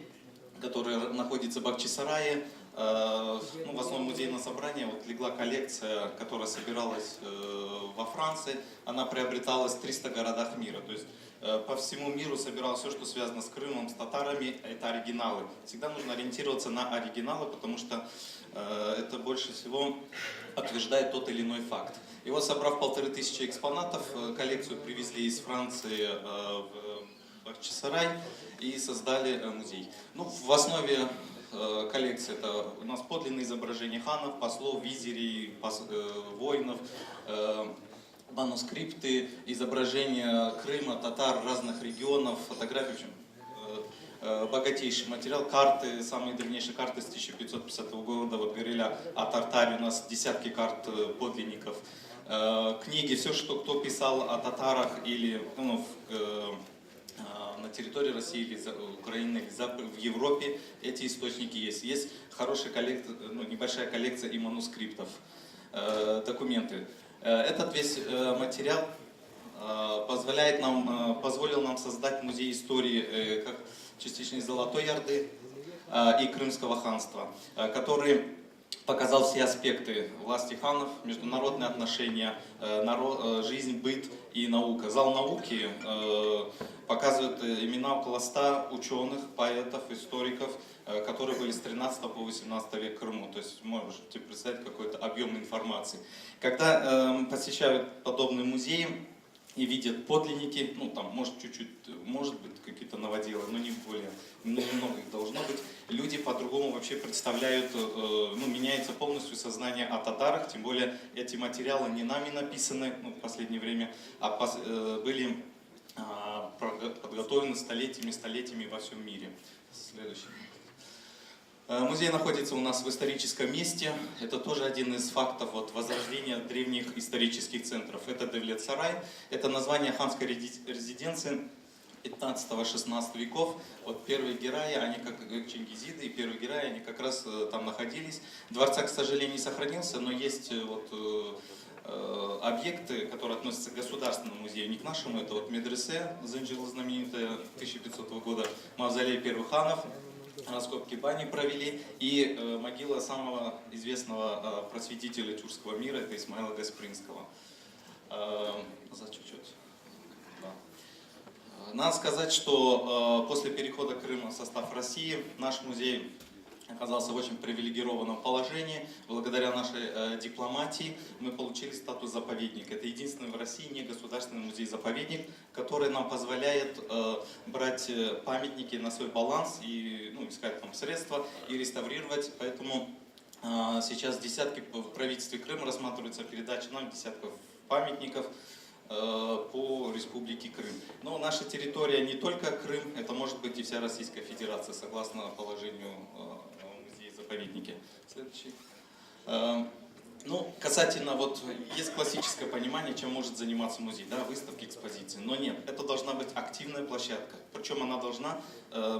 Speaker 11: который находится в Бахчисарае, ну, в основном музейное собрание, вот легла коллекция, которая собиралась во Франции, она приобреталась в 300 городах мира, то есть по всему миру собиралось все, что связано с Крымом, с татарами, это оригиналы. Всегда нужно ориентироваться на оригиналы, потому что это больше всего подтверждает тот или иной факт. И вот, собрав 1500 экспонатов, коллекцию привезли из Франции в Бахчисарай и создали музей. Ну, в основе коллекции это у нас подлинные изображения ханов, послов, визирей, воинов, манускрипты, изображения Крыма, татар, разных регионов, фотографии, в общем, богатейший материал, карты, самые древнейшие карты с 1550 года, вот говорили о Тартаре, у нас десятки карт подлинников, книги, все, что кто писал о татарах или ну, на территории России или Украины, или в Европе, эти источники есть. Есть хорошая коллекция, ну, небольшая коллекция и манускриптов, документы. Этот весь материал позволил нам создать музей истории как частично из Золотой Орды и Крымского ханства, который показал все аспекты власти ханов, международные отношения, жизнь, быт и наука. Зал науки показывает имена около 100 ученых, поэтов, историков, которые были с 13 по 18 век в Крыму. То есть можете представить какой-то объем информации. Когда посещают подобные музеи и видят подлинники, ну там может чуть-чуть, может быть какие-то новоделы, но не более, ну, немного их должно быть, люди по-другому вообще представляют, ну, меняется полностью сознание о татарах, тем более эти материалы не нами написаны, ну, в последнее время, а были подготовлены столетиями во всем мире. Следующий. Музей находится у нас в историческом месте. Это тоже один из фактов вот, возрождения древних исторических центров. Это Девлет-Сарай, это название ханской резиденции 15-16 веков. Вот первые гераи, они как чингизиды, и первые гераи, они как раз там находились. Дворца, к сожалению, не сохранился, но есть вот, объекты, которые относятся к государственному музею, не к нашему. Это вот медресе, Занджила знаменитая 1500 года, мавзолей первых ханов, раскопки бани провели, и могила самого известного просветителя тюркского мира, это Исмаила Гаспринского. Назад чуть-чуть. Да. Надо сказать, что после перехода Крыма в состав России наш музей оказался в очень привилегированном положении. Благодаря нашей дипломатии мы получили статус заповедника. Это единственный в России негосударственный музей-заповедник, который нам позволяет брать памятники на свой баланс и, ну, искать там средства и реставрировать. Поэтому сейчас десятки в правительстве Крыма рассматриваются передачи нам десятков памятников по Республике Крым. Но наша территория не только Крым, это может быть и вся Российская Федерация, согласно положению музея-заповедники. Следующий. Ну, касательно, вот, есть классическое понимание, чем может заниматься музей, да, выставки, экспозиции, но нет, это должна быть активная площадка, причем она должна,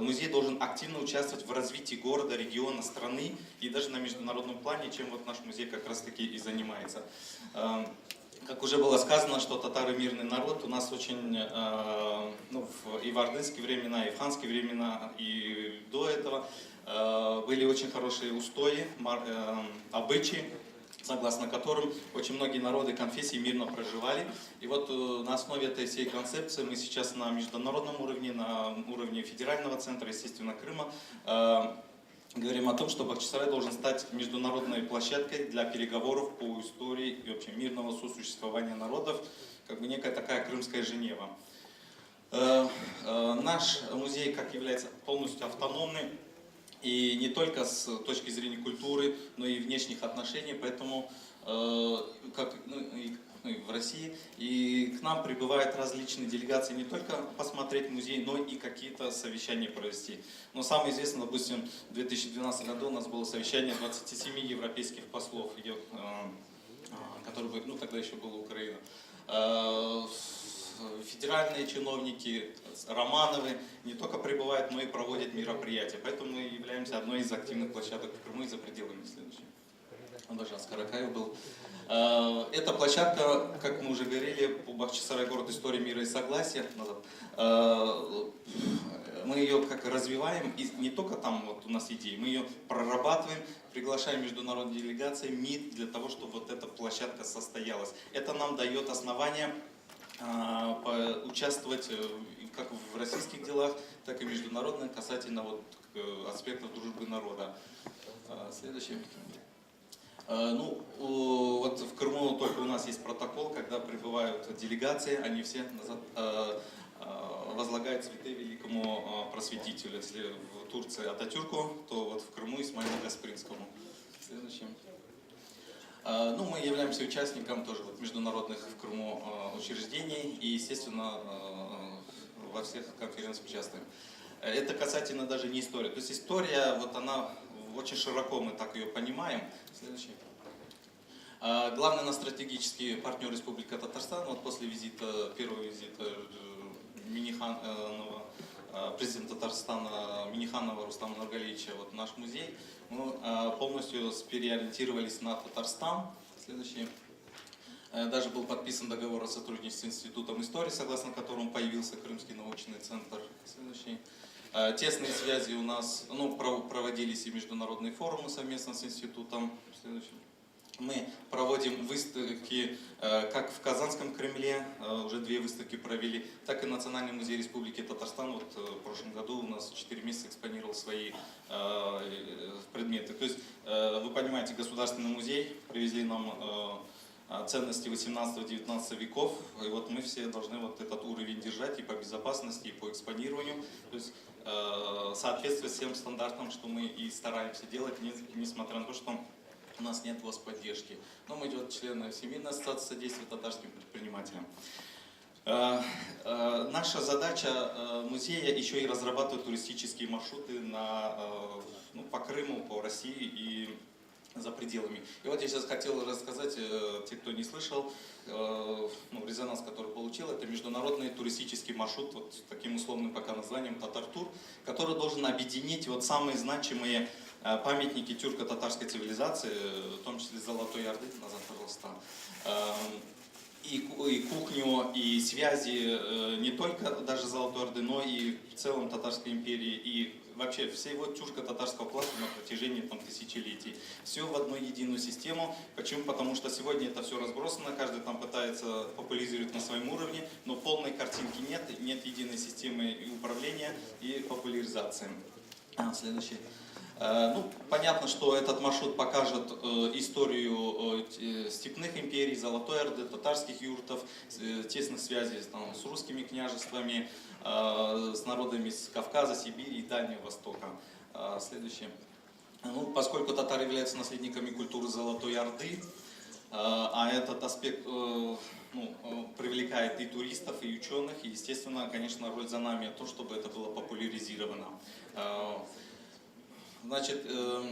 Speaker 11: музей должен активно участвовать в развитии города, региона, страны и даже на международном плане, чем вот наш музей как раз таки и занимается. Как уже было сказано, что татары мирный народ, у нас очень, ну, и в ордынские времена, и в ханские времена, и до этого были очень хорошие устои, обычаи, согласно которым очень многие народы, конфессии мирно проживали. И вот на основе этой всей концепции мы сейчас на международном уровне, на уровне федерального центра, естественно, Крыма, говорим о том, что Бахчисарай должен стать международной площадкой для переговоров по истории и вообще мирного сосуществования народов, как бы некая такая крымская Женева. Наш музей как является полностью автономный, и не только с точки зрения культуры, но и внешних отношений, поэтому как, ну, и в России, и к нам прибывают различные делегации не только посмотреть музей, но и какие-то совещания провести. Но самое известное, допустим, в 2012 году у нас было совещание 27 европейских послов, которые, ну, тогда еще была Украина. Федеральные чиновники, Романовы, не только прибывают, но и проводят мероприятия. Поэтому мы являемся одной из активных площадок в Крыму и за пределами. Следующей. Он даже Аскар Акаев был. Эта площадка, как мы уже говорили, по Бахчисарай город истории мира и согласия, мы ее как развиваем, и не только там вот у нас идеи, мы ее прорабатываем, приглашаем международные делегации, МИД, для того, чтобы вот эта площадка состоялась. Это нам дает основание участвовать как в российских делах, так и международных, касательно вот аспектов дружбы народа. Следующий. Ну, вот в Крыму только у нас есть протокол, когда прибывают делегации, они все назад возлагают цветы великому просветителю. Если в Турции Ататюрку, то вот в Крыму Исмаилу Гаспринскому. Следующий. Ну, мы являемся участником тоже вот международных в Крыму учреждений и, естественно, во всех конференциях участвуем. Это касательно даже не истории. То есть история, вот она очень широко, мы так ее понимаем. Следующий. Главный наш стратегический партнер Республика Татарстан, вот после визита, первого визита Минниханова, президента Татарстана Минниханова Рустама Нургалиевича, вот наш музей, мы полностью переориентировались на Татарстан. Следующий. Даже был подписан договор о сотрудничестве с Институтом истории, согласно которому появился Крымский научный центр. Следующий. Тесные связи у нас, ну, проводились и международные форумы совместно с институтом. Следующий. Мы проводим выставки как в Казанском Кремле, уже 2 выставки провели, так и Национальный музей Республики Татарстан. Вот в прошлом году у нас 4 месяца экспонировал свои предметы. То есть, вы понимаете, Государственный музей привезли нам ценности 18-19 веков, и вот мы все должны вот этот уровень держать и по безопасности, и по экспонированию, то есть соответствовать всем стандартам, что мы и стараемся делать, несмотря на то, что у нас нет господдержки. Но мы идем члены Всемирной ассоциации содействия татарским предпринимателям. Наша задача музея еще и разрабатывать туристические маршруты ну, по Крыму, по России и за пределами. И вот я сейчас хотел рассказать, те, кто не слышал, ну, резонанс, который получил, это международный туристический маршрут, вот с таким условным пока названием Татартур, который должен объединить вот самые значимые памятники тюрко-татарской цивилизации, в том числе Золотой Орды, назад, пожалуйста, и кухню, и связи не только даже Золотой Орды, но и в целом Татарской империи, и вообще всего тюрко-татарского пласта на протяжении там тысячелетий. Все в одну единую систему. Почему? Потому что сегодня это все разбросано, каждый там пытается популяризировать на своем уровне, но полной картинки нет, нет единой системы и управления, и популяризации. Следующий. Ну, понятно, что этот маршрут покажет историю степных империй, Золотой Орды, татарских юртов, тесных связей там с русскими княжествами, с народами с Кавказа, Сибири и Дальнего Востока. Следующий. Ну, поскольку татары являются наследниками культуры Золотой Орды, а этот аспект ну, привлекает и туристов, и ученых, и, естественно, конечно, роль за нами то, чтобы это было популяризировано. Значит, это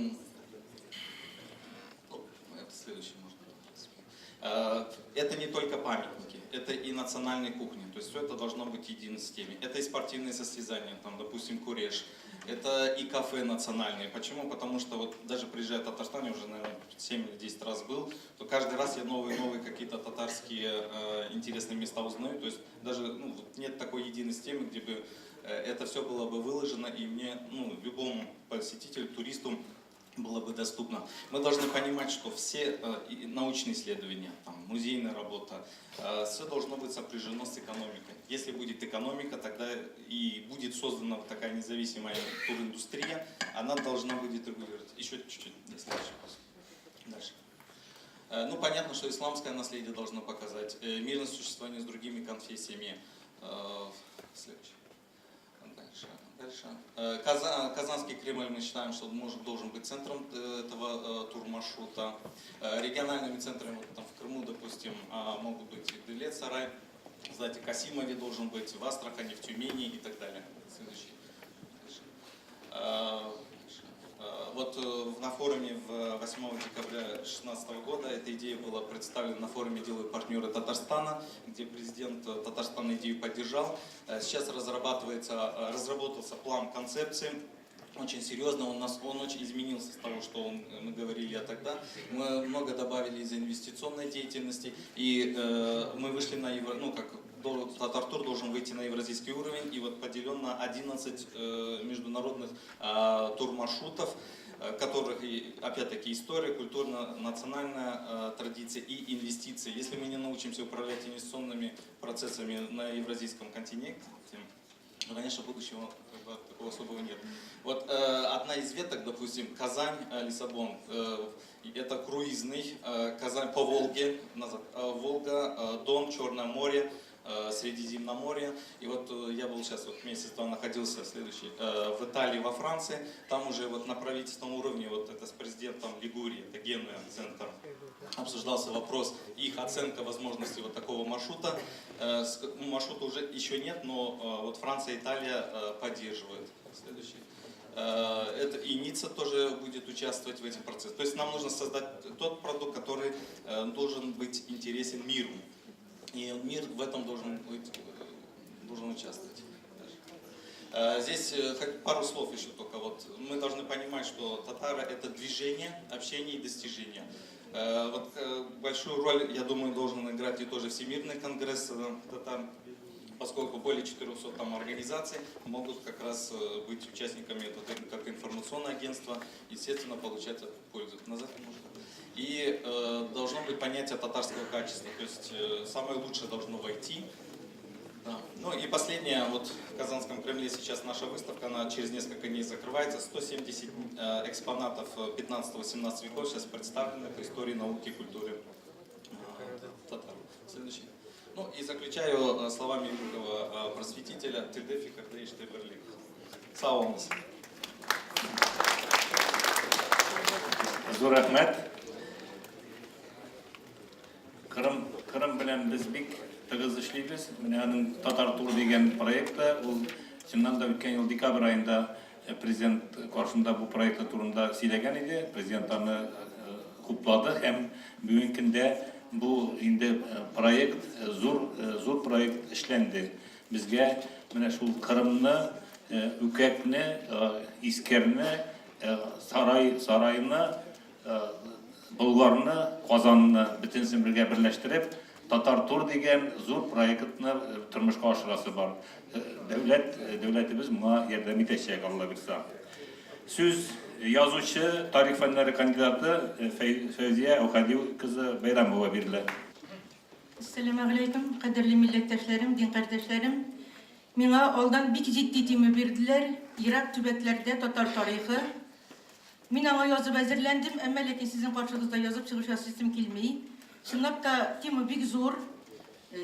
Speaker 11: следующий, можно. Это не только памятники, это и национальные кухни, то есть все это должно быть в единой системе. Это и спортивные состязания, там, допустим, куреш, это и кафе национальные. Почему? Потому что вот даже приезжая в Татарстан, я уже, наверное, 7 или 10 раз был, то каждый раз я новые-новые какие-то татарские интересные места узнаю. То есть даже, ну, вот нет такой единой системы, где бы это все было бы выложено, и мне, ну, любому посетителю, туристу было бы доступно. Мы должны понимать, что все научные исследования, там, музейная работа, все должно быть сопряжено с экономикой. Если будет экономика, тогда и будет создана вот такая независимая туриндустрия, она должна будет регулировать. Еще чуть-чуть, если вопрос. Дальше. Ну, понятно, что исламское наследие должно показать, мирное существование с другими конфессиями. Следующее. Дальше. Казанский Кремль, мы считаем, что должен быть центром этого турмаршрута. Региональными центрами, вот там в Крыму, допустим, могут быть Делет-Сарай, знаете, Касимове должен быть, в Астрахани, в Тюмени и так далее. Следующий. Дальше. Вот на форуме 8 декабря 2016 года эта идея была представлена на форуме «Делают партнеры Татарстана», где президент Татарстана идею поддержал. Сейчас разработался план концепции. Очень серьезно, он очень изменился с того, что мы говорили тогда. Мы много добавили из инвестиционной деятельности, и мы вышли на Татартур должен выйти на евразийский уровень, и вот поделен на 11 международных турмаршрутов, которых, опять-таки, история, культурно-национальная традиция и инвестиции. Если мы не научимся управлять инвестиционными процессами на евразийском континенте, то, конечно, будущего такого особого нет. Вот одна из веток, допустим, Казань, Лиссабон, это круизный, Казань по Волге, назад, Волга, Дон, Черное море, Средиземноморья. И вот я был сейчас, вот месяц-два находился следующий, в Италии, во Франции. Там уже вот на правительственном уровне, вот это с президентом Лигурии, это Генуя, центр, обсуждался вопрос, их оценка возможности вот такого маршрута. Маршрута уже еще нет, но вот Франция и Италия поддерживают. Следующий. Это и Ницца тоже будет участвовать в этих процессах. То есть нам нужно создать тот продукт, который должен быть интересен миру. И мир в этом должен быть, должен участвовать. Здесь пару слов еще только. Вот мы должны понимать, что татары это движение, общение и достижение. Вот большую роль, я думаю, должен играть и тоже Всемирный конгресс татар, поскольку более 400 там организаций могут как раз быть участниками этого, как информационное агентство, естественно, получать пользу. Назад можно. И должно быть понятие татарского качества, то есть самое лучшее должно войти. Да. Ну и последнее, вот в Казанском Кремле сейчас наша выставка, она через несколько дней закрывается. 170 экспонатов 15-18 веков сейчас представлены по истории науки и культуры татар. Следующий. Ну и заключаю словами великого просветителя Tilde fikirde işte birlik. Sağ olunuz.
Speaker 1: Зур рәхмәт. Кырым, Кырым белән без бик тыгыз эшлибез. Менә аның Татар тур дигән проекты, ул чыннан да үткән ел декабрь аенда президент каршында бу проекты турында сөйләгән иде. Президент аны хуплады һәм бүгенге көндә бу инде проект зур зур проект эшләнде. Безгә менә шул Кырымны, Үкәкне, Искерне, Сарай Сарайны, Болгарны, Казанны бөтенесен бергә берләштереп, Татар тур дигән зур проектны тормышка ашырасы бар. Дәүләт, дәүләтебез моңа ярдәм итәчәк, Алла бирса. Сүз язучы, тарих фәннәре кандидаты Фәүзия Әүхәди кызы Бәйрәмова бирелә.
Speaker 12: Әссәламәгаләйкем, кадерле милләттәшләрем, дин кардәшләрем. Миңа алдан бик җитди тема бирделәр, ерак төбәкләрдә татар тарихы. Мин аңа язып әзерләндем, әмма ләкин сезнең каршыгызда язып чыгыш ясыйсым килми. Чынлап та, тема бик зур,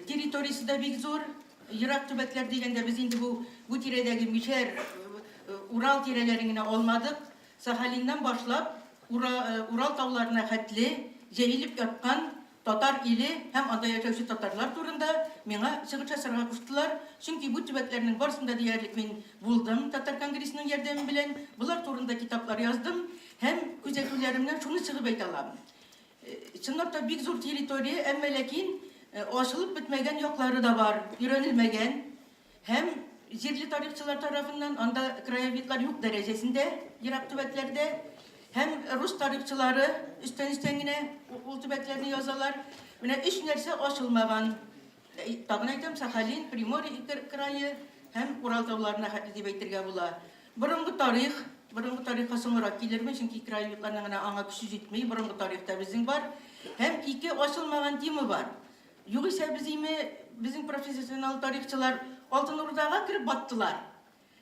Speaker 12: территориясе дә бик зур. Ерак төбәкләр дигәндә без инде бу бу тирәдәге Мишәр, Урал тирәләрен генә алмадык. Сахалиннан башлап Урал тауларына хәтле җәелеп яткан Татар иле һәм анда яшәүче татарлар турында миңа чыгыш ясарга куштылар, чөнки бу төбәкләрнең барысында диярлек мин булдым Татар конгрессының ярдәме белән, болар турында китаплар яздым һәм күзәтүләремнән шуны чыгып әйтә алам. Чынлап та бик зур территория, әмма ләкин ачылып бетмәгән яклары да бар, өйрәнелмәгән. Һәм җирле тарихчылар тарафыннан анда краеведлар юк дәрәҗәсендә ерак төбәкләрдә. Һәм рус тарихчылары өстән-өстән генә ул төбәкләрне язалар. Менә өч нәрсә ачылмаган. Тагын әйтәм, Сахалин, Приморье крае һәм Урал тауларына хәтле дип әйтергә була. Борынгы тарих, борынгы тарихка соңрак килермен, чөнки краеведларның гына аңа көче җитми, борынгы тарих та безнең бар. Һәм ике ачылмаган тема бар. Югыйсә без име, безнең профессионал тарихчылар Алтын Урдага кереп баттылар.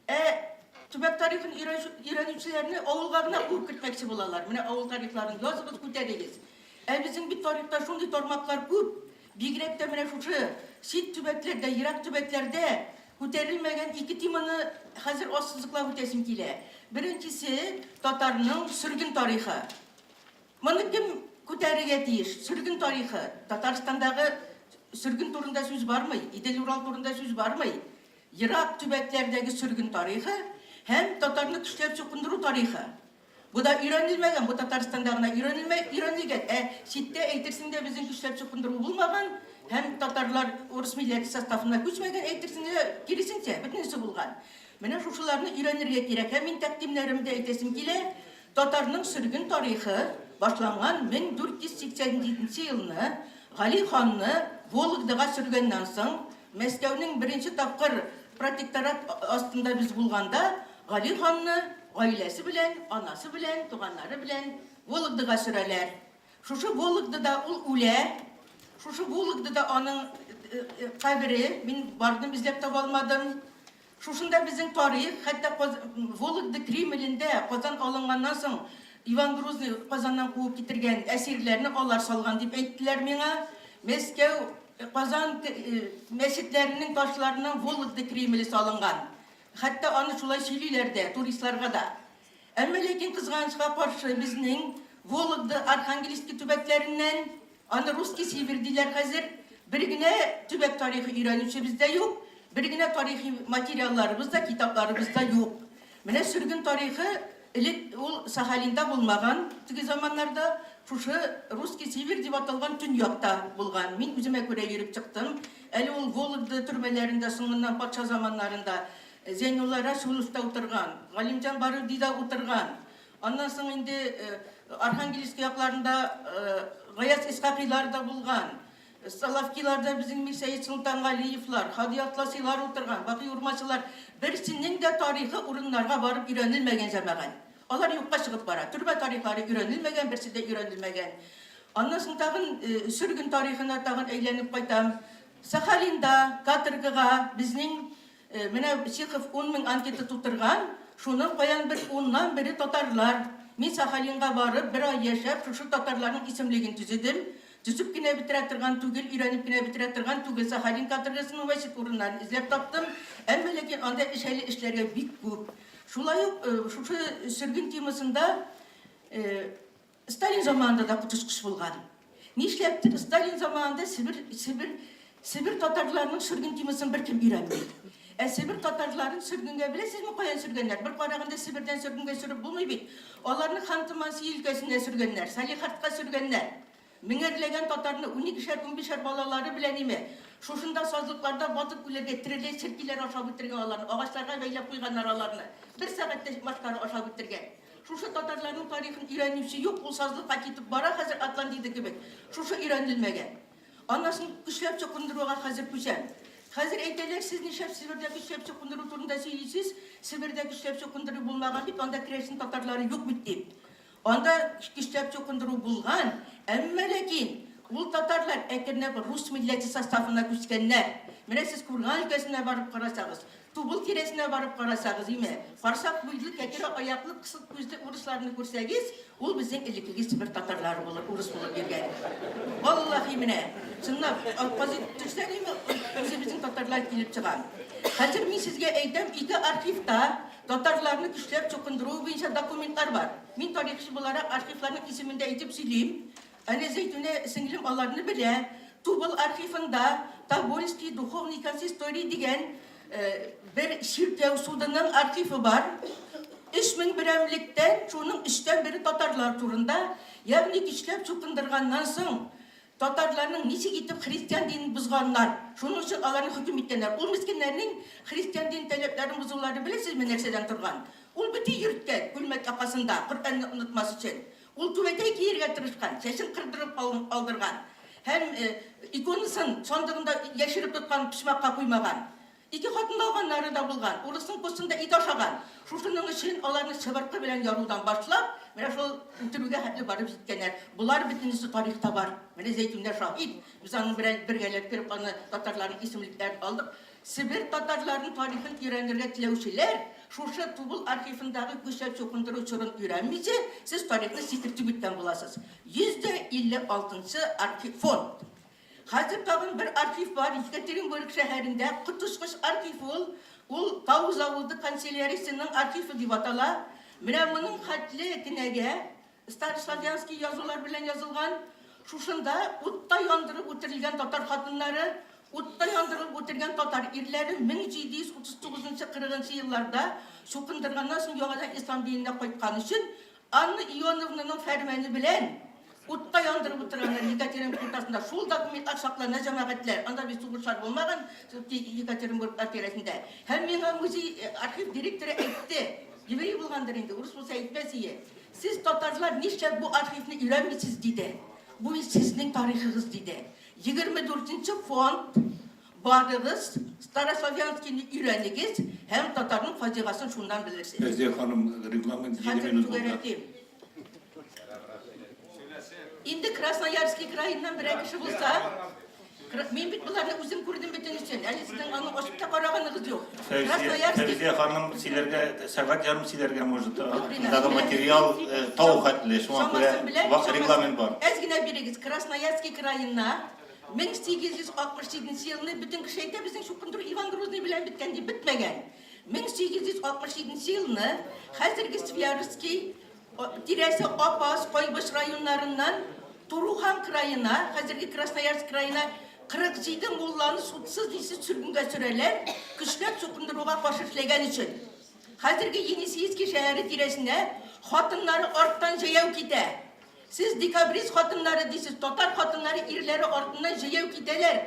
Speaker 12: Ә төбәк тарихын өйрәнүчеләрне авылга гына куып кертмәкче булалар. Менә авыл тарихларын языгыз, күтәрегез. Ә безнең бит тарихта шундый тармаклар күп. Бигрәк тә менә шушы чит төбәкләрдә, ерак төбәкләрдә күтәрелмәгән ике теманы хәзер ассызыклап үтәсем килә. Беренчесе, татарның сөрген тарихы. Моны кем күтәрергә тиеш? Сөрген тарихы. Татарстандагы сөрген турында сүз бармый, Идел-Урал турында сүз бармый. Ерак төбәкләрдәге сөрген тарихы һәм татарны көчләп чукындыру тарихы. Бу да өйрәнелмәгән, бу Татарстанда гына өйрәнелмә, өйрәнелгән. Ә читтә әйтерсең дә безнең көчләп чукындыру булмаган һәм татарлар урыс милләте составына күчмәгән, әйтерсең дә киресенчә, бөтенесе булган. Менә шушыларны өйрәнергә кирәк. Һәм мин тәкъдимнәремдә әйтәсем килә, Татарның сөрген тарихы башланган 1487 нче елны Гали ханны Вологдага сөргәннән соң, Мәскәүнең беренче тапкыр протекторат астында без булганда, Гали ханны гаиләсе белән, анасы белән, туганнары белән Вологдага сөрәләр. Шушы Вологдада ул үлә. Шушы Вологдада аның кабере, мин бардым, эзләп таба алмадым. Шушында безнең тарих, хәтта Вологда Кремлендә Казан алынганнан соң Иван Грозный Казаннан куып китергән әсирләрне алар салган дип әйттеләр миңа. Мәскәү Казан мәчетләренең ташларыннан Вологда Кремле салынган. Хәтта аны шулай сөйлиләр дә, туристларга да. Әмма ләкин кызганычка каршы безнең Вологда, Архангельский төбәкләреннән, аны Русский Север диләр хәзер, бер генә төбәк тарихы өйрәнүчебез дә юк, бер генә тарихи материалларыбыз да, китапларыбыз да юк. Менә сөрген тарихы элек ул Сахалинда булмаган, теге заманнарда шушы Русский Север дип аталган төньякта булган. Мин үземә күрә йөреп чыктым. Әле ул Вологда төрмәләрендә, соңыннан патша заманнарында Зәйнулла Рәсүлов та утырган, Галимҗан Баруди да утырган. Аннан соң инде Архангельск якларында Гаяз Исхакыйлар да булган. Соловкиларда безнең Мирсәет Солтангалиевлар, Һади Атласилар утырган, Бакый Урманчылар. Берсенең дә тарихы урыннарга барып өйрәнелмәгән, җәмәгать. Алар юкка чыгып бара. Төрмә тарихлары өйрәнелмәгән, берсе дә өйрәнелмәгән. Аннан соң тагын сөрген тарихына тагын әйләнеп кайтам. Сахалинда каторгага безнең Менә Чехов 10 мең анкета тутырган, шуның каян бер уннан бере татарлар. Мин Сахалинга барып, бер ай яшәп, шушы татарларның исемлеген төзедем. Төзеп кенә бетерә торган түгел, өйрәнеп кенә бетерә торган түгел. Сахалин каторгасының мәчет урыннарын эзләп таптым. Әмма ләкин анда эш әле эшләргә бик күп. Шулай ук шушы сөрген темасында Сталин заманында да коточкыч булган. Нишләптер Сталин заманында Себер, Себер, Себер татарларының сөрген темасын беркем өйрәнми. Ә Себер татарларын сөргенгә беләсезме каян сөргәннәр? Бер караганда Себердән сөргенгә сөреп булмый бит. Аларны Ханты-Мансий өлкәсенә сөргәннәр, Салехардка сөргәннәр. Меңәрләгән татарны уникешәр, унбишәр балалары белән име, шушында сазлыкларда батып үләргә тереләй черкиләр ашап үтергән аларны, агачларга бәйләп куйганнар аларны. Бер сәгатьтә машкара ашап үтергән. Шушы татарларның тарихын өйрәнүче юк, ул сазлыкка китеп бара хәзер Атлантида кебек. Шушы өйрәнелмәгән. Аннан соң көчләп чукындыруга хәзер күчәм. Хәзер әйтәләр, сез нишләп Себердә көчләп чукындыру турында сөйлисез, Себердә көчләп чукындыру булмаган бит, анда керәшен татарлары юк бит дип. Анда көчләп чукындыру булган, әмма ләкин ул татарлар әкренләп рус милләте составына күчкәннәр. Менә сез Курган өлкәсенә барып карасагыз, Тубыл тирәсенә барып карасагыз, име, карсак буйлы, кәкре аяклы, кысык күзле урысларны күрсәгез, ул безнең элеккеге Себер татарлары булыр, урыс булып йөргән. Валлаһи менә, чынлап, казый төшсәң, име, үзебезнең татарлар килеп чыга. Хәзер мин сезгә әйтәм, ике архивта татарларны көчләп чукындыру буенча документлар бар. Мин тарихчы буларак архивларның исемен дә әйтеп сөйлим. Әнә Зәйтүнә сеңлем аларны белә. Тубыл архивында Тобольский духовный консисторий дигән бер чиркәү судының архивы бар. 3000 берәмлектән шуның өчтән бере татарлар турында, ягъни көчләп чукындырганнан соң татарларның ничек итеп христиан динен бозганнар, шуның өчен аларны хөкем иткәннәр. Ул мескеннәрнең христиан дин таләпләрен бозулары беләсезме нәрсәдән торган? Ул бөти йөрткән күлмәк якасында, Коръәнне онытмас өчен. Ул түбәтәй киергә тырышкан, чәчен кырдырып алдырган һәм иконасын сандыгында яшереп тоткан, почмакка куймаган. Ике хатын алганнары да булган, урысның постында ит ашаган. Шушының өчен аларны чыбыркы белән ярудан башлап, менә шул үтерүгә хәтле барып җиткәннәр. Болар бөтенесе тарихта бар. Менә Зәйтүнә шаһит. Без аның белән бергәләп кереп, аны татарларның исемлекләрен алдык. Себер татарларының тарихын өйрәнергә теләүчеләр шушы Тубыл архивындагы көчләп чукындыру чорын өйрәнмичә, сез тарихны сикертеп үткән буласыз. 156 нчы архив фонд. Хәзер тагын бер архив бар, Екатеринбург шәһәрендә, коточкыч архив ул, ул Тау заводы канцеляриясенең архивы дип атала. Менә моның хәтле кенәгә Старославянский язулар белән язылган. Шушында утта яндырып үтерелгән татар хатыннары, утта яндырылып үтергән татар ирләре 1739 нчы 40 нчы елларда чукындырганнан соң яңадан ислам диненә кайткан өчен Анна Ионовнаның фәрмәне белән утта яндырып утырганнар Екатеринбург уртасында. Шул документлар саклана, җәмәгатьләр. Анда бит сугышлар булмаган Екатеринбурглар тирәсендә. Һәм миңа музей архив директоры әйтте, еврей булгандыр инде, урыс булса әйтмәс ие. Сез, татарлар, нишләп бу архивны өйрәнмисез, диде. Бу бит сезнең тарихыгыз, диде. 24 нче фонд, барыгыз, Старославянскийны өйрәнегез һәм татарның фаҗигасын шуннан белерсез.
Speaker 1: Фәүзия ханым, регламент җиде
Speaker 12: Хәзер
Speaker 1: минут булды.
Speaker 12: түгәрәтим. Инде Красноярский краеннан берәр кеше булса, Мин бит боларны үзем күрдем бөтенесен. Әле сезнең аны ачып та караганыгыз юк.
Speaker 1: Фәүзия, Фәүзия ханым сөйләргә, сәгать ярым сөйләргә может. Андагы материал э, тау хәтле, шуңа күрә вак регламент бар.
Speaker 12: Әз генә бирегез. Красноярский краена 1867 елны бөтен кеше әйтә, безнең чукындыру Иван Грозный белән беткән дип, бетмәгән. 1867 елны хәзерге Свияжский тирәсе Апас, Кайбыч районнарыннан Турухан краена, хәзерге Красноярск краена 47 мулланы судсыз-нисез сөргенгә сөрәләр, көчләп чукындыруга каршы эшләгән өчен. Хәзерге Енисейский шәһәре тирәсенә хатыннары арттан җәяү китә. Сез декабрист хатыннары дисез, татар хатыннары ирләре артыннан җәяү китәләр.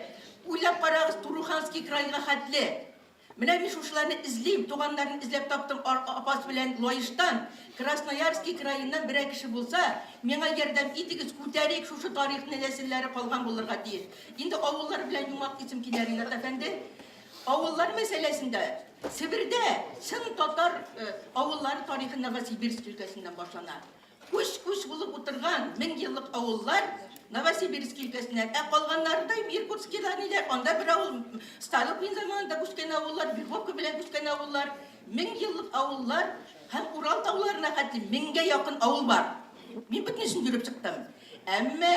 Speaker 12: Уйлап карагыз, Туруханский крайга хәтле. Менә мин шушыларны эзлим, туганнарын эзләп таптым Апас белән Лаештан, Красноярский краеннан берәр кеше булса, миңа ярдәм итегез, күтәрик шушы тарихны, нәселләре калган булырга тиеш. Инде авыллар белән йомгаклыйсым килә, Ринат әфәнде. Авыллар мәсьәләсендә Себердә чын татар авыллары тарихы Новосибирск өлкәсеннән башлана. Күч-күч булып утырган меңьеллык авыллар Новосибирск өлкәсеннән, ә калганнары да Иркутскида ниләр, анда бер авыл Столыпин заманында күчкән авыллар, вербовка белән күчкән авыллар, меңьеллык авыллар һәм Урал тауларына хәтле меңгә якын авыл бар. Мин бөтенесен йөреп чыктым. Әмма,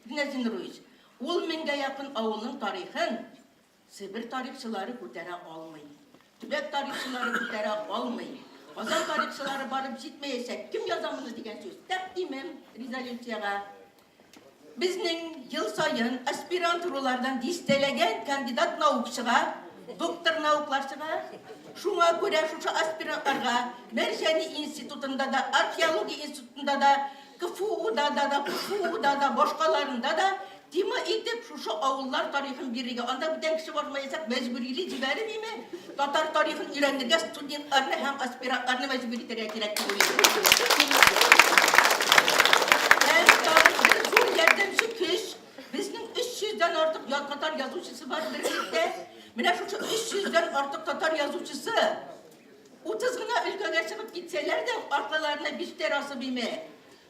Speaker 12: Ринат Зиннурович, ул меңгә якын авылның тарихын Себер тарихчылары күтәрә алмый. Төбәк тарихчылары күтәрә алмый. Казан тарихчылары барып җитмәячәк. Кем яза моны дигән сүз. Тәкъдимем резолюциягә. Безнең ел саен аспирантуралардан дистәләгән кандидат наук чыга, доктор науклар чыга. Шуңа күрә шушы аспирантларга Мәрҗани институтында да, археология институтында да, КФУда да, да, КФУда да, башкаларында да Тема итеп шушы авыллар тарихын бирергә, анда бүтән кеше бармаячак, мәҗбүрили җибәреп име, татар тарихын өйрәнергә студентларны һәм аспирантларны мәҗбүр итәргә кирәк дип уйлыйм. Һәм тагын бер зур ярдәмче көч, безнең 300 дән артык татар язучысы бар берлектә. Менә шушы 300 дән артык татар язучысы 30 гына өлкәгә чыгып китсәләр дә, аркаларына биштәр асып име,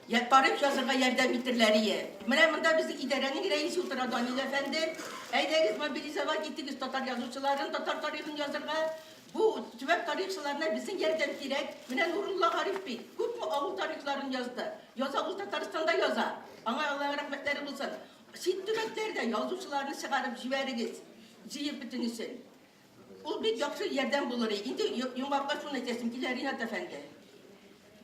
Speaker 12: Я тарих язырга ярдәм итерләрие. Менә монда безнең идарәнең рәисе утыра Данил әфәнде. Әйдәгез, мобилизовать итегез татар язучыларын татар тарихын язырга. Бу төбәк тарихчыларына безнең ярдәм кирәк. Менә Нурулла Гариф бит күпме авыл тарихларын язды. Яза, ул Татарстанда яза. Аңа Аллаһның рәхмәтләре булсын. Чит төбәкләрдә язучыларны чыгарып җибәрегез. Җыеп бөтенесен. Ул бик яхшы ярдәм булыр. Инде йомгаклап шуны әйтәсем килә, Ринат әфәнде.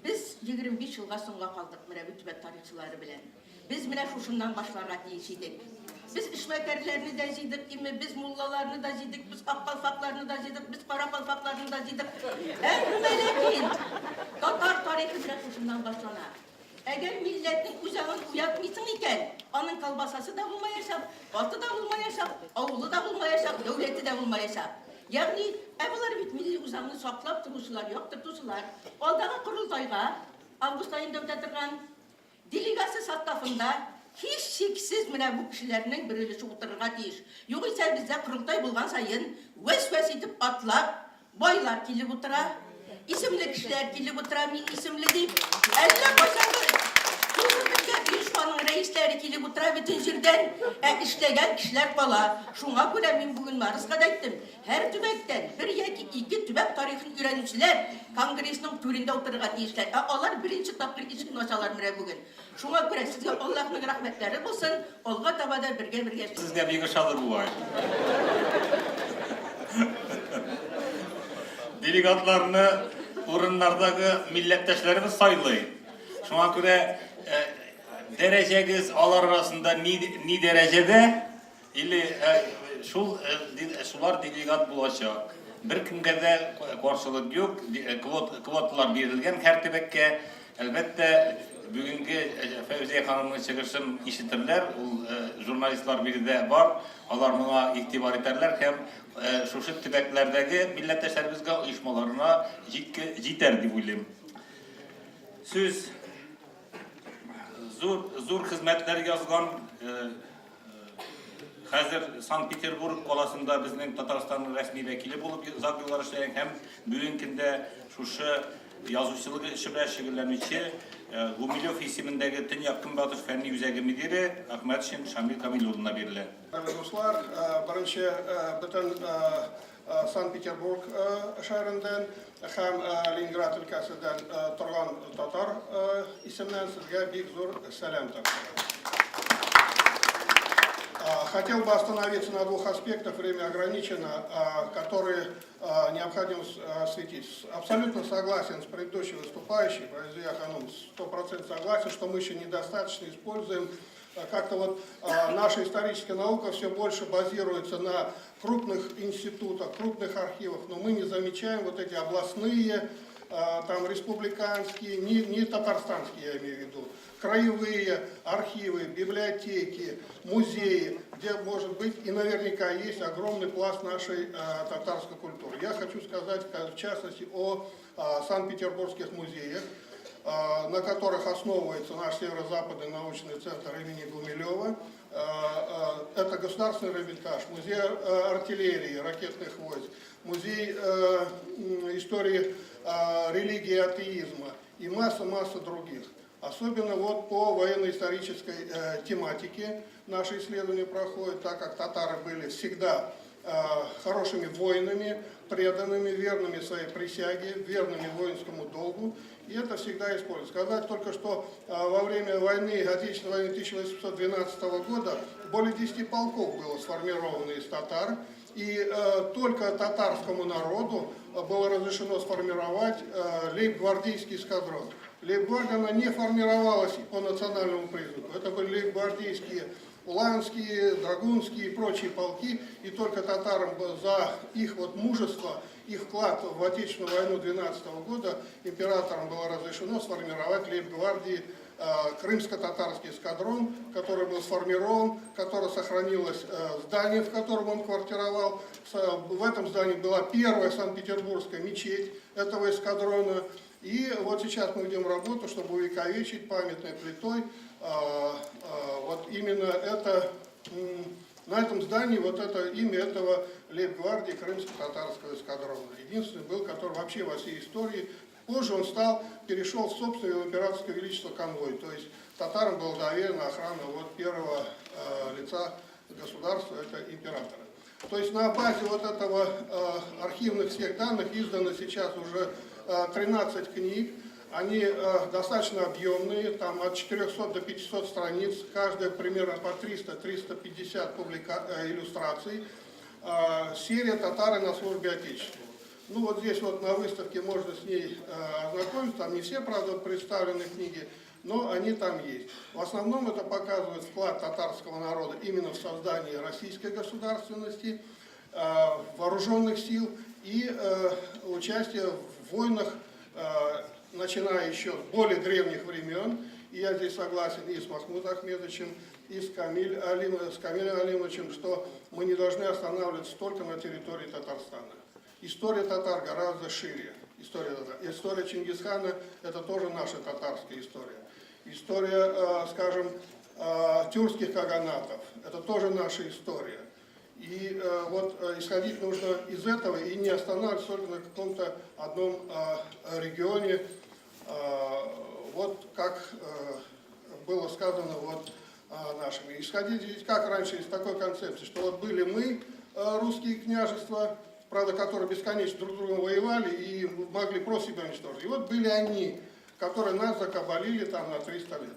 Speaker 12: Без 25 елга соңга калдык менә бу төбәк тарихчылары белән. Без менә шушыннан башларга тиеш идек. Без эшмәкәрләрне дә җыйдык, име, без муллаларны да җыйдык, без ак калфакларны да җыйдык, без кара калфакларны да җыйдык. Әмма ләкин татар тарихы менә шушыннан башлана. Әгәр милләтнең үз аңын уятмыйсың икән, аның колбасасы да булмаячак, аты да булмаячак, авылы да булмаячак, дәүләте дә булмаячак. Ягъни, ә болар бит милли үзаңны саклап торучылар, яктыртучылар. Алдагы корылтайга, август аенда үтә торган, делегация составында һичшиксез менә бу кешеләрнең бер өлеше утырырга тиеш. Югыйсә бездә корылтай булган саен вәс-вәс итеп атлап, Байлар килеп утыра, исемле кешеләр килеп утыра, мин исемле дип. Әллә кайчангы тузып беткән оешманың рәисләре килеп утыра бөтен җирдән, ә эшләгән кешеләр кала. Шуңа күрә мин бүген Марска да әйттем, һәр төбәктән бер яки ике төбәк тарихын өйрәнүчеләр конгрессның түрендә утырырга тиешләр. Ә алар беренче тапкыр ишекне ачалар менә бүген. Шуңа күрә сезгә Аллаһның рәхмәтләре булсын, алга таба да бергә-бергә эшлик.
Speaker 1: Сезгә бик ошады бугай. Делегатларны урыннардагы милләттәшләребез сайлый. Шуңа күрә э, дәрәҗәгез алар арасында ни, ни дәрәҗәдә, Или шул шулар делегат булачак. Беркемгә дә каршылык юк, квот, квоталар бирелгән һәр төбәккә. Әлбәттә, бүгенге Фәүзия ханымның чыгышын ишетерләр, ул журналистлар биредә бар, алар моңа игътибар итәрләр һәм шушы төбәкләрдәге милләттәшләребезгә оешмаларына җитке, җитәр дип уйлыйм. Сүз зур зур хезмәтләр язган Хәзер Санкт-Петербург каласында безнең Татарстанның рәсми вәкиле булып озак еллар эшләгән һәм бүгенге көндә шушы язучылык эше белән шөгыльләнүче Гумилев исемендәге Төньяк-Көнбатыш фәнни үзәге мөдире Әхмәтшин Шамил Камил улына бирелә.
Speaker 13: Кадерле дуслар, беренче бөтен Санкт-Петербург шәһәреннән һәм Ленинград өлкәсеннән торган татар исеменнән сезгә бик зур сәлам тапшырам. Хотел бы остановиться на двух аспектах, время ограничено, которые необходимо осветить. Абсолютно согласен с предыдущей выступающей, Файзия Ханум, 100% согласен, что мы еще недостаточно используем. Как-то вот наша историческая наука все больше базируется на крупных институтах, крупных архивах, но мы не замечаем вот эти областные, там республиканские, не татарстанские, я имею в виду, краевые архивы, библиотеки, музеи, где может быть и наверняка есть огромный пласт нашей татарской культуры. Я хочу сказать, в частности, о санкт-петербургских музеях, на которых основывается наш Северо-Западный научный центр имени Гумилева. Это Государственный Эрмитаж, музей артиллерии, ракетных войск, музей истории религии и атеизма и масса-масса других. Особенно вот по военно-исторической тематике наши исследования проходят, так как татары были всегда хорошими воинами, преданными, верными своей присяге, верными воинскому долгу. И это всегда используется. Сказать только, что во время войны, Отечественной войны 1812 года более 10 полков было сформировано из татар. И только татарскому народу было разрешено сформировать лейб-гвардейский эскадрон. Лейб-гвардия, она не формировалась по национальному признаку. Это были лейб-гвардейские, уланские, драгунские и прочие полки. И только татарам за их вот мужество, их вклад в Отечественную войну 12 года императорам было разрешено сформировать лейб-гвардии крымско-татарский эскадрон, который был сформирован, который сохранилось здание, в котором он квартировал. В этом здании была первая санкт-петербургская мечеть этого эскадрона. И вот сейчас мы ведем работу, чтобы увековечить памятной плитой вот именно это, на этом здании вот это имя этого лейб-гвардии крымско-татарского эскадрона. Единственный был, который вообще во всей истории. Позже он перешел в собственное императорское величество конвой. То есть татарам была доверена охрана вот первого лица государства, это императора. То есть на базе вот этого архивных всех данных издано сейчас уже 13 книг. Они достаточно объемные, там от 400 до 500 страниц, каждая примерно по 300-350 иллюстраций. Серия «Татары на службе Отечеству». Ну вот здесь вот на выставке можно с ней ознакомиться, там не все, правда, представлены книги, но они там есть. В основном это показывает вклад татарского народа именно в создание российской государственности, вооруженных сил и участие в войнах, начиная еще с более древних времен. И я здесь согласен и с Махмудом Ахмедовичем, и с Камилем Алимовичем, что мы не должны останавливаться только на территории Татарстана. История татар гораздо шире. История татар. История Чингисхана – это тоже наша татарская история. История, скажем, тюркских каганатов – это тоже наша история. И вот исходить нужно из этого и не останавливаться только на каком-то одном регионе, вот как было сказано вот нашими. Исходить ведь как раньше из такой концепции, что вот были мы, русские княжества, правда, которые бесконечно друг с другом воевали и могли просто себя уничтожить. И вот были они, которые нас закабалили там на 300 лет.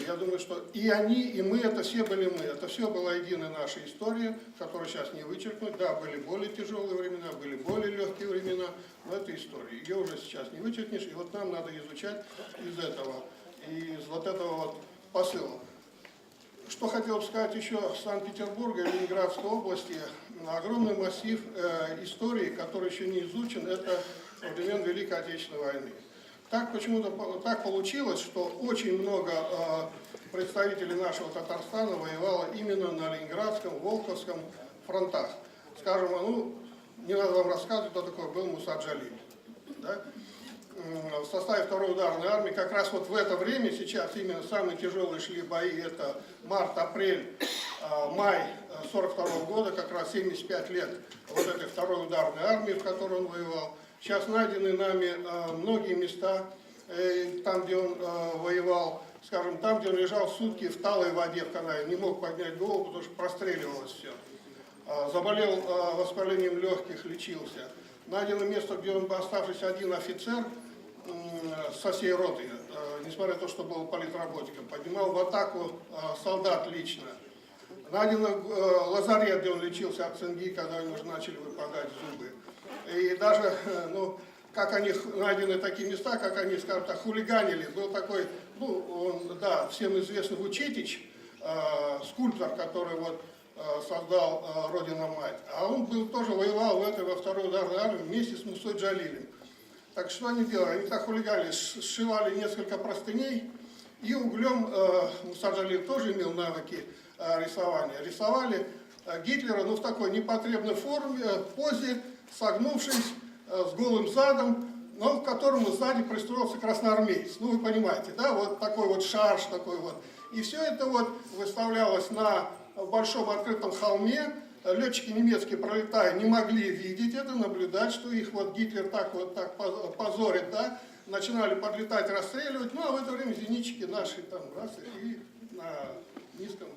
Speaker 13: Я думаю, что и они, и мы, это все были мы. Это все была единая наша история, которую сейчас не вычеркнуть. Да, были более тяжелые времена, были более легкие времена, но это история. Ее уже сейчас не вычеркнешь, и вот нам надо изучать из этого, из вот этого вот посыла. Что хотел бы сказать еще Санкт-Петербурга и Ленинградской области. Огромный массив истории, который еще не изучен, это времен Великой Отечественной войны. Так почему-то так получилось, что очень много представителей нашего Татарстана воевало именно на Ленинградском, Волховском фронтах. Скажем, ну, не надо вам рассказывать, кто такой был Муса Джалиль. Да? В составе второй ударной армии, как раз вот в это время сейчас именно самые тяжелые шли бои, это март, апрель, май 42 года, как раз 75 лет вот этой второй ударной армии, в которой он воевал. Сейчас найдены нами многие места, там, где он воевал, скажем, там, где он лежал сутки в талой воде в канаве, не мог поднять голову, потому что простреливалось все. Заболел воспалением легких, лечился. Найдено место, где он, оставшийся один офицер со всей роты, несмотря на то, что был политработником, поднимал в атаку солдат лично. Найден лазарет, где он лечился от цинги, когда у него уже начали выпадать зубы. И даже, ну, как они найдены такие места, как они, скажем так, хулиганили. Был такой, ну, он, да, всем известный Вучетич, скульптор, который вот создал Родина-Мать. А он был, тоже воевал в этой, во второй ударной армии вместе с Мусой Джалилем. Так что они делали? Они так хулиганили, сшивали несколько простыней, и углем, Муса Джалиль тоже имел навыки рисования, рисовали Гитлера, ну, в такой непотребной форме, позе, согнувшись, с голым задом, но к которому сзади пристроился красноармеец. Ну, вы понимаете, да, вот такой вот шарж такой вот. И все это вот выставлялось на большом открытом холме. Летчики немецкие, пролетая, не могли видеть это, наблюдать, что их вот Гитлер так вот так позорит, да. Начинали подлетать, расстреливать, ну, а в это время зенитчики наши там раз и на низком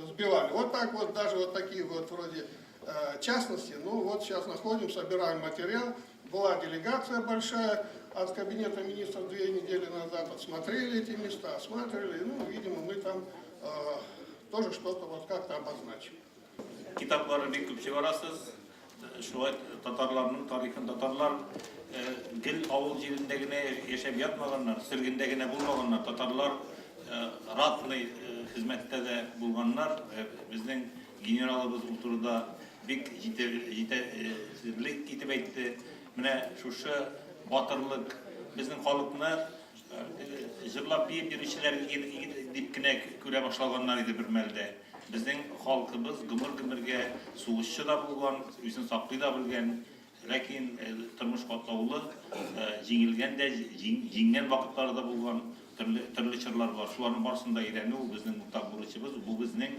Speaker 13: сбивали. Вот так вот, даже вот такие вот вроде частности, ну вот сейчас находим, собираем материал. Была делегация большая от кабинета министров 2 недели назад, осмотрели эти места, осматривали, ну, видимо, мы там тоже что-то вот как-то обозначим.
Speaker 1: Китаплары бик күп чыгарасыз. Шулай татарларның тарихын, татарлар гел авыл җирендә генә яшәп ятмаганнар, сөргендә генә булмаганнар, татарлар ратный хезмәттә дә булганнар. Безнең генералыбыз ул турыда бик җитәрлек итеп әйтте. Менә шушы батырлык безнең халыкны җырлап биеп йөрүчеләр дип кенә күрә башлаганнар иде бер мәлдә. Безнең халкыбыз гомер-гомергә сугышчы да булган, үзен саклый да белгән, ләкин тормыш катлаулы, җиңелгән дә, җиңгән вакытлары да булган, төрле чорлар бар. Шуларның барысын да өйрәнү безнең уртак бурычыбыз, бу безнең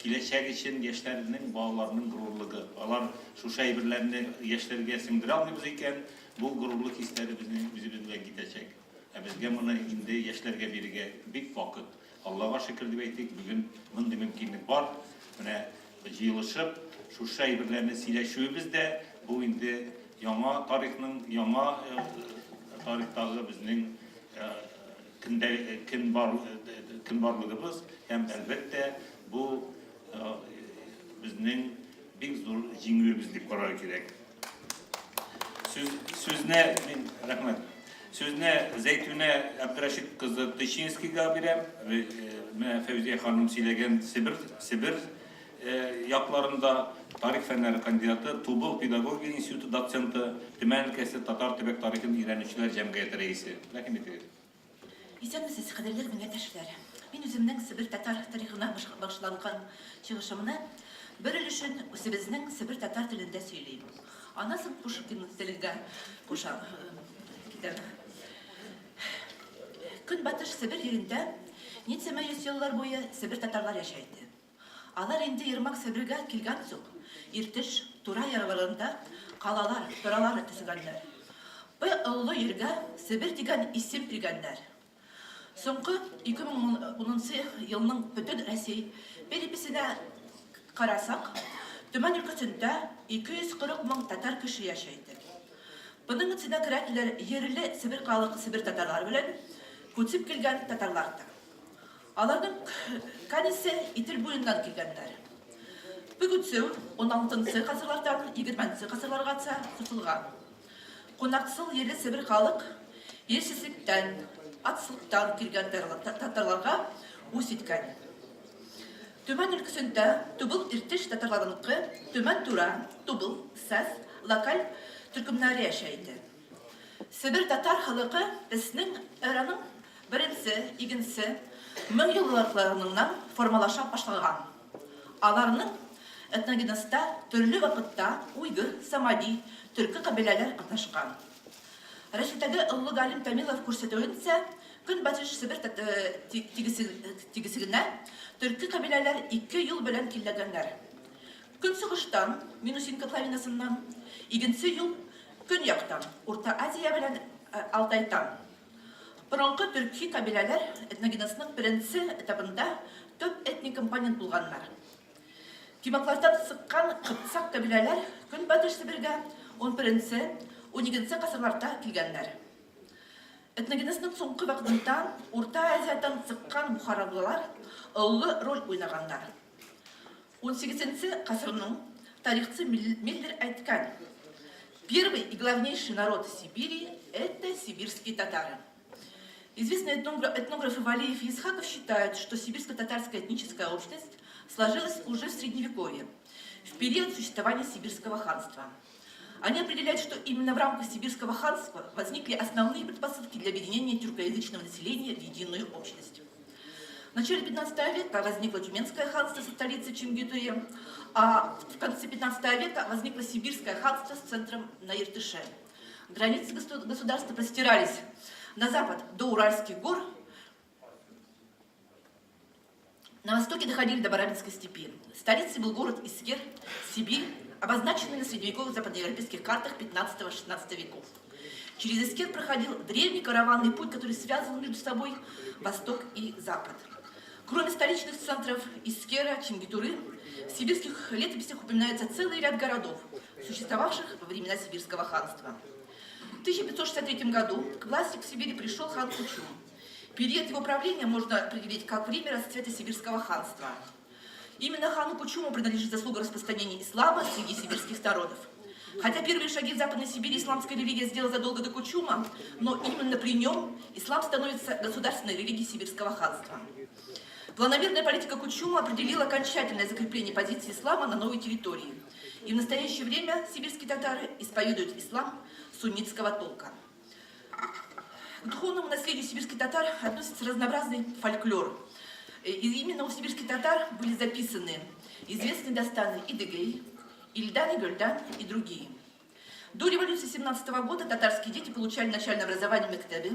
Speaker 1: киләчәк өчен яшьләрнең, балаларның горурлыгы. Алар шушы әйберләрне яшьләргә сеңдерә алмыйбыз икән, бу горурлык хисләре безнең үзебез белән китәчәк. Ә безгә моны инде яшьләргә бирергә бик вакыт. Аллага шөкер дип әйтик, бүген мондый мөмкинлек бар. Менә җыелышып, шушы әйберләрне сөйләшүебез дә бу инде яңа тарихның, яңа тарихтагы безнең көн барлыгыбыз һәм әлбәттә бу безнең бик зур җиңүебез дип карарга кирәк. Сүзне мин рәхмәт. Сүзне Зәйтүнә Әбдрәшит кызы Тычинскийга бирәм. Менә Фәүзия ханым сөйләгән Себер, Себер якларында тарих фәннәре кандидаты, Тубыл педагогия институты доценты, Төмән өлкәсе татар төбәк тарихын өйрәнүчеләр җәмгыяте рәисе. Рәхим итегез.
Speaker 14: Исәнмесез, кадерле милләттәшләр. Мин үземнең Себер татар тарихына багышланган чыгышымны бер өлешен үзебезнең Себер татар телендә сөйлим. Аннан соң Пушкин телендә куша китәм. Көнбатыш Себер җирендә ничәмә йөз еллар буе Себер татарлар яшәй иде. Алар инде Ермак Себергә килгән соң, Иртеш, Тура ярларында калалар, торалар төзегәннәр. Бу олы җиргә Себер дигән исем биргәннәр. Соңгы 2010 нчы елның бөтен Рәсәй переписенә карасак, Төмән өлкәсендә 240 мең татар кеше яши иде. Моның эченә керәделәр җирле Себер халык Себер татарлары белән күчеп килгән татарлар да. Аларның канисе Идел буеннан килгәннәр. Бу күчү уналтынчы гасырлардан егерменче гасырларгача сузылган. Кунакчыл җирле Себер халык җирсезлектән, ачлыктан килгән татарларга үч иткән. Төмән өлкәсендә Тубыл Иртеш татарларыныкы Төмән-Тура, Тубыл, Сәс локаль төркемнәре яшәй иде. Себер татар халыкы безнең эраның беренче, икенче меңьеллыкларыннан формалаша башлаган. Аларның этногенезда төрле вакытта уйгыр, самади, төрке кабиләләр катнашкан. Рәсәйдәге олы галим Томилов күрсәтүенчә, Көнбатыш Себер тигезлегенә төрке кабиләләр ике юл белән килгәннәр. Көнчыгыштан, Минусин котловинасыннан, икенче юл, көньяктан, Урта Азия белән Алтайтан. Борынгы төрки кабиләләр этногенезның беренче этабында төп этник компонент булганнар. Кимаклардан чыккан кыпчак кабиләләр Көнбатыш Себергә унберенче, уникенче гасырларда килгәннәр. Этногенезның соңгы вакытында Урта Азиядән чыккан бухаралылар олы роль уйнаганнар. Унсигезенче гасырның тарихчы Миллер әйткән, Первый и главнейший народ Сибири – это сибирские татары. Известные этнографы Валеев и Исхаков считают, что сибирско-татарская этническая общность сложилась уже в Средневековье, в период существования Сибирского ханства. Они определяют, что именно в рамках Сибирского ханства возникли основные предпосылки для объединения тюркоязычного населения в единую общность. В начале 15 века возникло Тюменское ханство со столицей Чингитуре, а в конце 15 века возникло Сибирское ханство с центром на Иртыше. Границы государства простирались на запад до Уральских гор, на востоке доходили до Барабинской степи. Столицей был город Искер, Сибирь, обозначенный на средневековых западноевропейских картах 15-16 веков. Через Искер проходил древний караванный путь, который связывал между собой Восток и Запад. Кроме столичных центров Искера, Чингитуры, в сибирских летописях упоминается целый ряд городов, существовавших во времена Сибирского ханства. В 1563 году к власти в Сибири пришел хан Кучум. Период его правления можно определить как время расцвета Сибирского ханства. Именно хану Кучуму принадлежит заслуга распространения ислама среди сибирских народов. Хотя первые шаги в Западной Сибири исламская религия сделала задолго до Кучума, но именно при нем ислам становится государственной религией Сибирского ханства. Планомерная политика Кучума определила окончательное закрепление позиции ислама на новой территории. И в настоящее время сибирские татары исповедуют ислам суннитского толка. К духовному наследию сибирских татар относится разнообразный фольклор. И именно у сибирских татар были записаны известные дастаны Идыгей, Ильдан и Гюльдан и другие. До революции 17 года татарские дети получали начальное образование в мектебе,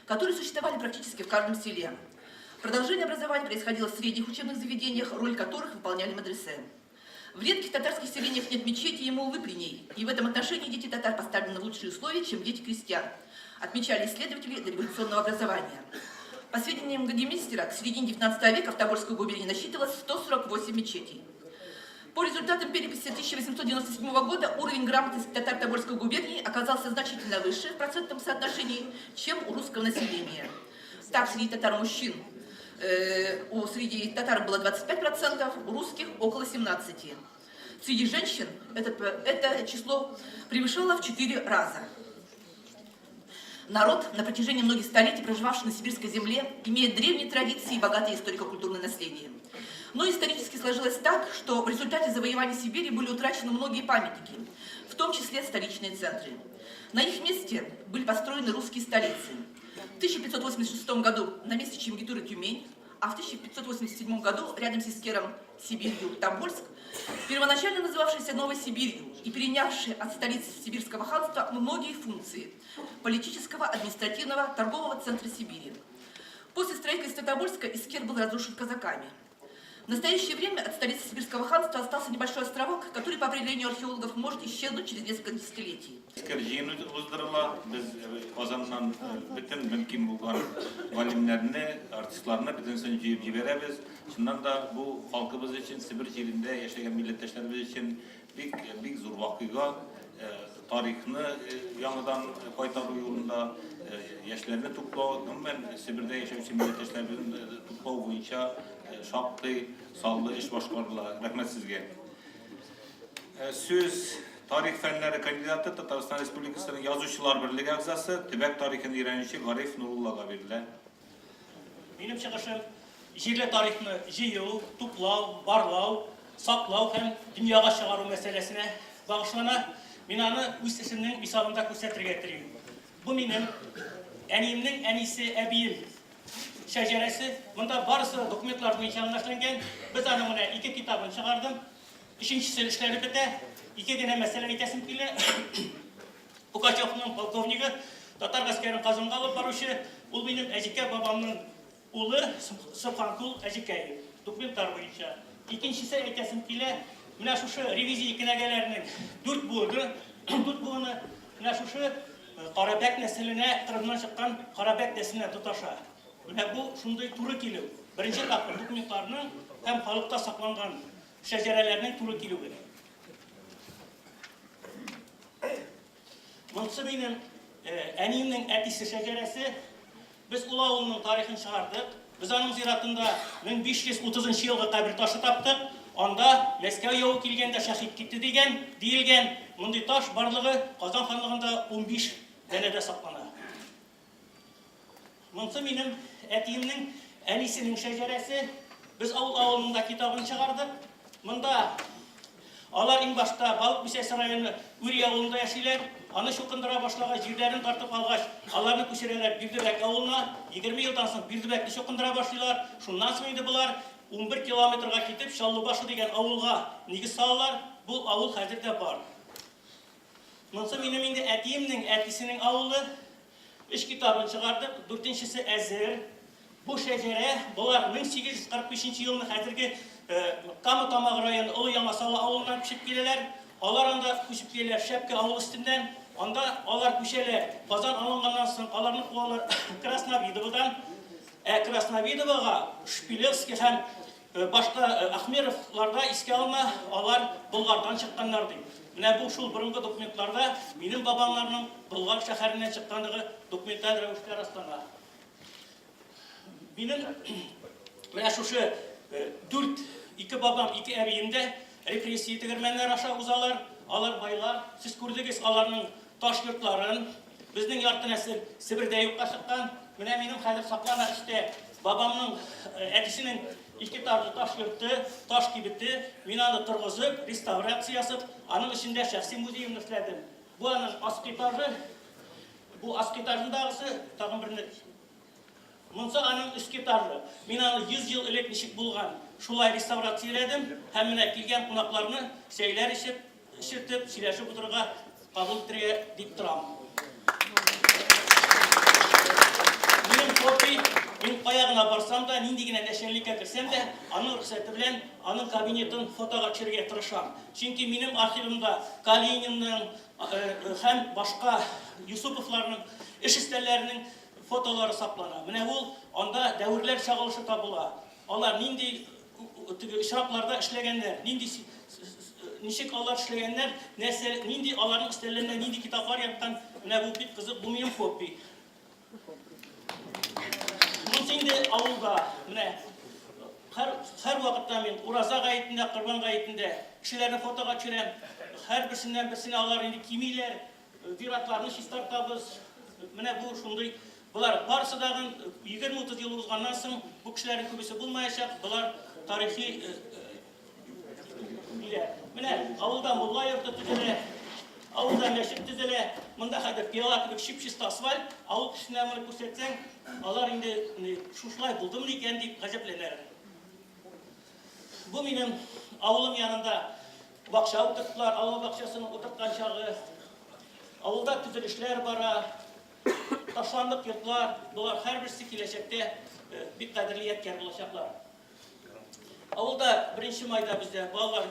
Speaker 14: которые существовали практически в каждом селе. Продолжение образования происходило в средних учебных заведениях, роль которых выполняли мадресе. В редких татарских селениях нет мечети и муллы при ней, и в этом отношении дети татар поставлены в лучшие условия, чем дети крестьян, отмечали исследователи дореволюционного образования. По сведениям Гагемейстера, к середине 19 века в Тобольской губернии насчитывалось 148 мечетей. По результатам переписи 1897 года уровень грамотности татар Тобольской губернии оказался значительно выше в процентном соотношении, чем у русского населения. Так, среди татар мужчин, среди татар было 25%, у русских около 17%. Среди женщин это число превышало в 4 раза. Народ, на протяжении многих столетий проживавший на сибирской земле, имеет древние традиции и богатое историко-культурное наследие. Но исторически сложилось так, что в результате завоевания Сибири были утрачены многие памятники, в том числе столичные центры. На их месте были построены русские столицы. В 1586 году на месте Чингитуры Тюмень, а в 1587 году рядом с Искером Сибирью Тобольск, первоначально называвшийся Новой Сибирью и перенявший от столицы Сибирского ханства многие функции политического, административного, торгового центра Сибири. После строительства Тобольска Искер был разрушен казаками. В настоящее время от столицы Сибирского ханства остался небольшой островок, который, по определению археологов, может исчезнуть через несколько десятилетий.
Speaker 1: Искер җыены уздырыла. Без Казаннан бөтен мөмкин булган галимнәрне, артистларны бөтенесен җыеп җибәрәбез. Чыннан да бу халкыбыз өчен, Себер җирендә яшәгән милләттәшләребез өчен бик бик зур вакыйга. Тарихны яңадан кайтару юлында яшьләрне туплау, гомумән Себердә яшәүче милләттәшләребезне туплау буенча шактый саллы эш башкарыла. Рәхмәт сезгә. Сүз тарих фәннәре кандидаты, Татарстан Республикасының Язучылар берлеге әгъзасы, төбәк тарихын өйрәнүче Гариф Нуруллага бирелә.
Speaker 15: Минем чыгышым җирле тарихны җыю, туплау, барлау, саклау һәм дөньяга чыгару мәсьәләсенә багышлана. Мин аны үз эшемнең мисалында күрсәтергә телим. Бу минем әниемнең әнисе, әбием шәҗәрәсе. Монда барысы да документлар буенча гына эшләнгән. Без аның менә ике китабын чыгардым. Өченчесе эшләре бетә. Ике генә мәсьәлә әйтәсем килә. Пугачевның полковнигы, татар гаскәрен Казанга алып баручы, ул минем Әҗикә бабамның улы Собханкул Әҗикәев, документлар буенча. Икенчесе әйтәсем килә, менә шушы ревизия кенәгәләренең дүрт буыны, дүрт буыны менә шушы Карабәк нәселенә, Кырымнан чыккан Карабәк нәселенә тоташа. Менә бу шундый туры килү. Беренче тапкыр документларның һәм халыкта сакланган шәҗәрәләрнең туры килүе. Монысы минем әниемнең әтисе шәҗәрәсе. Без ул авылның тарихын чыгардык. Без аның зиратында 1530 елгы кабер ташы таптык. Анда Мәскәү явы килгәндә шәһит китте дигән, диелгән. Мондый таш барлыгы Казан ханлыгында 15 данәдә саклана. Монсы минем әтиемнең әнисенең шәҗәрәсе. Без авыл авылының да китабын чыгардык. Монда алар иң башта Балык Бистәсе районы Үри авылында яшиләр. Аны чукындыра башлагач, җирләрен тартып алгач, аларны күчерәләр Бирдебәк авылына. 20 елдан соң Бирдебәкне чукындыра башлыйлар. Шуннан соң инде болар 11 километрга китеп Чаллыбашы дигән авылга нигез салалар. Бу авыл хәзер дә бар. Монсы минем инде әтиемнең әтисенең авылы. Өч китабын чыгардык, дүртенчесе әзер. Бу шәҗәрә, болар 1845 нче елны хәзерге Кама Тамагы районы Олы Яңасала авылыннан күчеп киләләр. Алар анда күчеп киләләр Шәпкә авылы өстеннән. Анда алар күчәләр. Казан алынганнан соң аларны куалар Красновидоводан. Ә Красновидовога Шпилевский һәм Башка Ахмеровларда искә алына, алар Болгардан чыкканнар дип. Менә бу шул борынгы документларда минем бабамнарның Болгар шәһәреннән чыкканлыгы документаль рәвештә раслана. Минем менә шушы дүрт, ике бабам, ике әбием дә репрессия тегермәннәре аша узалар. Алар байлар. Сез күрдегез аларның таш йортларын. Безнең ярты нәсел Себердә юкка чыккан. Менә минем хәзер саклана эчтә бабамның әтисенең ике этажлы таш йорты, таш кибете. Мин аны торгызып, реставрация ясап, аның эчендә шәхси музеемны эшләдем. Бу аның аскы этажы. Бу аскы этажындагысы, тагын берне Монсы аның өске этажы. Мин аны 100 ел элек ничек булган, шулай реставрацияләдем һәм менә килгән кунакларны чәйләр эчеп, эчертеп, сөйләшеп утырырга кабул итәргә дип торам. Минем хобби, мин кая гына барсам да, нинди генә нәчәлниккә керсәм дә, аның рөхсәте белән аның кабинетын фотога төшерергә тырышам. Чөнки минем архивымда Калининның һәм башка Юсуповларның эш өстәлләренең фотолары саклана. Менә ул анда дәверләр чагылышы табыла. Алар нинди теге очракларда эшләгәннәр, нинди ничек алар эшләгәннәр, нәрсә, нинди аларның өстәлләрендә нинди китаплар яткан. Менә бу бик кызык, бу минем хобби. Монысы инде авылда, менә һәр һәр вакытта мин Ураза гаетендә, Корбан гаетендә кешеләрне фотога төшерәм. Һәрберсеннән берсенә алар инде кимиләр. Зиратларны чистартабыз. Менә бу шундый. Болар барысы дагын 20-30 ел узганнан соң бу кешеләрнең күбесе булмаячак. Болар тарихи ниләр. Менә авылда мулла йорты төзелә, авылда мәчет төзелә. Монда хәзер пыяла кебек чип-чиста асфальт. Авыл кешесенә моны күрсәтсәң, алар инде шушылай булдымы икән дип гаҗәпләнәләр. Бу минем авылым янында бакча утырттылар, алма бакчасын утырткан чагы. Авылда төзелешләр бара, ташландык йортлар, болар һәрберсе киләчәктә э, бик кадерле ядкәр булачаклар. Авылда беренче майда бездә балалар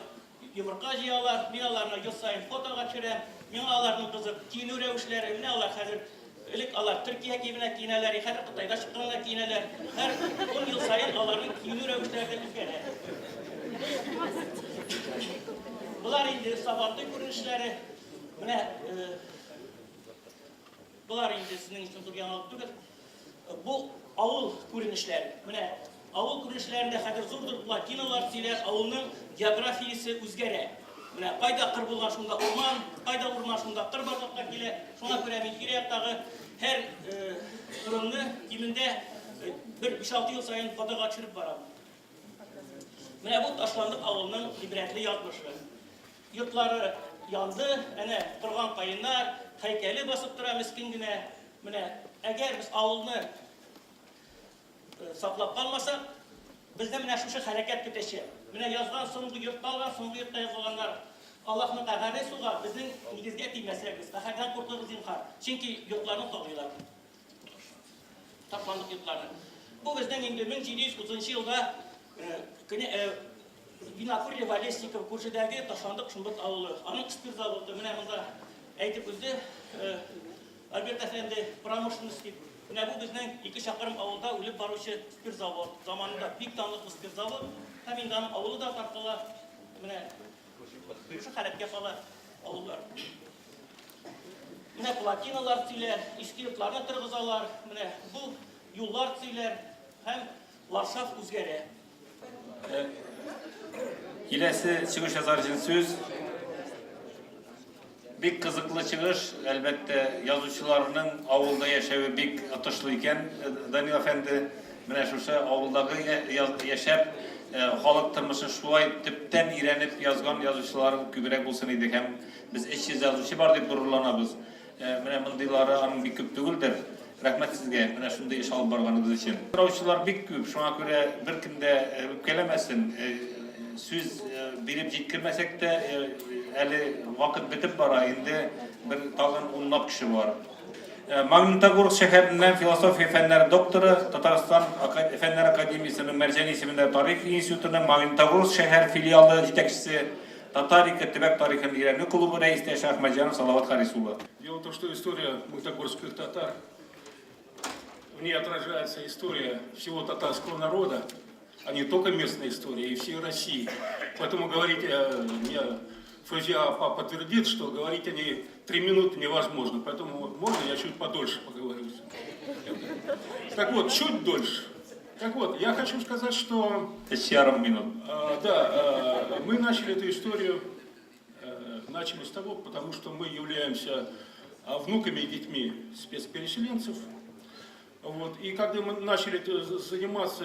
Speaker 15: йомырка җыялар, мин аларны ел саен фотога төшерәм. Миңа аларның кызык киенү рәвешләре, менә алар хәзер Элек алар Төркия киеменә киенәләр, хәзер Кытайда чыкканга киенәләр. Һәр 10 ел саен аларның киенү рәвешләре дә үзгәрә. Болар инде Сабантуй күренешләре. Менә э, болар инде сезнең өчен зур яңалык түгел. Бу авыл күренешләре. Менә авыл күренешләрендә хәзер зур-зур плотиналар төзиләр, авылның географиясе үзгәрә. Менә кайда кыр булган, шунда урман, кайда урман, шунда кыр барлыкка килә. Шуңа күрә мин тирә-яктагы һәр э, урынны кимендә э, бер 5-6 ел саен фотога төшереп барам. Менә бу ташландык авылның гыйбрәтле язмышы. Йортлары янды, әнә торган каеннар, һәйкәле басып тора мескен генә. Менә әгәр без авылны саклап калмасак, безне менә шушы хәрәкәт көтәчәк. Менә язган соңгы йортта алган, соңгы йортта язылганнар. Аллаһның каһәре суга, безнең нигезгә тимәсәгез, каһәрдән куркыгыз зинһар. Чөнки йортларны талыйлар. Ташландык йортларны. Бу безнең инде 1730 елда Винокурьево Лесников күршедәге ташландык Шомбыт авылы. Аның спирт заводы менә монда әйтеп узды. Альберт әфәнде, промышленность дип. Менә бу безнең ике чакрым авылда үлеп баручы спиртзавод. Заманында бик данлыклы спиртзавод. Һәм инде аның авылы да таркала. Менә шушы халәткә кала авыллар. Менә плотиналар төзиләр, иске йортларны торгызалар. Менә бу юллар төзиләр һәм ландшафт үзгәрә.
Speaker 1: Киләсе чыгыш ясар өчен сүз. Бик кызыклы чыгыш, әлбәттә, язучыларның авылда яшәве бик отышлы икән, Данил әфәнде. Менә шушы авылдагы яшәп, халык тормышын шулай төптән өйрәнеп язган язучылар күбрәк булсын иде һәм без 300 язучы бар дип горурланабыз. Менә мондыйлары аның бик күп түгелдер. Рәхмәт сезгә, менә шундый эш алып барганыгыз өчен. Сораучылар бик күп, шуңа күрә беркем дә үпкәләмәсен. Сүз биреп җиткермәсәк тә, әле вакыт бетеп бара, инде бер тагын унлап кеше бар. Магнитогорск шәһәреннән философия фәннәре докторы, Татарстан Фәннәр академиясенең Мәрҗани исемендәге тарих институтының Магнитогорск шәһәр филиалы җитәкчесе, Татарика төбәк тарихын өйрәнү клубы рәистәше Әхмәтҗанов Салават Харис улы.
Speaker 16: Дело в том, что история магнитогорских татар, в ней отражается история всего татарского народа, а не только местная история, и всей России. Поэтому говорить, мне Фаузия апа подтвердит, что говорить о ней 3 минуты невозможно. Поэтому можно я чуть подольше поговорю? Так вот, чуть дольше. Так вот, я хочу сказать, что...
Speaker 1: Өч ярым минут.
Speaker 16: Да, мы начали эту историю, начали с того, потому что мы являемся внуками и детьми спецпереселенцев. Вот. И когда мы начали заниматься,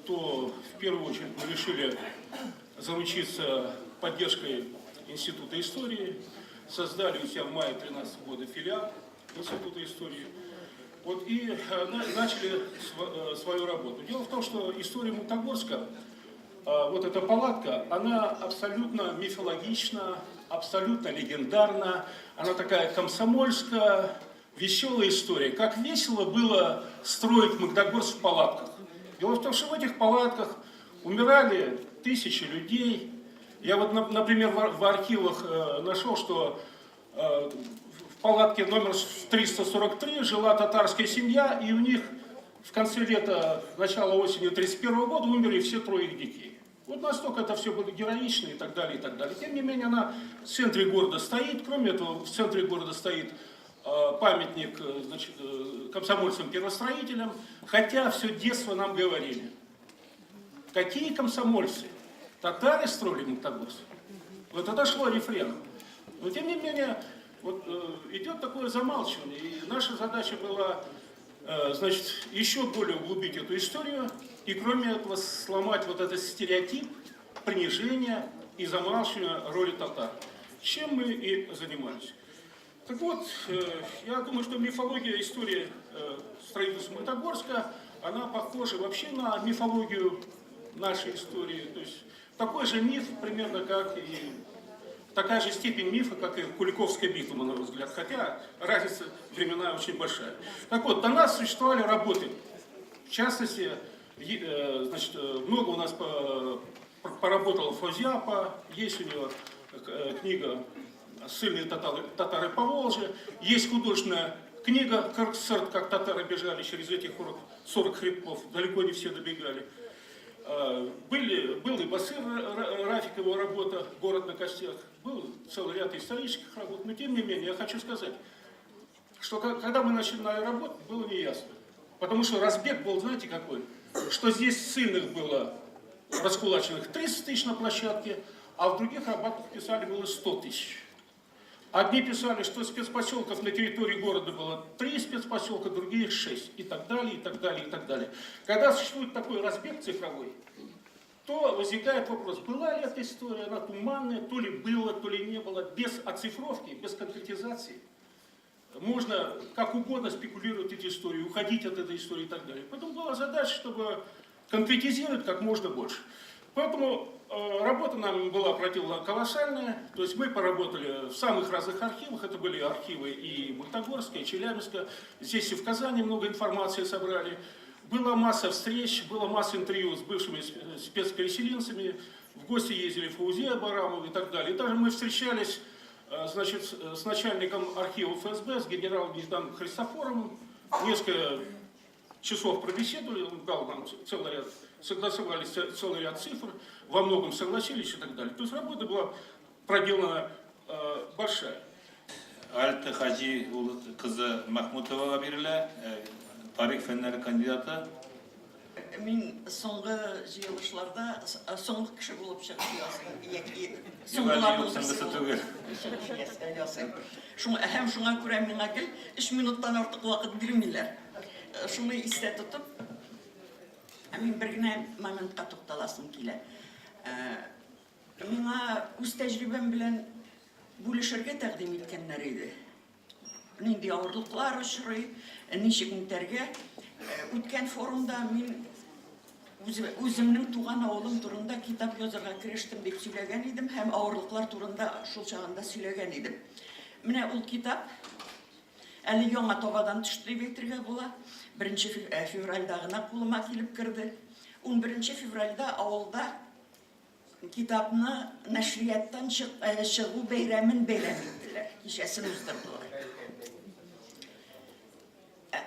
Speaker 16: то в первую очередь мы решили заручиться поддержкой Института истории. Создали у себя в мае тринадцатого года филиал Института истории. Вот, и начали свою работу. Дело в том, что история Магнитогорска, вот эта палатка, она абсолютно мифологична, абсолютно легендарна, она такая комсомольская, веселая история. Как весело было строить Магнитогорск в палатках. Дело в том, что в этих палатках умирали тысячи людей. Я вот, например, в архивах нашел, что в палатке номер 343 жила татарская семья, и у них в конце лета, начало осени тридцать первого года умерли все трое их детей. Вот настолько это все было героично и так далее, и так далее. Тем не менее, она в центре города стоит. Кроме этого, в центре города стоит памятник комсомольцам-первостроителям. Хотя все детство нам говорили, какие комсомольцы? Татары строили Магнитогорск. Вот это шло рефреном. Но тем не менее, идет такое замалчивание. И наша задача была еще более углубить эту историю и, кроме этого, сломать вот этот стереотип принижения и замалчивания роли татар. Чем мы и занимались. Так вот, я думаю, что мифология истории строительства Магнитогорска, она похожа вообще на мифологию нашей истории. То есть такой же миф примерно, как и такая же степень мифа, как и Куликовская битва, на мой взгляд, хотя разница временная очень большая. Так вот, до нас существовали работы. В частности, много у нас поработала Фаузия апа, есть у нее книга «Ссыльные татары по Волжье», есть художественная книга «Кырк-Сырт», как татары бежали через этих 40 хребтов, далеко не все добегали. Был и Басыр Рафик, его работа «Город на костях», был целый ряд исторических работ, но тем не менее я хочу сказать, что когда мы начинали работать, было неясно. Потому что разбег был, знаете, какой? Что здесь ссыльных было раскулаченных 30 тысяч на площадке, а в других работах писали было 100 тысяч. Одни писали, что спецпоселков на территории города было 3 спецпоселка, другие 6. И так далее, и так далее, и так далее. Когда существует такой разбег цифровой, то возникает вопрос, была ли эта история, она туманная, то ли было, то ли не было. Без оцифровки, без конкретизации можно как угодно спекулировать эти истории, уходить от этой истории и так далее. Поэтому была задача, чтобы конкретизировать как можно больше. Поэтому работа нам была проделана колоссальная, то есть мы поработали в самых разных архивах, это были архивы и Магнитогорска, и Челябинска, здесь и в Казани много информации собрали. Была масса встреч, была масса интервью с бывшими спецпереселенцами, в гости ездили Фаузия Байрамова и так далее. И даже мы встречались с начальником архива ФСБ, с генералом-лейтенантом Христофоровым, несколько часов пробеседовали, он дал нам целый ряд, согласовали целый ряд цифр, во многом согласились и так далее. То есть работа была проделана большая.
Speaker 1: Альта Хаҗи кызы Махмутова бирелә, тарих фәннәре кандидаты.
Speaker 17: Мин соңгы җыелышларда соңгы кеше булып чыгыш ясыйм яки соңгыларның берсе
Speaker 1: түгел.
Speaker 17: Чыгыш ясыйм. Шуңа һәм шуңа күрә миңа гел 3 минуттан артык вакыт бирмиләр. Шуны истә тотып, мин бер генә моментка тукталасым килә. Миңа үз тәҗрибәм белән бүлешергә тәкъдим иткәннәр иде. Нинди авырлыклар очрый, ничек үтәргә. Үткән форумда мин үземнең туган авылым турында китап язарга керештем дип сөйләгән идем һәм авырлыклар турында шул чагында сөйләгән идем. Менә ул китап әле яңа табадан төште дип әйтергә була. 1 февральдә гына кулыма килеп керде. 11 февральдә авылда Китапны нәшрияттан чыгу бәйрәмен бәйрәм иттеләр, кичәсен уздырдылар.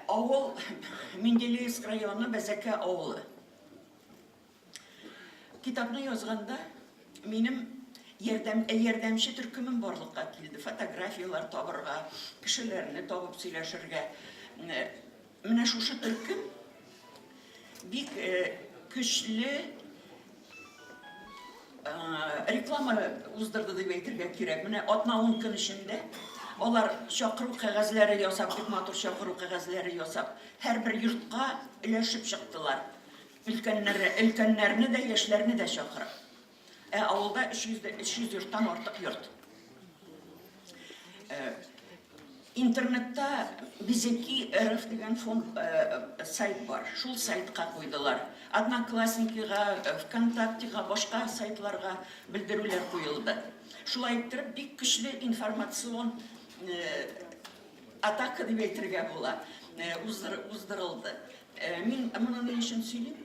Speaker 17: Авыл Менделеевск районы Бәзәкә авылы. Китапны язганда минем ярдәм, ярдәмче төркемем барлыкка килде. Фотографияләр табырга, кешеләрне табып сөйләшергә. Менә шушы төркем бик көчле реклама уздырды дип әйтергә кирәк. Менә атна-ун көн эчендә алар чакыру кәгазьләре ясап, бик матур чакыру кәгазьләре ясап, һәрбер йортка өләшеп чыктылар. Өлкәннәре, өлкәннәрне дә, яшьләрне дә чакырып. Ә авылда 300, 300 йорттан артык йорт. Интернетта Безеки РФ дигән фонд сайт бар. Шул сайтка куйдылар. Одноклассникига, ВКонтактега, башка сайтларга белдерүләр куелды. Шулай иттереп, бик көчле информацион атака дип әйтергә була, уздырылды. Мин моны ни өчен сөйлим?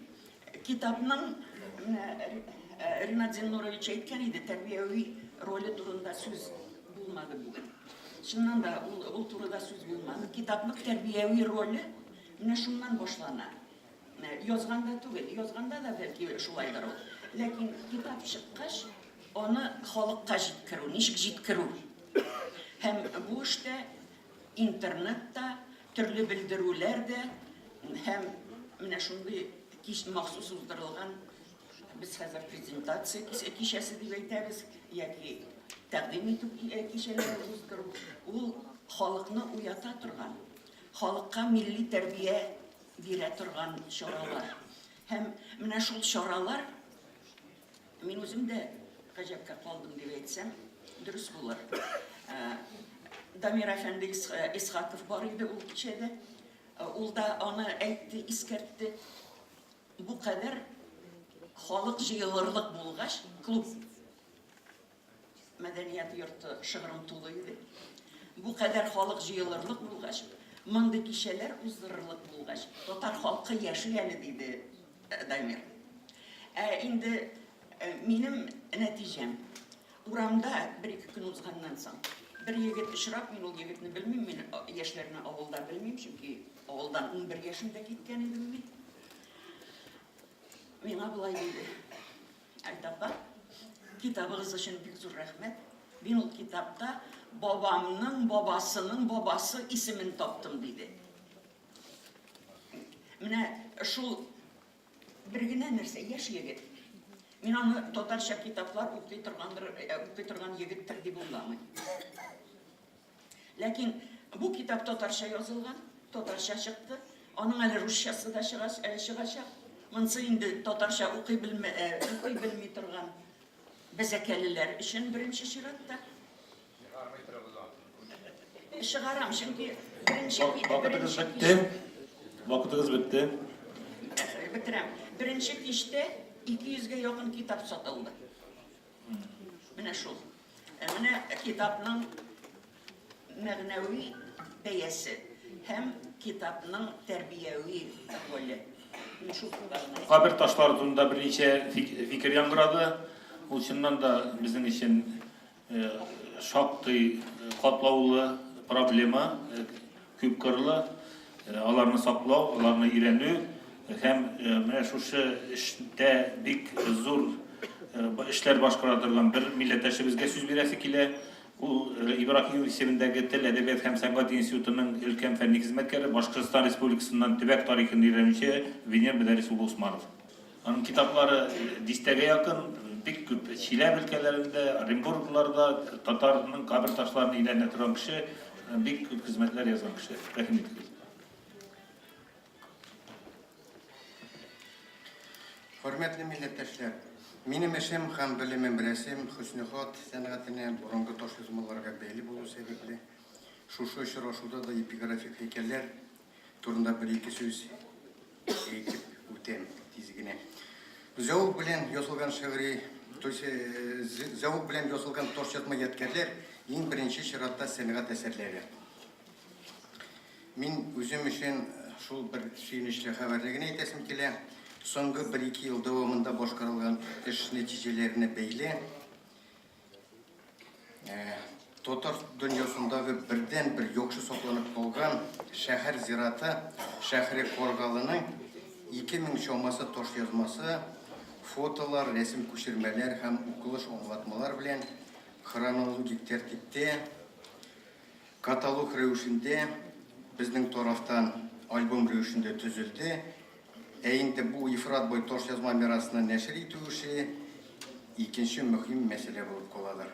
Speaker 17: Китапның, менә Ринат Зиннурович әйткән иде, тәрбияви роле турында сүз булмады бүген. Чыннан да, ул, ул турыда сүз булмады. Китапның тәрбияви роле менә шуннан башлана. Язганда түгел, язганда да бәлки шулайдыр ул. Ләкин китап чыккач, аны халыкка җиткерү, ничек җиткерү. Һәм бу эштә Интернет та, төрле белдерүләр дә һәм менә шундый кич махсус уздырылган, без хәзер презентация кичәсе дип әйтәбез, яки тәкъдим итү кичәләре уздыру, ул халыкны уята торган, халыкка милли тәрбия бирә торган чаралар. Һәм менә шул чаралар Мин үзем дә гаҗәпкә калдым дип әйтсәм, дөрес булыр. Дамир әфәнде Исхаков бар иде ул кичәдә. Ул да аны әйтте, искәртте. Бу кадәр халык җыелырлык булгач, клуб мәдәният йорты шыгрым тулы иде. Бу кадәр халык җыелырлык булгач, мондый кичәләр уздырырлык булгач, татар халкы яши әле, диде Дамир. Ә инде минем нәтиҗәм, урамда бер-ике көн узганнан соң, бер егет очрап, мин ул егетне белмим, мин яшьләрне авылда белмим, чөнки авылдан 11 яшемдә киткән идем мин. Миңа болай диде. Альта апа, китабыгыз өчен бик зур рәхмәт. Мин ул китапта бабамның бабасының бабасы исемен таптым, диде. Менә шул бер генә нәрсә, яшь егет. Мин аны татарча китаплар укый торгандыр, э, укый торган егеттер дип уйламыйм. Ләкин бу китап татарча язылган, татарча чыкты. Аның әле русчасы да чыга, әле чыгачак. Монсы инде татарча укый белмә, э, укый белми торган бәзәкәлеләр өчен беренче чиратта.
Speaker 18: Чыгармый торыгыз аны.
Speaker 17: Чыгарам, чөнки беренче
Speaker 1: Вакытыгыз бетте. Вакытыгыз бетте.
Speaker 17: Бетерәм. Беренче кичтә 200 гә якын китап сатылды. Менә шул. Ә менә китапның мәгънәви бәясе һәм китапның тәрбияви роле. Мин шул турыда гына әйтәм.
Speaker 1: Кабер ташлары турында берничә фикер яңгырады. Ул чыннан да безнең өчен шактый катлаулы проблема, күпкырлы. Аларны саклау, аларны өйрәнү һәм менә шушы эштә бик зур эшләр башкара торган бер милләттәшебезгә сүз бирәсе килә. Ул Ибраһимов исемендәге Тел, әдәбият һәм сәнгать институтының өлкән фәнни хезмәткәре, Башкортстан Республикасыннан төбәк тарихын өйрәнүче Венер Мөдәррис улы Усманов. Аның китаплары дистәгә якын, бик күп Чиләбе өлкәләрендә, Оренбургларда татарның кабер ташларын өйрәнә торган кеше, бик күп хезмәтләр язган кеше. Рәхим итегез.
Speaker 19: Хөрмәтле милләттәшләр! Минем эшем һәм белемем рәсем, хөснехат сәнгатенә, борынгы таш язмаларга бәйле булу сәбәпле, шушы очрашуда да эпиграфик һәйкәлләр турында бер-ике сүз әйтеп үтәм тиз генә. Зәвык белән язылган шигъри, то есть зәвык белән язылган таш язма ядкәрләр иң беренче чиратта сәнгать әсәрләре. Мин үзем өчен шул бер сөенечле хәбәрне генә әйтәсем килә. Соңгы бер-ике ел дәвамында башкарылган эш нәтиҗәләренә бәйле татар дөньясындагы бердәнбер яхшы сакланып калган шәһәр зираты Шәһре Каргалының 2000 чамасы таш язмасы, фотолар, рәсем күчермәләр һәм укылыш аңлатмалар белән хронологик тәртиптә Каталог рәвешендә безнең тарафтан альбом рәвешендә төзелде. Ә инде бу ифрат бай ташъязма мирасны нәшер итү эше икенче мөһим мәсьәлә булып каладыр.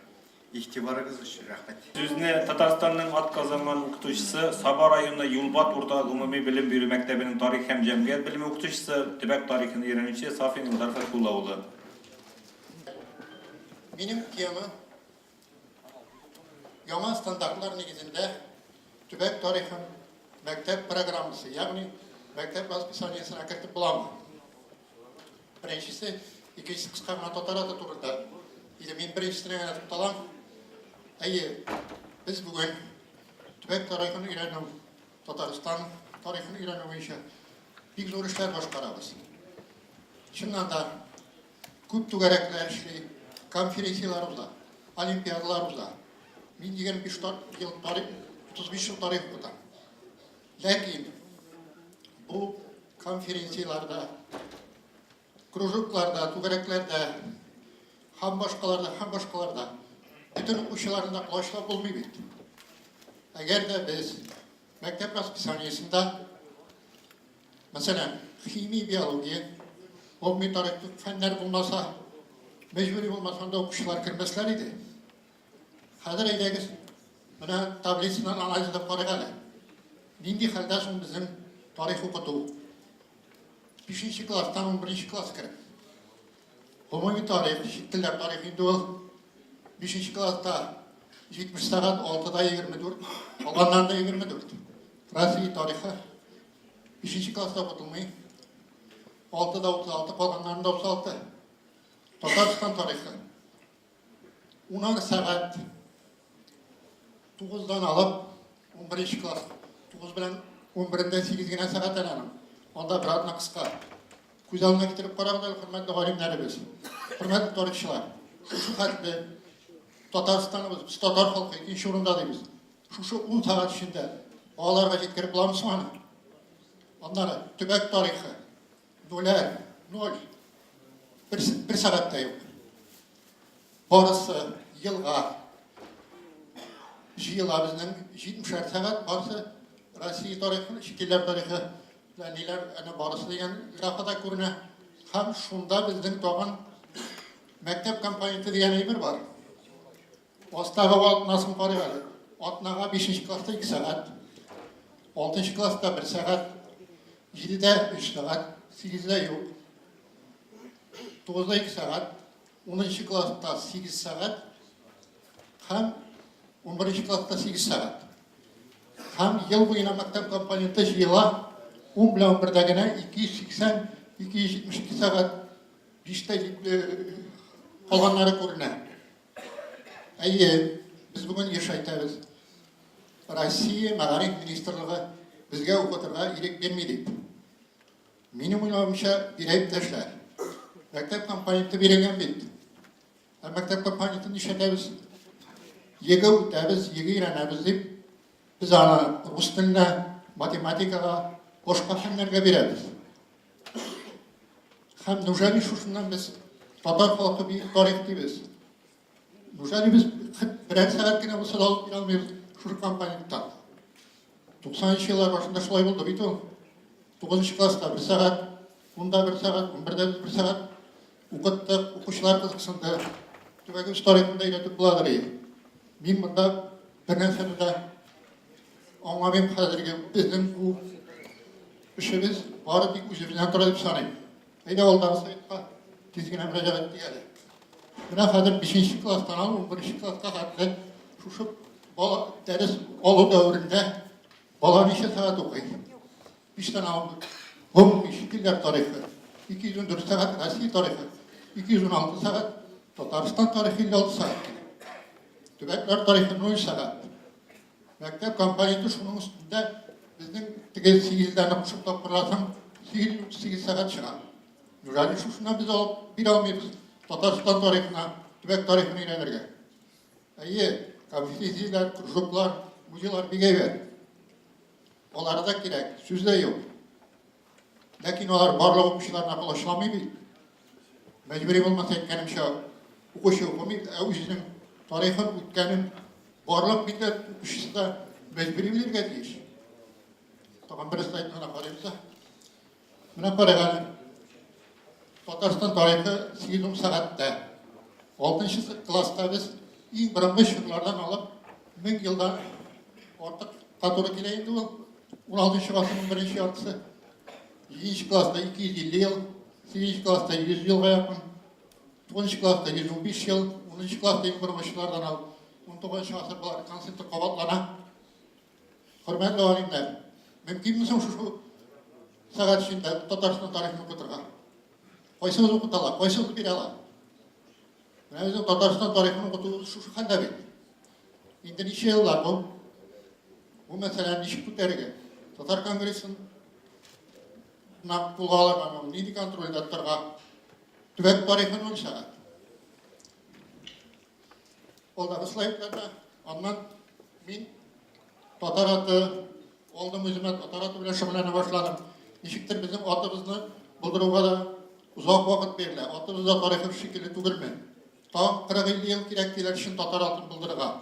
Speaker 19: Игътибарыгыз өчен рәхмәт.
Speaker 1: Сүзне Татарстанның атказанган укытучысы, Саба районы Юлбат урта гомуми белем бирү мәктәбенең тарих һәм җәмгыять белеме укытучысы, төбәк тарихын өйрәнүче Сафин Илдар Фәтхулла улы.
Speaker 20: Минем тема Яңа стандартлар нигезендә төбәк тарихын мәктәп программасы, ягъни мәктәп расписаниесенә кертеп буламы? Беренчесе, икенчесе кыска гына татар аты турында. Иде мин беренчесенә генә тукталам. Әйе, без бүген төбәк тарихын өйрәнү, Татарстан тарихын өйрәнү буенча бик зур эшләр башкарабыз. Чыннан да, Күп түгәрәкләр эшли, конференцияләр уза, олимпиадалар уза. Мин 25 ел тарих, 35 ел тарих укытам. Ләкин бу конференцияләрдә, кружокларда, түгәрәкләрдә һәм башкаларда, һәм башкаларда бөтен укучыларны да колачлап булмый бит. Әгәр дә без мәктәп расписаниесендә Мәсәлән, химия, биология, гомуми тарих фәннәр булмаса, мәҗбүри булмаса, анда укучылар кермәсләр иде. Хәзер әйдәгез, менә таблицадан анализ итеп карыйк әле. Нинди хәлдә соң безнең тарих укыту? 5 класстан 11 класс кереп. Гомуми тарих, чит телләр тарихы инде ул. 5 класста 70 сәгать, 6-да 24, калганнарында 24. Россия тарихы Бишенче класста укытылмый. Алтыда 36, калганнарында 36. Татарстан тарихы. Унар сәгать 9-дан алып 11 класс. 9 белән 11-дә 8 генә сәгать әле аның. Анда бер атна кыска. Күз алдына китереп карагыз әле, хөрмәтле галимнәребез, хөрмәтле тарихчылар. Шушы хәтле Татарстаныбыз, без татар халкы икенче урында дибез. Шушы ун сәгать эчендә балаларга җиткереп буламы соң аны? Аннары төбәк тарихы, нуләр, ноль. Бер, бер сәгать тә юк. Барысы елга җыела безнең 70 сәгать, барысы Россия тарихы, чит илләр тарихы, ниләр, әнә барысы дигән графада күренә. Һәм шунда безнең тагын мәктәп компоненты дигән әйбер бар. Астагы атнасын карыйк әле. Атнага 5 класста 2 сәгать, 6 класста 1 сәгать, 7-дә 3 сәгать, 8-дә юк. 9-да 2 сәгать, 10 класста 8 сәгать һәм 11 класста 8 сәгать. Һәм ел буена мәктәп компоненты җыела 10 белән 11-дә генә 280, 272 сәгать, 5-тә калганнары күренә. Әйе, без бүген еш әйтәбез, Россия мәгариф министрлыгы безгә укытырга ирек бирми дип. Минем уйлавымча, бирә иптәшләр. Мәктәп компоненты бирелгән бит. Ә мәктәп компонентын нишләтәбез? ЕГЭ үтәбез, ЕГЭ өйрәнәбез дип, без аны рус теленә, математикага, башка фәннәргә бирәбез. Һәм неужели шушыннан без татар халкы бөек тарих дибез? Неужели без берәр сәгать кенә булса да алып бирә алмыйбыз шушы компоненттан? 90 нчы еллар башында шулай булды бит ул. 9 класста бер сәгать, 10да бер сәгать, 11дә без бер сәгать укыттык, укучылар кызыксынды. Төбәгебез тарихын да өйрәтеп буладыр и. Мин монда бер нәрсәне дә аңламыйм хәзерге безнең бу эшебез бары тик үзебездән тора дип саныйм. Әйдә алдагы сайтка тиз генә мөрәҗәгать итик әле. Менә хәзер 5 класстан алып 11 класска хәтле шушы бала дәрес алу дәверендә бала ничә сәгать укый? 5 тән алып гомуми чит илләр тарихы, 214 сәгать Россия тарихы, 216 сәгать Татарстан тарихы 56 сәгать. Төбәкләр тарихы 0 сәгать. Мәктәп компоненты шуның өстендә безнең теге сигезләрне кушып тапкырласаң, 838 сәгать чыга. Неужели шушыннан без алып бирә алмыйбыз Татарстан тарихына, төбәк тарихын өйрәнергә? Әйе, конференцияләр, кружоклар, музейлар бик әйбәт. Алары да кирәк, сүз дә юк. Ләкин алар барлык укучыларына колачламый бит. Мәҗбүри булмаса әйткәнемчә, укучы укымый, ә үзенең тарихын, үткәнен барлык милләт укучысы да мәҗбүри белергә тиеш. Тагын бер слайдны гына карыйбыз да. Менә карыйк әле. Татарстан тарихы 8 сәгатьтә. 6 класста без иң борынгы чорлардан алып 1000 елдан артыкка туры килә инде ул. 16 гасырның беренче яртысы. 7 класста 250 ел, 8 класста 100 елга якын, 9 класста 115 ел, 10 класста иң борынгы алып 19 гасыр болар концепты кабатлана. Хөрмәтле галимнәр, мөмкинме соң шушы сәгать эчендә Татарстан тарихын укытырга? Кайсыгыз укыта ала, кайсыгыз бирә ала? Менә безнең Татарстан тарихын укытуыбыз шушы хәлдә бит. Инде ничә еллар бу? Бу мәсьәләне ничек күтәрергә? Татар конгрессын кулга алырга, нинди контрольдә тотарга? Төбәк тарихын 10 сәгать. Алдагы слайдларда аннан мин татар аты алдым үземә, татар аты белән шөгыльләнә башладым. Ничектер безнең атыбызны булдыруга да озак вакыт бирелә. Атыбыз да тарихы шикелле түгелме? Тагын 40-50 ел кирәк диләр чын татар атын булдырырга.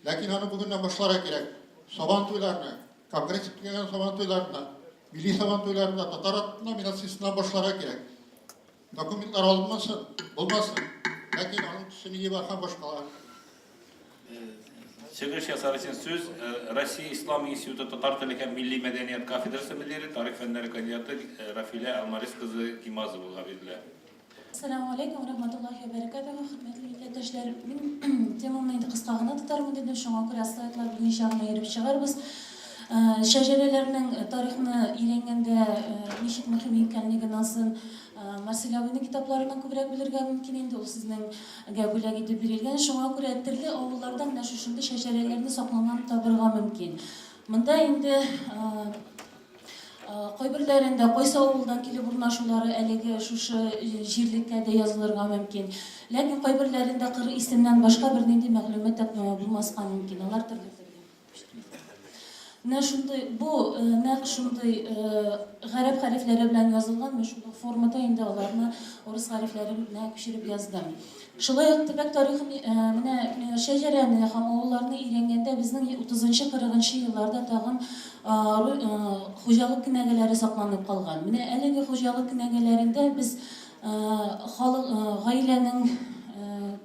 Speaker 20: Ләкин аны бүгеннән башларга кирәк. Сабан туйларны, конгресс үткәргән сабан туйларында, милли сабан туйларында татар аты номинациясеннән башларга кирәк. Документлар алынмасын, булмасын, ләкин аның төсе нигә бар һәм башкалар.
Speaker 1: Чыгыш ясар өчен сүз Россия Ислам институты татар теле һәм милли мәдәният кафедрасы мөдире, тарих фәннәре кандидаты Рафилә Алмарис кызы Гимазовага бирелә.
Speaker 21: Ассаламу алейкум ва рахматуллахи ва бәрәкәтүһү, хөрмәтле милләттәшләр. Мин темамны инде кыска гына тотармын дидем, шуңа күрә слайдлар берничә генә йөреп чыгарбыз. Шәҗәрәләрнең тарихны өйрәнгәндә ничек мөһим икәнлеген ансын Марсель абыйның китапларыннан күбрәк белергә мөмкин инде, ул сезнеңгә бүләк итеп бирелгән. Шуңа күрә төрле авылларда менә шушындый шәҗәрәләрне сакланганын табырга мөмкин. Монда инде кайберләрендә кайсы авылдан килеп урнашулары әлеге шушы җирлеккә дә язылырга мөмкин. Ләкин кайберләрендә кыры исемнән башка бернинди мәгълүмат та булмаска мөмкин. Алар төрле-төрле. Менә шундый, бу нәкъ шундый гарәп хәрефләре белән язылган, мин шундый формада инде аларны урыс хәрефләренә күчереп яздым. Шулай ук төбәк тарихын, менә шәҗәрәне һәм авылларны өйрәнгәндә безнең 30-40 елларда тагын хуҗалык кенәгәләре сакланып калган. Менә әлеге хуҗалык кенәгәләрендә без Халык, гаиләнең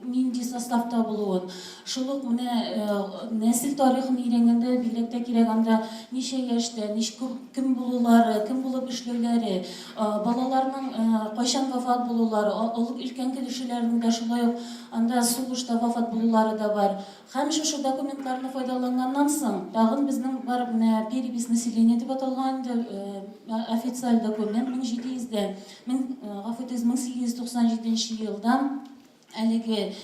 Speaker 21: нинди составта булуын, шул ук менә нәсел тарихын өйрәнгәндә бигрәк тә кирәк анда ничә яшьтә, нич кем булулары, кем булып эшләүләре, балаларның кайчан вафат булулары, олы өлкән кешеләрнең дә шулай ук анда сугышта вафат булулары да бар. Һәм шушы документларны файдаланганнан соң, тагын безнең бар менә перепись населения дип аталган инде официаль документ 1700 дә, мең, гафу итегез, 1897 нче елда әлеге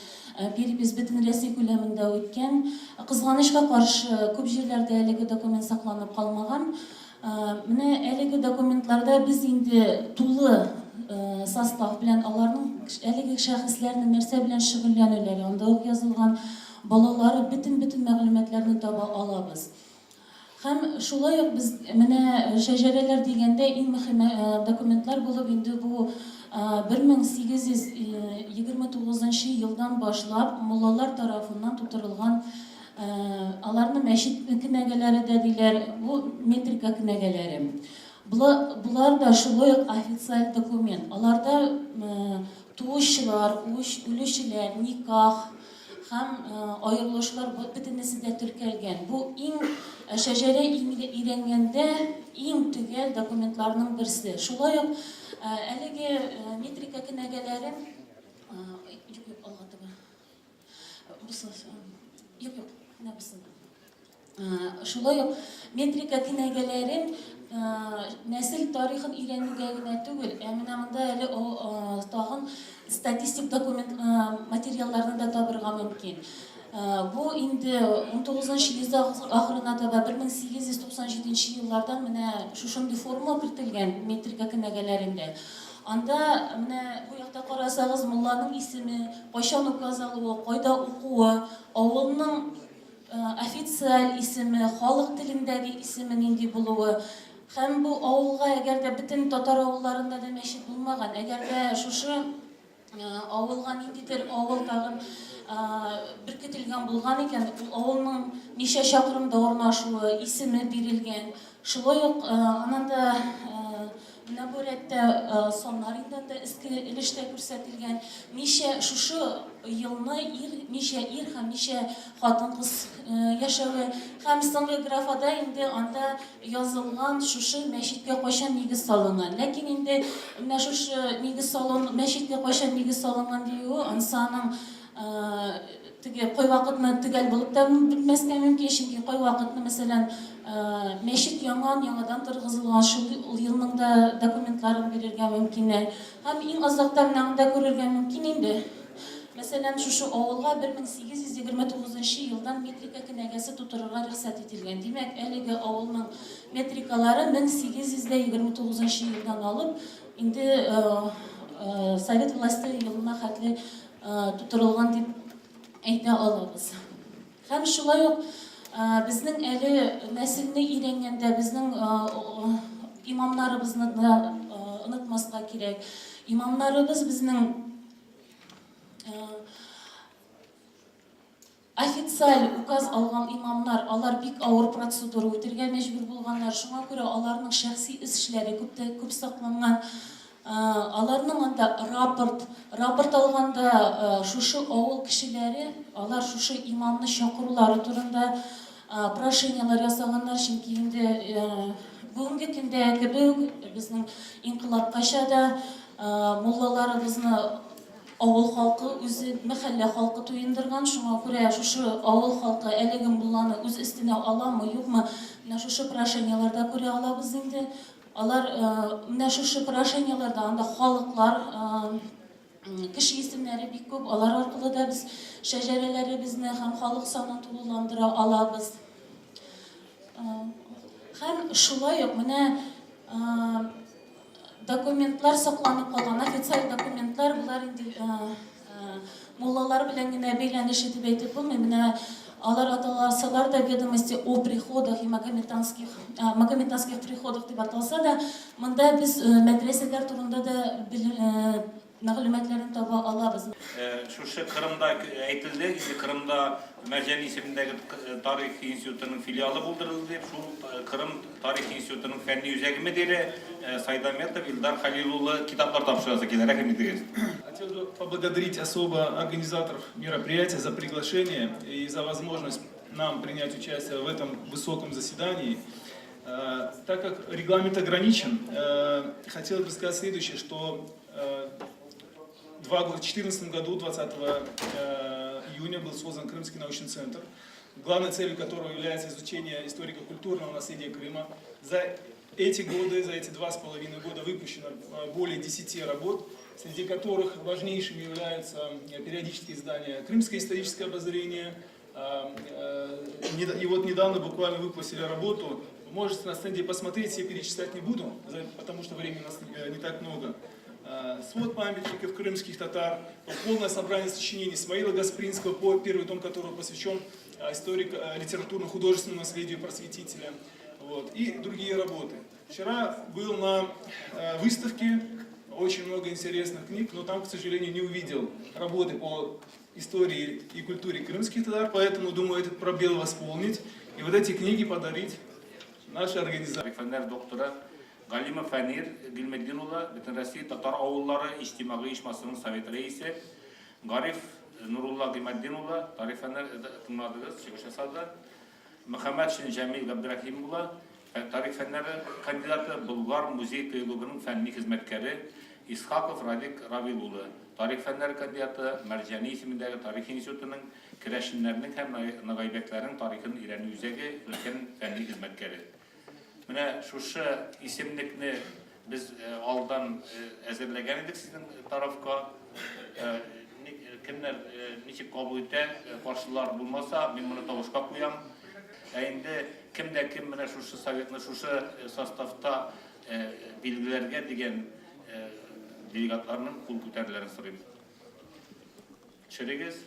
Speaker 21: перепись бөтен Рәсәй күләмендә үткән. Кызганычка каршы, күп җирләрдә әлеге документ сакланып калмаган. Менә әлеге документларда без инде тулы состав белән аларның әлеге шәхесләрнең нәрсә белән шөгыльләнүләре анда ук язылган, балалары бөтен-бөтен мәгълүматларны таба алабыз. Һәм шулай ук без менә шәҗәрәләр дигәндә иң мөһим документлар булып инде бу 1829 нчы елдан башлап муллалар тарафыннан тутырылган, аларны мәчет кенәгәләре дә диләр, бу метрика кенәгәләре. Болар да шулай ук официаль документ. Аларда туучылар, үлүчеләр, никах, Һәм аерылышулар бөтенесе дә теркәлгән. Бу иң шәҗәрә өйрәнгәндә иң төгәл документларның берсе. Шулай ук әлеге метрика кенәгәләрен юк, юк, алга таба. Бусы, юк, юк, менә бусы. Шулай ук метрика кенәгәләрен нәсел тарихын өйрәнүгә генә түгел, ә менә монда әле тагын статистик документ материалларны да табырга мөмкин. Бу инде 19 йөз ахырына таба 1897 еллардан менә шушындый форма кертелгән метрика кенәгәләрендә. Анда менә бу якта карасагыз, мулланың исеме, кайчан указ алуы, кайда укуы, авылның Официаль исеме, халык телендәге исеме нинди булуы һәм бу авылга, әгәр дә бөтен татар авылларында да мәчет булмаган, әгәр дә шушы авылга ниндидер авыл тагын беркетелгән булган икән, ул авылның ничә чакрымда урнашуы, исеме бирелгән. Шулай ук аннан да Менә бу рәттә саннар инде анда өске өлештә күрсәтелгән. Ничә шушы елны ир, ничә ир һәм ничә хатын-кыз яшәве. Һәм соңгы графада инде анда язылган шушы мәчеткә кайчан нигез салынган. Ләкин инде менә шушы нигез салын, мәчеткә кайчан нигез салынган диюе, ансы аның Теге кайвакытны төгәл булып та бетмәскә мөмкин, чөнки кайвакытны, мәсәлән, мәчет янган, яңадан торгызылган, шул елның да документларын бирергә мөмкиннәр. Һәм иң азакта менә монда күрергә мөмкин инде, мәсәлән, шушы авылга 1829 нчы елдан метрика кенәгәсе тутырырга рөхсәт ителгән. Димәк, әлеге авылның метрикалары 1829 нчы елдан алып, инде совет власте елына хәтле тутырылган дип әйтә алабыз. Һәм шулай ук безнең әле нәселне өйрәнгәндә безнең имамнарыбызны да онытмаска кирәк. Имамнарыбыз безнең Официаль указ алган имамнар, алар бик авыр процедура үтергә мәҗбүр булганнар, шуңа күрә аларның шәхси эшләре күп тә күп сакланган. Аларның анда рапорт, рапорт алганда шушы авыл кешеләре, алар шушы имамны чакырулары турында прошениеләр ясаганнар, чөнки инде бүгенге көндә кебек үк безнең инкыйлабкача да муллаларыбызны Авыл халкы үзе, мәхәллә халкы туендырган, шуңа күрә шушы авыл халкы әлеге мулланы үз өстенә аламы, юкмы, менә шушы прошениеләрдә күрә алабыз инде. Алар менә шушы прошениеләрдә анда халыклар, кеше исемнәре бик күп, алар аркылы да без шәҗәрәләребезне һәм халык санын тулыландыра алабыз. Һәм шулай ук менә Документлар сакланып калган, официаль документлар, болар инде муллалар белән генә бәйләнеше дип әйтеп булмый. Менә алар аталасалар да ведомости о приходах и магометанских, магометанских приходах дип аталса да, монда без мәдрәсәләр турында да мәгълүматларын таба алабыз.
Speaker 1: Шушы Кырымда әйтелде, инде Кырымда Мәрҗани исемендәге тарих институтының филиалы булдырылды дип, шул Кырым тарих институтының фәнни үзәге мөдире Сайдаметов Илдар Халил улы китаплар тапшырасы килә. Рәхим итегез.
Speaker 2: Хотел бы поблагодарить особо организаторов мероприятия за приглашение и за возможность нам принять участие в этом высоком заседании. Так как регламент ограничен, хотел бы сказать следующее, что в 2014 году, 20 июня, был создан Крымский научный центр, главной целью которого является изучение историко-культурного наследия Крыма. За эти годы, за эти 2,5 года выпущено более 10 работ, среди которых важнейшими являются периодические издания «Крымское историческое обозрение», и вот недавно буквально выпустили работу. Вы можете на стенде посмотреть, все перечислять не буду, потому что времени у нас не так много. Свод памятников крымских татар, полное собрание сочинений Исмаила Гаспринского, первый том которого посвящен историко-литературно-художественному наследию просветителя, вот, и другие работы. Вчера был на выставке, очень много интересных книг, но там, к сожалению, не увидел работы по истории и культуре крымских татар, поэтому, думаю, этот пробел восполнить и вот эти книги подарить нашей организации.
Speaker 1: Фәннәр докторы Галимов Фәнир Гыйльметдин улы, Бөтенроссия татар авыллары иҗтимагый оешмасының совет рәисе, Гариф Нурулла Гыйматдин улы, тарих фәннәр тыңладыгыз, чыгыш ясады. Мөхәммәтшин Җәмил Габдрәхим улы, тарих фәннәре кандидаты, Болгар музей-тыюлыгының фәнни хезмәткәре, Исхаков Радик Равил улы, тарих фәннәре кандидаты, Мәрҗани исемендәге тарих институтының керәшеннәрнең һәм нагайбәкләрнең тарихын өйрәнү үзәге өлкән фәнни хезмәткәре. Менә шушы исемлекне без алдан әзерләгән идек сезнең тарафка. Кемнәр ничек кабул итә, каршылар булмаса, мин моны тавышка куям. Ә инде кем дә кем менә шушы советны шушы составта билгеләргә дигән делегатларның кул күтәрүләрен сорыйм. Төшерегез.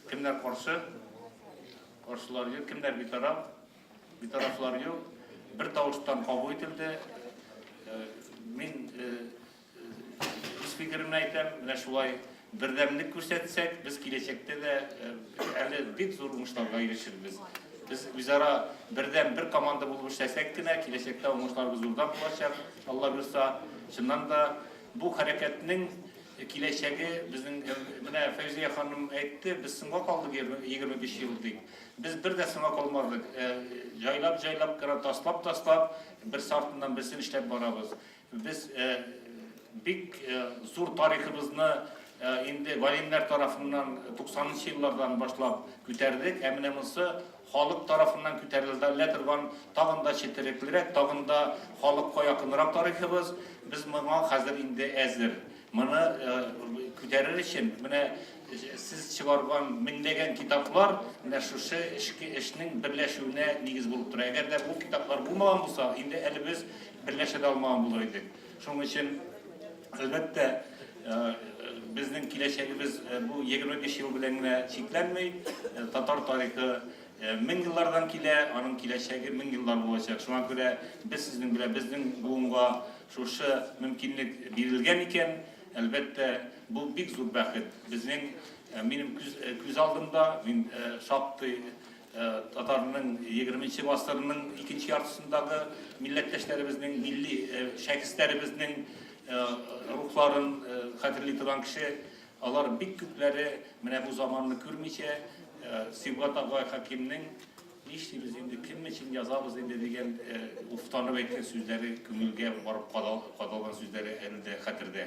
Speaker 1: Кемнәр каршы? Каршылар юк. Кемнәр битараф? Битарафлар юк. Бер тавыштан кабул ителде. Мин үз фикеремне әйтәм, менә шулай бердәмлек күрсәтсәк, без киләчәктә дә әле бик зур уңышларга ирешербез. Без үзара бердәм бер команда булып эшләсәк кенә, киләчәктә уңышларыбыз зурдан булачак, Алла боерса. Чыннан да бу хәрәкәтнең киләчәге безнең менә Фәүзия ханым әйтте, без соңга калдык 25 ел дип. Без бер дә соңга калмадык. Җайлап-җайлап кына, таслап-таслап, берсе артыннан берсен эшләп барабыз. Без бик зур тарихыбызны инде галимнәр тарафыннан 90 нчы еллардан башлап күтәрдек. Ә менә монысы халык тарафыннан күтәрелә торган тагын да четереклерәк, тагын да халыкка якынрак тарихыбыз. Без моңа хәзер инде әзер. Моны күтәрер өчен менә сез чыгарган меңләгән китаплар менә шушы эшнең берләшүенә нигез булып тора. Әгәр дә бу китаплар булмаган булса, инде әле без берләшә дә алмаган булыр идек. Шуның өчен, әлбәттә, безнең киләчәгебез бу 25 ел белән генә чикләнми. Татар тарихы мең еллардан килә, аның киләчәге мең еллар булачак. Шуңа күрә без сезнең белән, безнең буынга Шушы мөмкинлек бирелгән икән, әлбәттә, бу бик зур бәхет. Безнең, минем күз, күз алдымда, мин шактый татарның егерменче гасырның икенче яртысындагы милләттәшләребезнең, милли шәхесләребезнең рухларын хәтерли торган кеше. Алар бик күпләре менә бу заманны күрмичә, Сибгат агай Хәкимнең Нишлибез инде, кем өчен язабыз инде дигән уфтанып әйткән сүзләре күңелгә барып кадалган сүзләре әле дә хәтердә.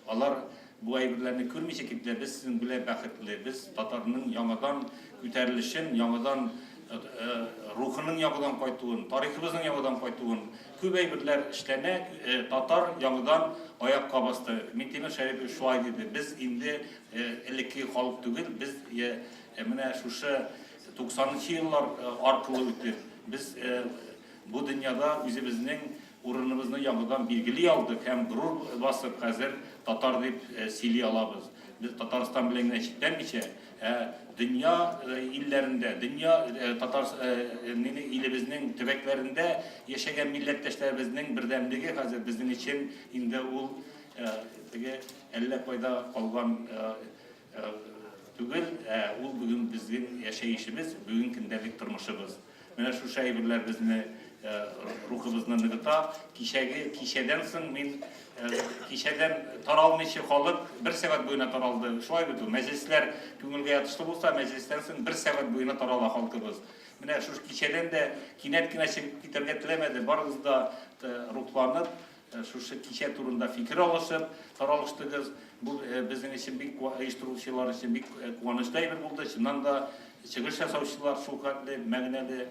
Speaker 1: Алар бу әйберләрне күрмичә киттеләр. Без сезнең белән бәхетле. Без татарның яңадан күтәрелешен, яңадан рухының яңадан кайтуын, тарихыбызның яңадан кайтуын, күп әйберләр эшләнә, татар яңадан аякка басты. Минтимер Шәрипович шулай диде. Без инде элеккеге халык түгел, без менә шушы 90 нчы еллар аркылы үтеп, без бу дөньяда үзебезнең урыныбызны яңадан билгели алдык һәм горур басып хәзер татар дип сөйли алабыз. Без Татарстан белән генә чикләнмичә, ә дөнья илләрендә, дөнья татар илебезнең төбәкләрендә яшәгән милләттәшләребезнең бердәмлеге хәзер безнең өчен инде ул теге әллә кайда калган Түгел, ә ул бүген безнең яшәешебез, бүген көндәлек тормышыбыз. Менә шушы әйберләр безне рухыбызны ныгыта. Кичәге кичәдән соң мин кичәдән таралмыйча халык бер сәгать буена таралды. Шулай бит ул. Мәҗлесләр күңелгә ятышлы булса, мәҗлестән соң бер сәгать буена тарала халкыбыз. Менә шушы кичәдән дә кинәт кенә чыгып китәргә теләмәде. Барыгыз да рухланып, Шушы кичә турында фикер алышып, таралыштыгыз. Бу безнең өчен бик оештыручылар өчен бик куанычлы әйбер булды. Чыннан да чыгыш ясаучылар шулхәтле мәгънәле,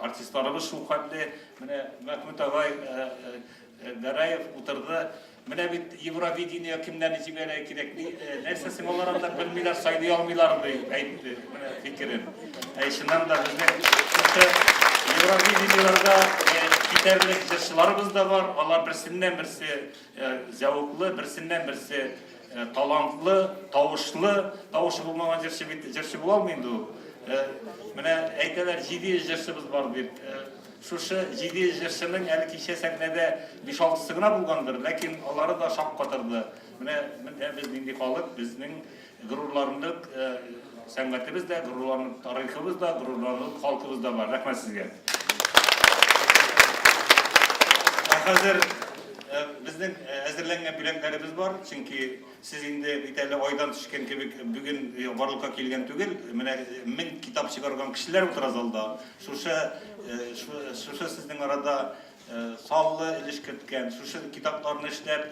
Speaker 1: артистларыбыз шулхәтле. Менә Мәхмүт агай Гәрәев утырды. Менә бит Евровидение кемнәрне җибәрә кирәк, нәрсә соң алар анда белмиләр, сайлый алмыйлар дип әйтте менә фикерен. Ә чыннан да безнең шушы Евровидениеләрдә китәрлек җырчыларыбыз да бар. Алар берсеннән берсе зәвыклы, берсеннән берсе талантлы, тавышлы. Тавышы булмаган җырчы бит җырчы була алмый инде ул. Менә әйтәләр, 700 җырчыбыз бар дип. Шушы 700 җырчының әле кичә сәхнәдә 5-6-сы гына булгандыр, ләкин алары да шаккатырды. Менә менә без нинди халык, безнең горурланырлык сәнгатебез дә, горурланырлык тарихыбыз да, горурланырлык халкыбыз да бар. Рәхмәт сезгә. Ә хәзер безнең әзерләнгән бүләкләребез бар, чөнки Сез инде бит әле айдан төшкән кебек бүген барлыкка килгән түгел. Менә 1000 китап чыгарган кешеләр утыра залда. Шушы шушы сезнең арада саллы өлеш керткән, шушы китапларны эшләп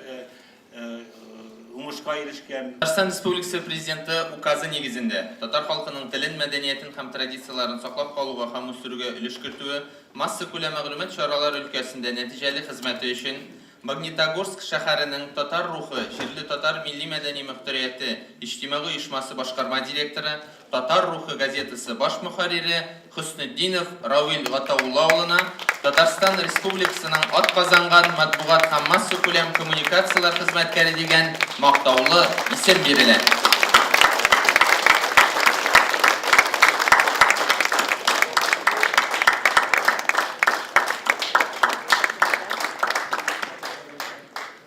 Speaker 1: уңышка ирешкән.
Speaker 3: Татарстан Республикасы Президенты Указы нигезендә, татар халкының телен, мәдәниятен һәм традицияләрен саклап калуга һәм үстерүгә өлеш кертүе, массакүләм мәгълүмат чаралары өлкәсендә нәтиҗәле хезмәте өчен Магнитогорск шәһәренең Татар рухы җирле татар милли-мәдәни мөхтәрияте иҗтимагый оешмасы башкарма директоры, Татар рухы газетасы баш мөхәррире Хөснетдинов Равил Гатаулла улына Татарстан Республикасының атказанган матбугат һәм массакүләм коммуникацияләр хезмәткәре дигән мактаулы исем бирелә.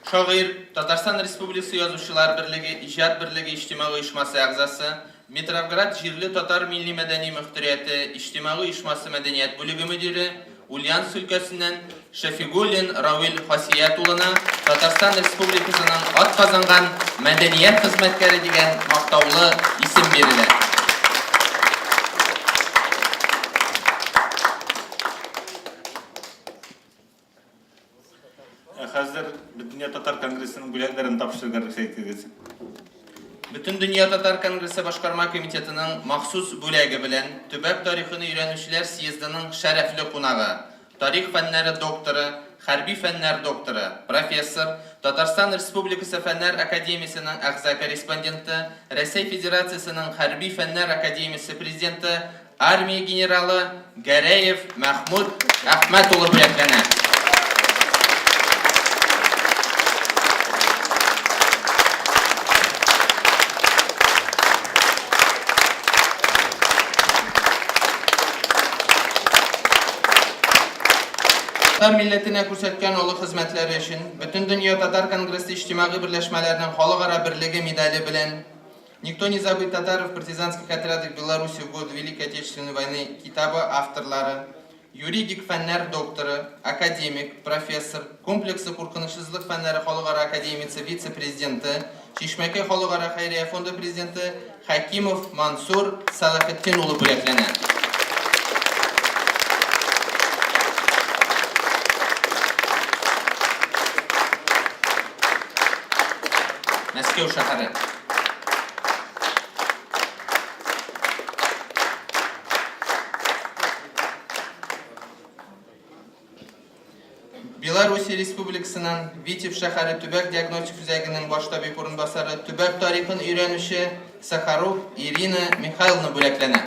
Speaker 3: Шагыйрь, Татарстан Республикасы Язучылар берлеге Иҗат берлеге иҗтимагый оешмасы әгъзасы, Дмитровград җирле татар милли-мәдәни мөхтәрияте иҗтимагый оешмасы мәдәният бүлеге мөдире, Ульяновск өлкәсеннән Шәфигуллин Равил Хасият улына Татарстан Республикасының атказанган мәдәният хезмәткәре дигән мактаулы исем бирелә.
Speaker 1: Ә хәзер Бөтендөнья татар конгрессының бүләкләрен тапшырырга рөхсәт итегез.
Speaker 3: Бөтендөнья татар конгрессы башкарма комитетының махсус бүләге белән төбәк тарихын өйрәнүчеләр съездының шәрәфле кунагы, тарих фәннәре докторы, хәрби фәннәр докторы, профессор, Татарстан Республикасы Фәннәр академиясенең әгъза-корреспонденты, Рәсәй Федерациясенең Хәрби фәннәр академиясе президенты Армия генералы Гәрәев Мәхмүт Әхмәт улы бүләкләнә. Татар милләтенә күрсәткән олы хезмәтләре өчен Бөтендөнья татар конгрессы иҗтимагый берләшмәләренең халыкара берлеге медале белән Никто не забыт татар в партизанских отрядах Беларуси в годы Великой Отечественной войны китабы авторлары, юридик фәннәр докторы, академик, профессор, комплекслы куркынычсызлык фәннәре халыкара академиясе вице-президенты, Чишмәкәй халыкара хәйрия фонды президенты Хәкимов Мансур Сәлахетдин улы бүләкләнә. Мәскәү шәһәре. Белоруссия Республикасының Витеб шәһәре төбәк диагностик үзәгенең баш табиб урынбасары, төбәк тарихын өйрәнүче Сахаров Ирина Михайловна бүләкләнә.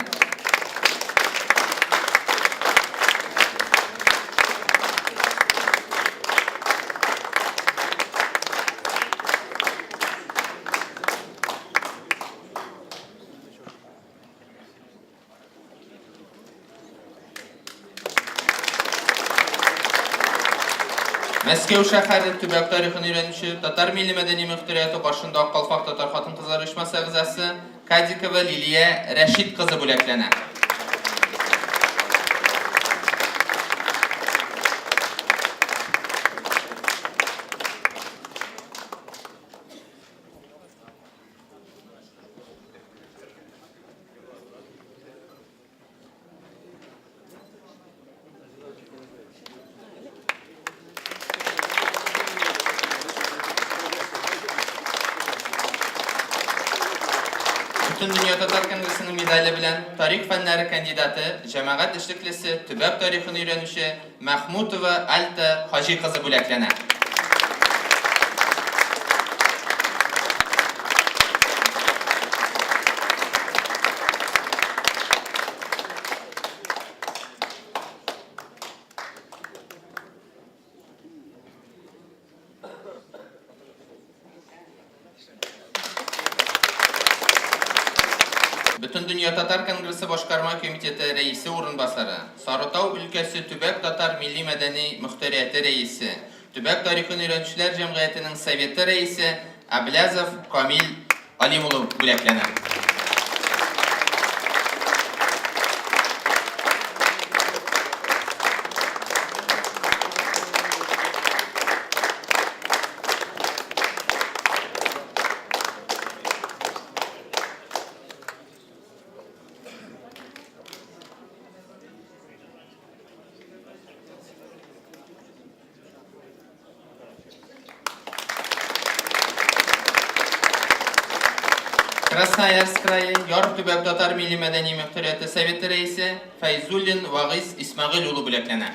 Speaker 3: Мәскәү шәһәре төбәк тарихын өйрәнүче, татар милли мәдәни мөхтәрияте каршында Ак калфак татар хатын-кызлар оешмасы әгъзасы Кадикова Лилия Рәшит кызы бүләкләнә. Бөтендөнья татар конгрессының медале белән тарих фәннәре кандидаты, җәмәгать эшлеклесе, төбәк тарихын өйрәнүче Мәхмүтова Альта Хаҗи кызы бүләкләнә. Бөтендөнья Бөтендөнья татар конгрессы башкарма комитеты рәисе урынбасары, Сарытау өлкәсе төбәк татар милли-мәдәни мохтәрияте рәисе, Төбәк тарихын өйрәнүчеләр җәмгыятенең советы рәисе Әбләзов Камил Алим улы бүләкләнә. Красноярск крае, Яр төбәк татар милли мәдәни мөхтәрияте советы рәисе Фәйзуллин Вагыйз Исмәгыйль улы бүләкләнә.